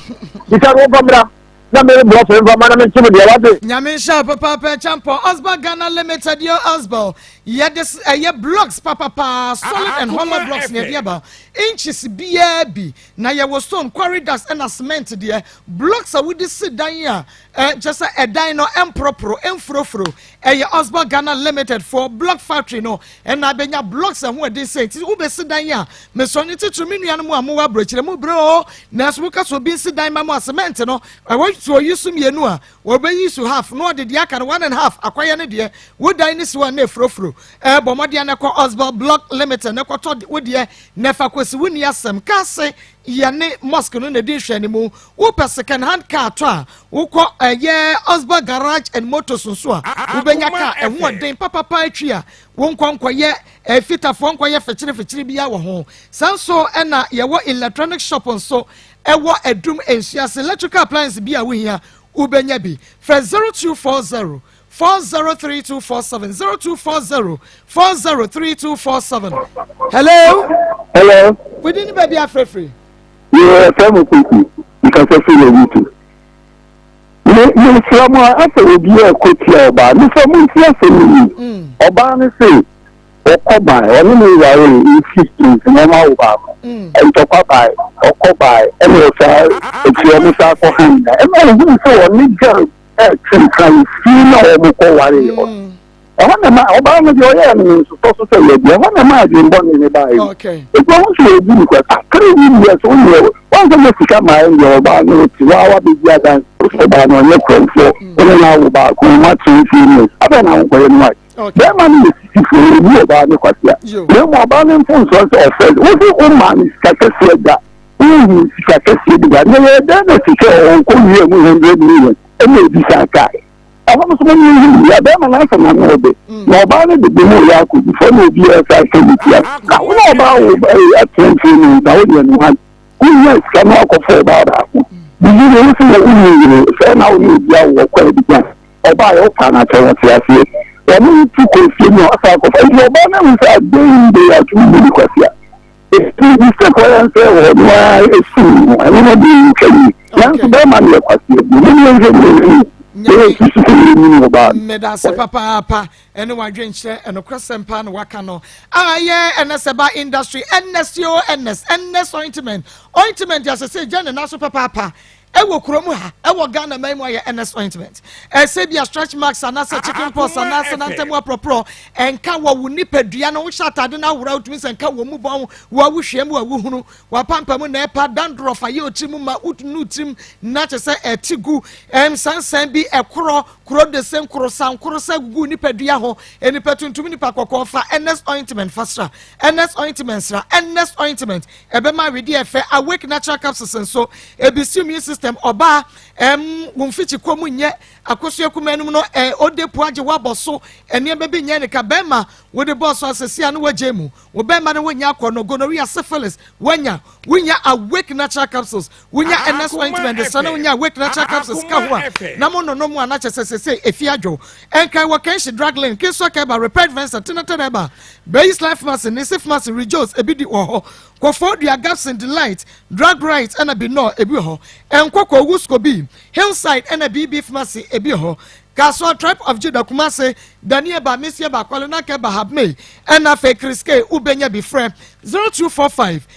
sika no womfa mmra na me boa fɛ mfa ma na mente me deɛ wate. Nyame nhyira wo papaapa Acheampong Osborn Ghana Limited yo Osborn yɛde ɛyɛ blocks papapaa solid and hollow blocks na yɛde aba inches biara bi na yɛwɔ stone quarry dust ɛna cement deɛ blocks a wode si dan a kyɛ sɛ ɛdan no ɛmporoporo ɛmfurofuro Ɛyɛ Osborn Ghana Limited foɔ block factory no ɛna abɛnya blocks ɛho ɛden sɛ nti wobɛsi dan a mesrɛ no titiri me nuanom a mowɔ aburokyire mo brɛ o nanso woka sɛ obi nsi dan ma mo a cement no ɛwɔ so oyi so mmienu a wɔbɛyi so half na ɔde deɛ aka no one and half akɔyɛ ne deɛ wo dan no si hɔ a na efurofuro ɛbɔ mmɔden na ɛkɔ Osborn Block Limited na ɛkɔtɔ wo deɛ na ɛfa kɔsi wo ni asɛm kaa se yɛne mosque no na ɛdi nhwɛanimu. Wopɛ second hand car tɔ a, wokɔ ɛyɛ Osborne Garage and Motors nso a, wobɛnya car ɛho ɔden papapa atwi a wonkɔ nkɔyɛ fitafoɔ nkɔyɛ fekyere fekyere biara wɔ ho. Saa nso ɛna yɛwɔ electronic shop nso ɛwɔ Adum Nsuase. Electrical appliance bi a wohia wobɛnya bi. Frɛ 0240 403247 0240 403247. Hello. Hello. Within the baby afrefri. Yeah, fẹ́ mo kúkú nkasa fi yẹ wutu. Me me sra mo a asɛ obi a ɛkɔ tia ɔbaa me sɛ mo nti asɛm no yi. Ɔbaa no se ɔkɔ bae ɔne ne ware mfi nti na ɔma wo baako. Ntɔkwa bae ɔkɔ bae ɛna ɔsaa akyi ɔmo saa kɔ han na ɛna ohun sɛ ɔne girl ɛretwe mpena wɔ fie no a wɔkɔwaree hɔ no. Ɛhɔ na ma ɔbaa no deɛ ɔyɛɛ no no nsosɔ so sɛ yɛ deɛ ɛhɔ na ma adwemmɔne no baeɛ no. Nti ɔho sɛ ɔbu no kwa ah 3 years wonyɛ wɔn sɛ nyɛ sika maa ɛndeɛ ɔbaa no te hɔ a wabɛdi adanse wosɛ ɔbaa no ɔnyɛ korɔmfoɔ wo ne no awo baako mo atena fie no abɛn na wonkɔyɛ no wae bɛrima no yɛ. Polisifoɔ yɛbu ɔbaa no kwasea. Na mmom ɔbaa no mfomsoɔ sɛ ɔfrɛ no. Wo se womaa no sika kɛseɛ da, wonhuu sika kɛseɛ bi da. Na ɛyɛɛ dɛn na sika a ɔkɔ wiaa mu 100 million ɛna ɛbi san kaeɛ? Ɛhɔ no nso mo nyi hu yɛ bɛrima no asɛm ano ɔde na ɔbaa no de bi mu yɛ akɔdi fɔ na obiara sa ahyɛ ne tia. Na wo na ɔbaa wo atena mfie no nsa wo deɛ no ha wonya sika no akɔfɔ ɔbaa baako. Bibi ne wo se na wonni yere sɛ na wo ne obi awo ɔkɔ adi gya. Ɔbaa yɛ wopa no akyɛ wɔte aseɛ. Wɔn ne tu kɔ fie mu a ɔsan akɔfa nti ɔbaa no ahu sɛ adeɛ yi de ato mu ne kwasia. Eti mistake ɔyɛ nsɛ wɔ no ara esi mu ɛno no de ntwa yi. Nanso bɛrima no yɛ kwasia bi mo ne nhwɛ ne nhwɛ yɛ susu sɛ yɛ nyini ɔbaa no. Meda ase papaapa ɛne wadwenkyerɛ ɛnokorɛsɛm paa na waka no a ɛyɛ ɛnɛs ɛba industry ɛnɛs yo ɛnɛs ɛnɛs ointment ointment yɛ asese gya ne nan so papaapa Ɛwɔ kurom ha, ɛwɔ Ghana man mu ayɛ NS ointment. Ɛsɛ bi a stretch marks anaasɛ chicken pox anaasɛ nantam aporɔporɔ ɛnka wɔ wo nipadua no wohyɛ atade no ahora wotumi sɛ nka wɔ mu bɔn wɔ awohwia mu a wohunu w'apampam na ɛpa dandruff ayɛ otiri mu ma wotunu tirim na kyɛ sɛ ɛte gu ɛnsansan bi ɛkorɔ kuro de se nkorosa nkorosa gugu nipadua ho nipa tuntum nipa kɔkɔɔ fa NS ointment fa sra NS ointment sra NS ointment Ɛbɛma awedeɛ ɛfɛ, Awake Natural Capsules nso, ɛbisi immune system, ɔbaa, ɛm, wo mfikyi kɔ mu nyɛ, akosua kumaa no mu no, ɛ, ode po agye woabɔ so, nneɛma bi nyɛ ne ka, bɛrima, wode bɔɔ so asɛsi a no wagye mu, wo bɛrima no wonya akɔ no, gonorrhea, syphilis, woanya, wonya Awake Natural Capsules, wonya NS ointment de sra na wonya Awake Natural Capsules ka ho a, na mo nonom a na kyɛ sɛ sɛsɛ efi adwo. Ɛnkan wɔ Kenshi Drug Lane, Kinswa Keba, Repaired Vensa, Tinata Reba, Bayis Life Pharmacy, Nisi Pharmacy, Rejoice, ebi di wɔ hɔ. Koforidua, Gabson, Delight, Drug Right ɛna Binor, ebi wɔ hɔ. Nkoko, Wuskobi, Hillside ɛna BB Pharmacy, ebi wɔ hɔ. Kasoa, Tribe of Judah, Kumasi, Danieba, Misieba, Kwalena Keba, Habmei, ɛna afei Chris K, wobɛnya bi frɛ 0245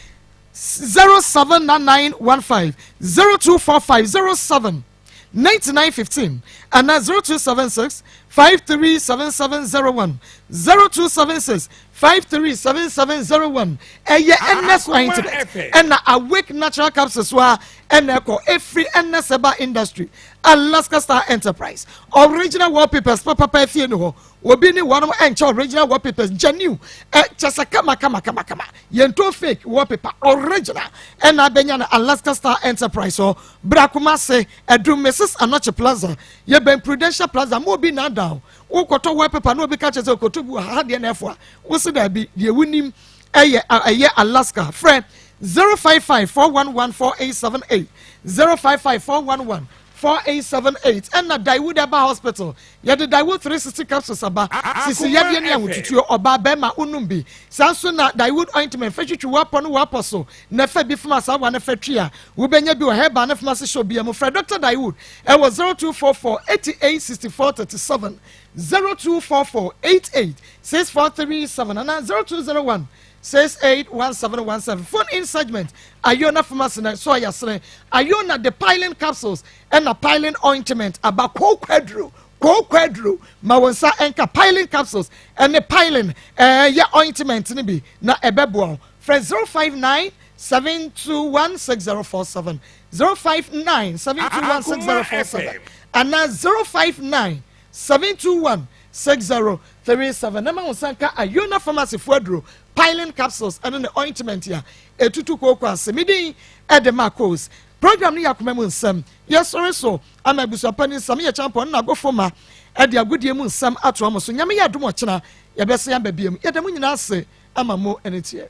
079915 0245 07 9915 anaa 0276 537701 0276 537701 ɛyɛ Ernest ointment ɛna Awake Natural Capsules so a ɛna ɛkɔ efiri Ernest Herbal Industry Alaska Star Enterprise original wallpapers papapa efie ni hɔ Obi ne wɔnom ɛnkyɛ original wallpapers genuine ɛ kyɛsɛ kama kama kama kama yɛntɔ fake wallpaper original ɛna abɛnya no Alaska Star Enterprise hɔ bra Kumasi Adum Mrs Anokye Plaza yɛbɛn Prudential Plaza mo obi naadaa wo wokɔtɔ wallpaper na obi ka kyerɛ sɛ kɔtɔ bi wɔ ha ha deɛ na ɛfoa wo se daabi deɛ wonim ɛyɛ ɛyɛ Alaska frɛ 055 411 4878 055 411 4878 ɛna Daewoo Herbal Hospital Yɛde Daewoo 360 capsules aba, sisi yadeɛ ne ahotutuo, ɔbaa, bɛɛma, wonom bi. Saa nso na Daewoo ointment fɛ twitwi w'apɔ ne w'apɔ so na fa bi fam asaawa no fɛ twi a, wobɛnya bi wɔ herbal ne pharmacy shop biara mu. Frɛ Dɔkta Daewoo ɛwɔ 0244 88 64 37, 0244 88 64 37 anaa 0201 681717. Phone in segment, Ayona Pharmacy na ɛso ayasene. Ayona de piling capsules ɛna piling ointment aba kooko aduro kooko aduro ma wɔn nsa nka piling capsules ɛne piling ɛyɛ ointment no bi na ɛbɛboa wo frɛ 059 721 6047 059 721 6047 anaa 059 721 6037 na ma wo nsa nka Ayona Pharmacy fo aduro piling capsules ɛne ne ointment a ɛtutu kooko ase medin ɛde ma kos Program no yɛ akoma mu nsɛm. Yɛsɔre so ama abusuapanin Sammy Acheampong ne n'agofomma de agodie mu nsɛm atoa mo so. Nyame yɛ adom ɔkyena yɛbɛsan aba biom. Yɛda mo nyinaa ase ama mo aniteɛ.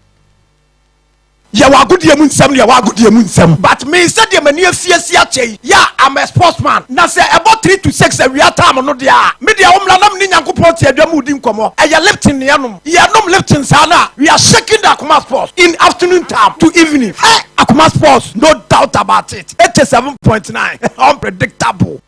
Yɛwɔ agodie mu nsɛm ne yɛwɔ agodie mu nsɛm but me sɛdeɛ m'ani afi asi akyɛ yi yeah I'm a sportsman na sɛ ɛbɔ 3 to 6 awia time no deɛ a me deɛ wo mmra na me ne Nyankopɔn te adwa mu redi nkɔmmɔ ɛyɛ Lipton ne yɛnom yɛnom Lipton saa no a we are shaking the Akoma sports in afternoon time to evening hɛ Akoma sports no doubt about it 87.9 unpredictable.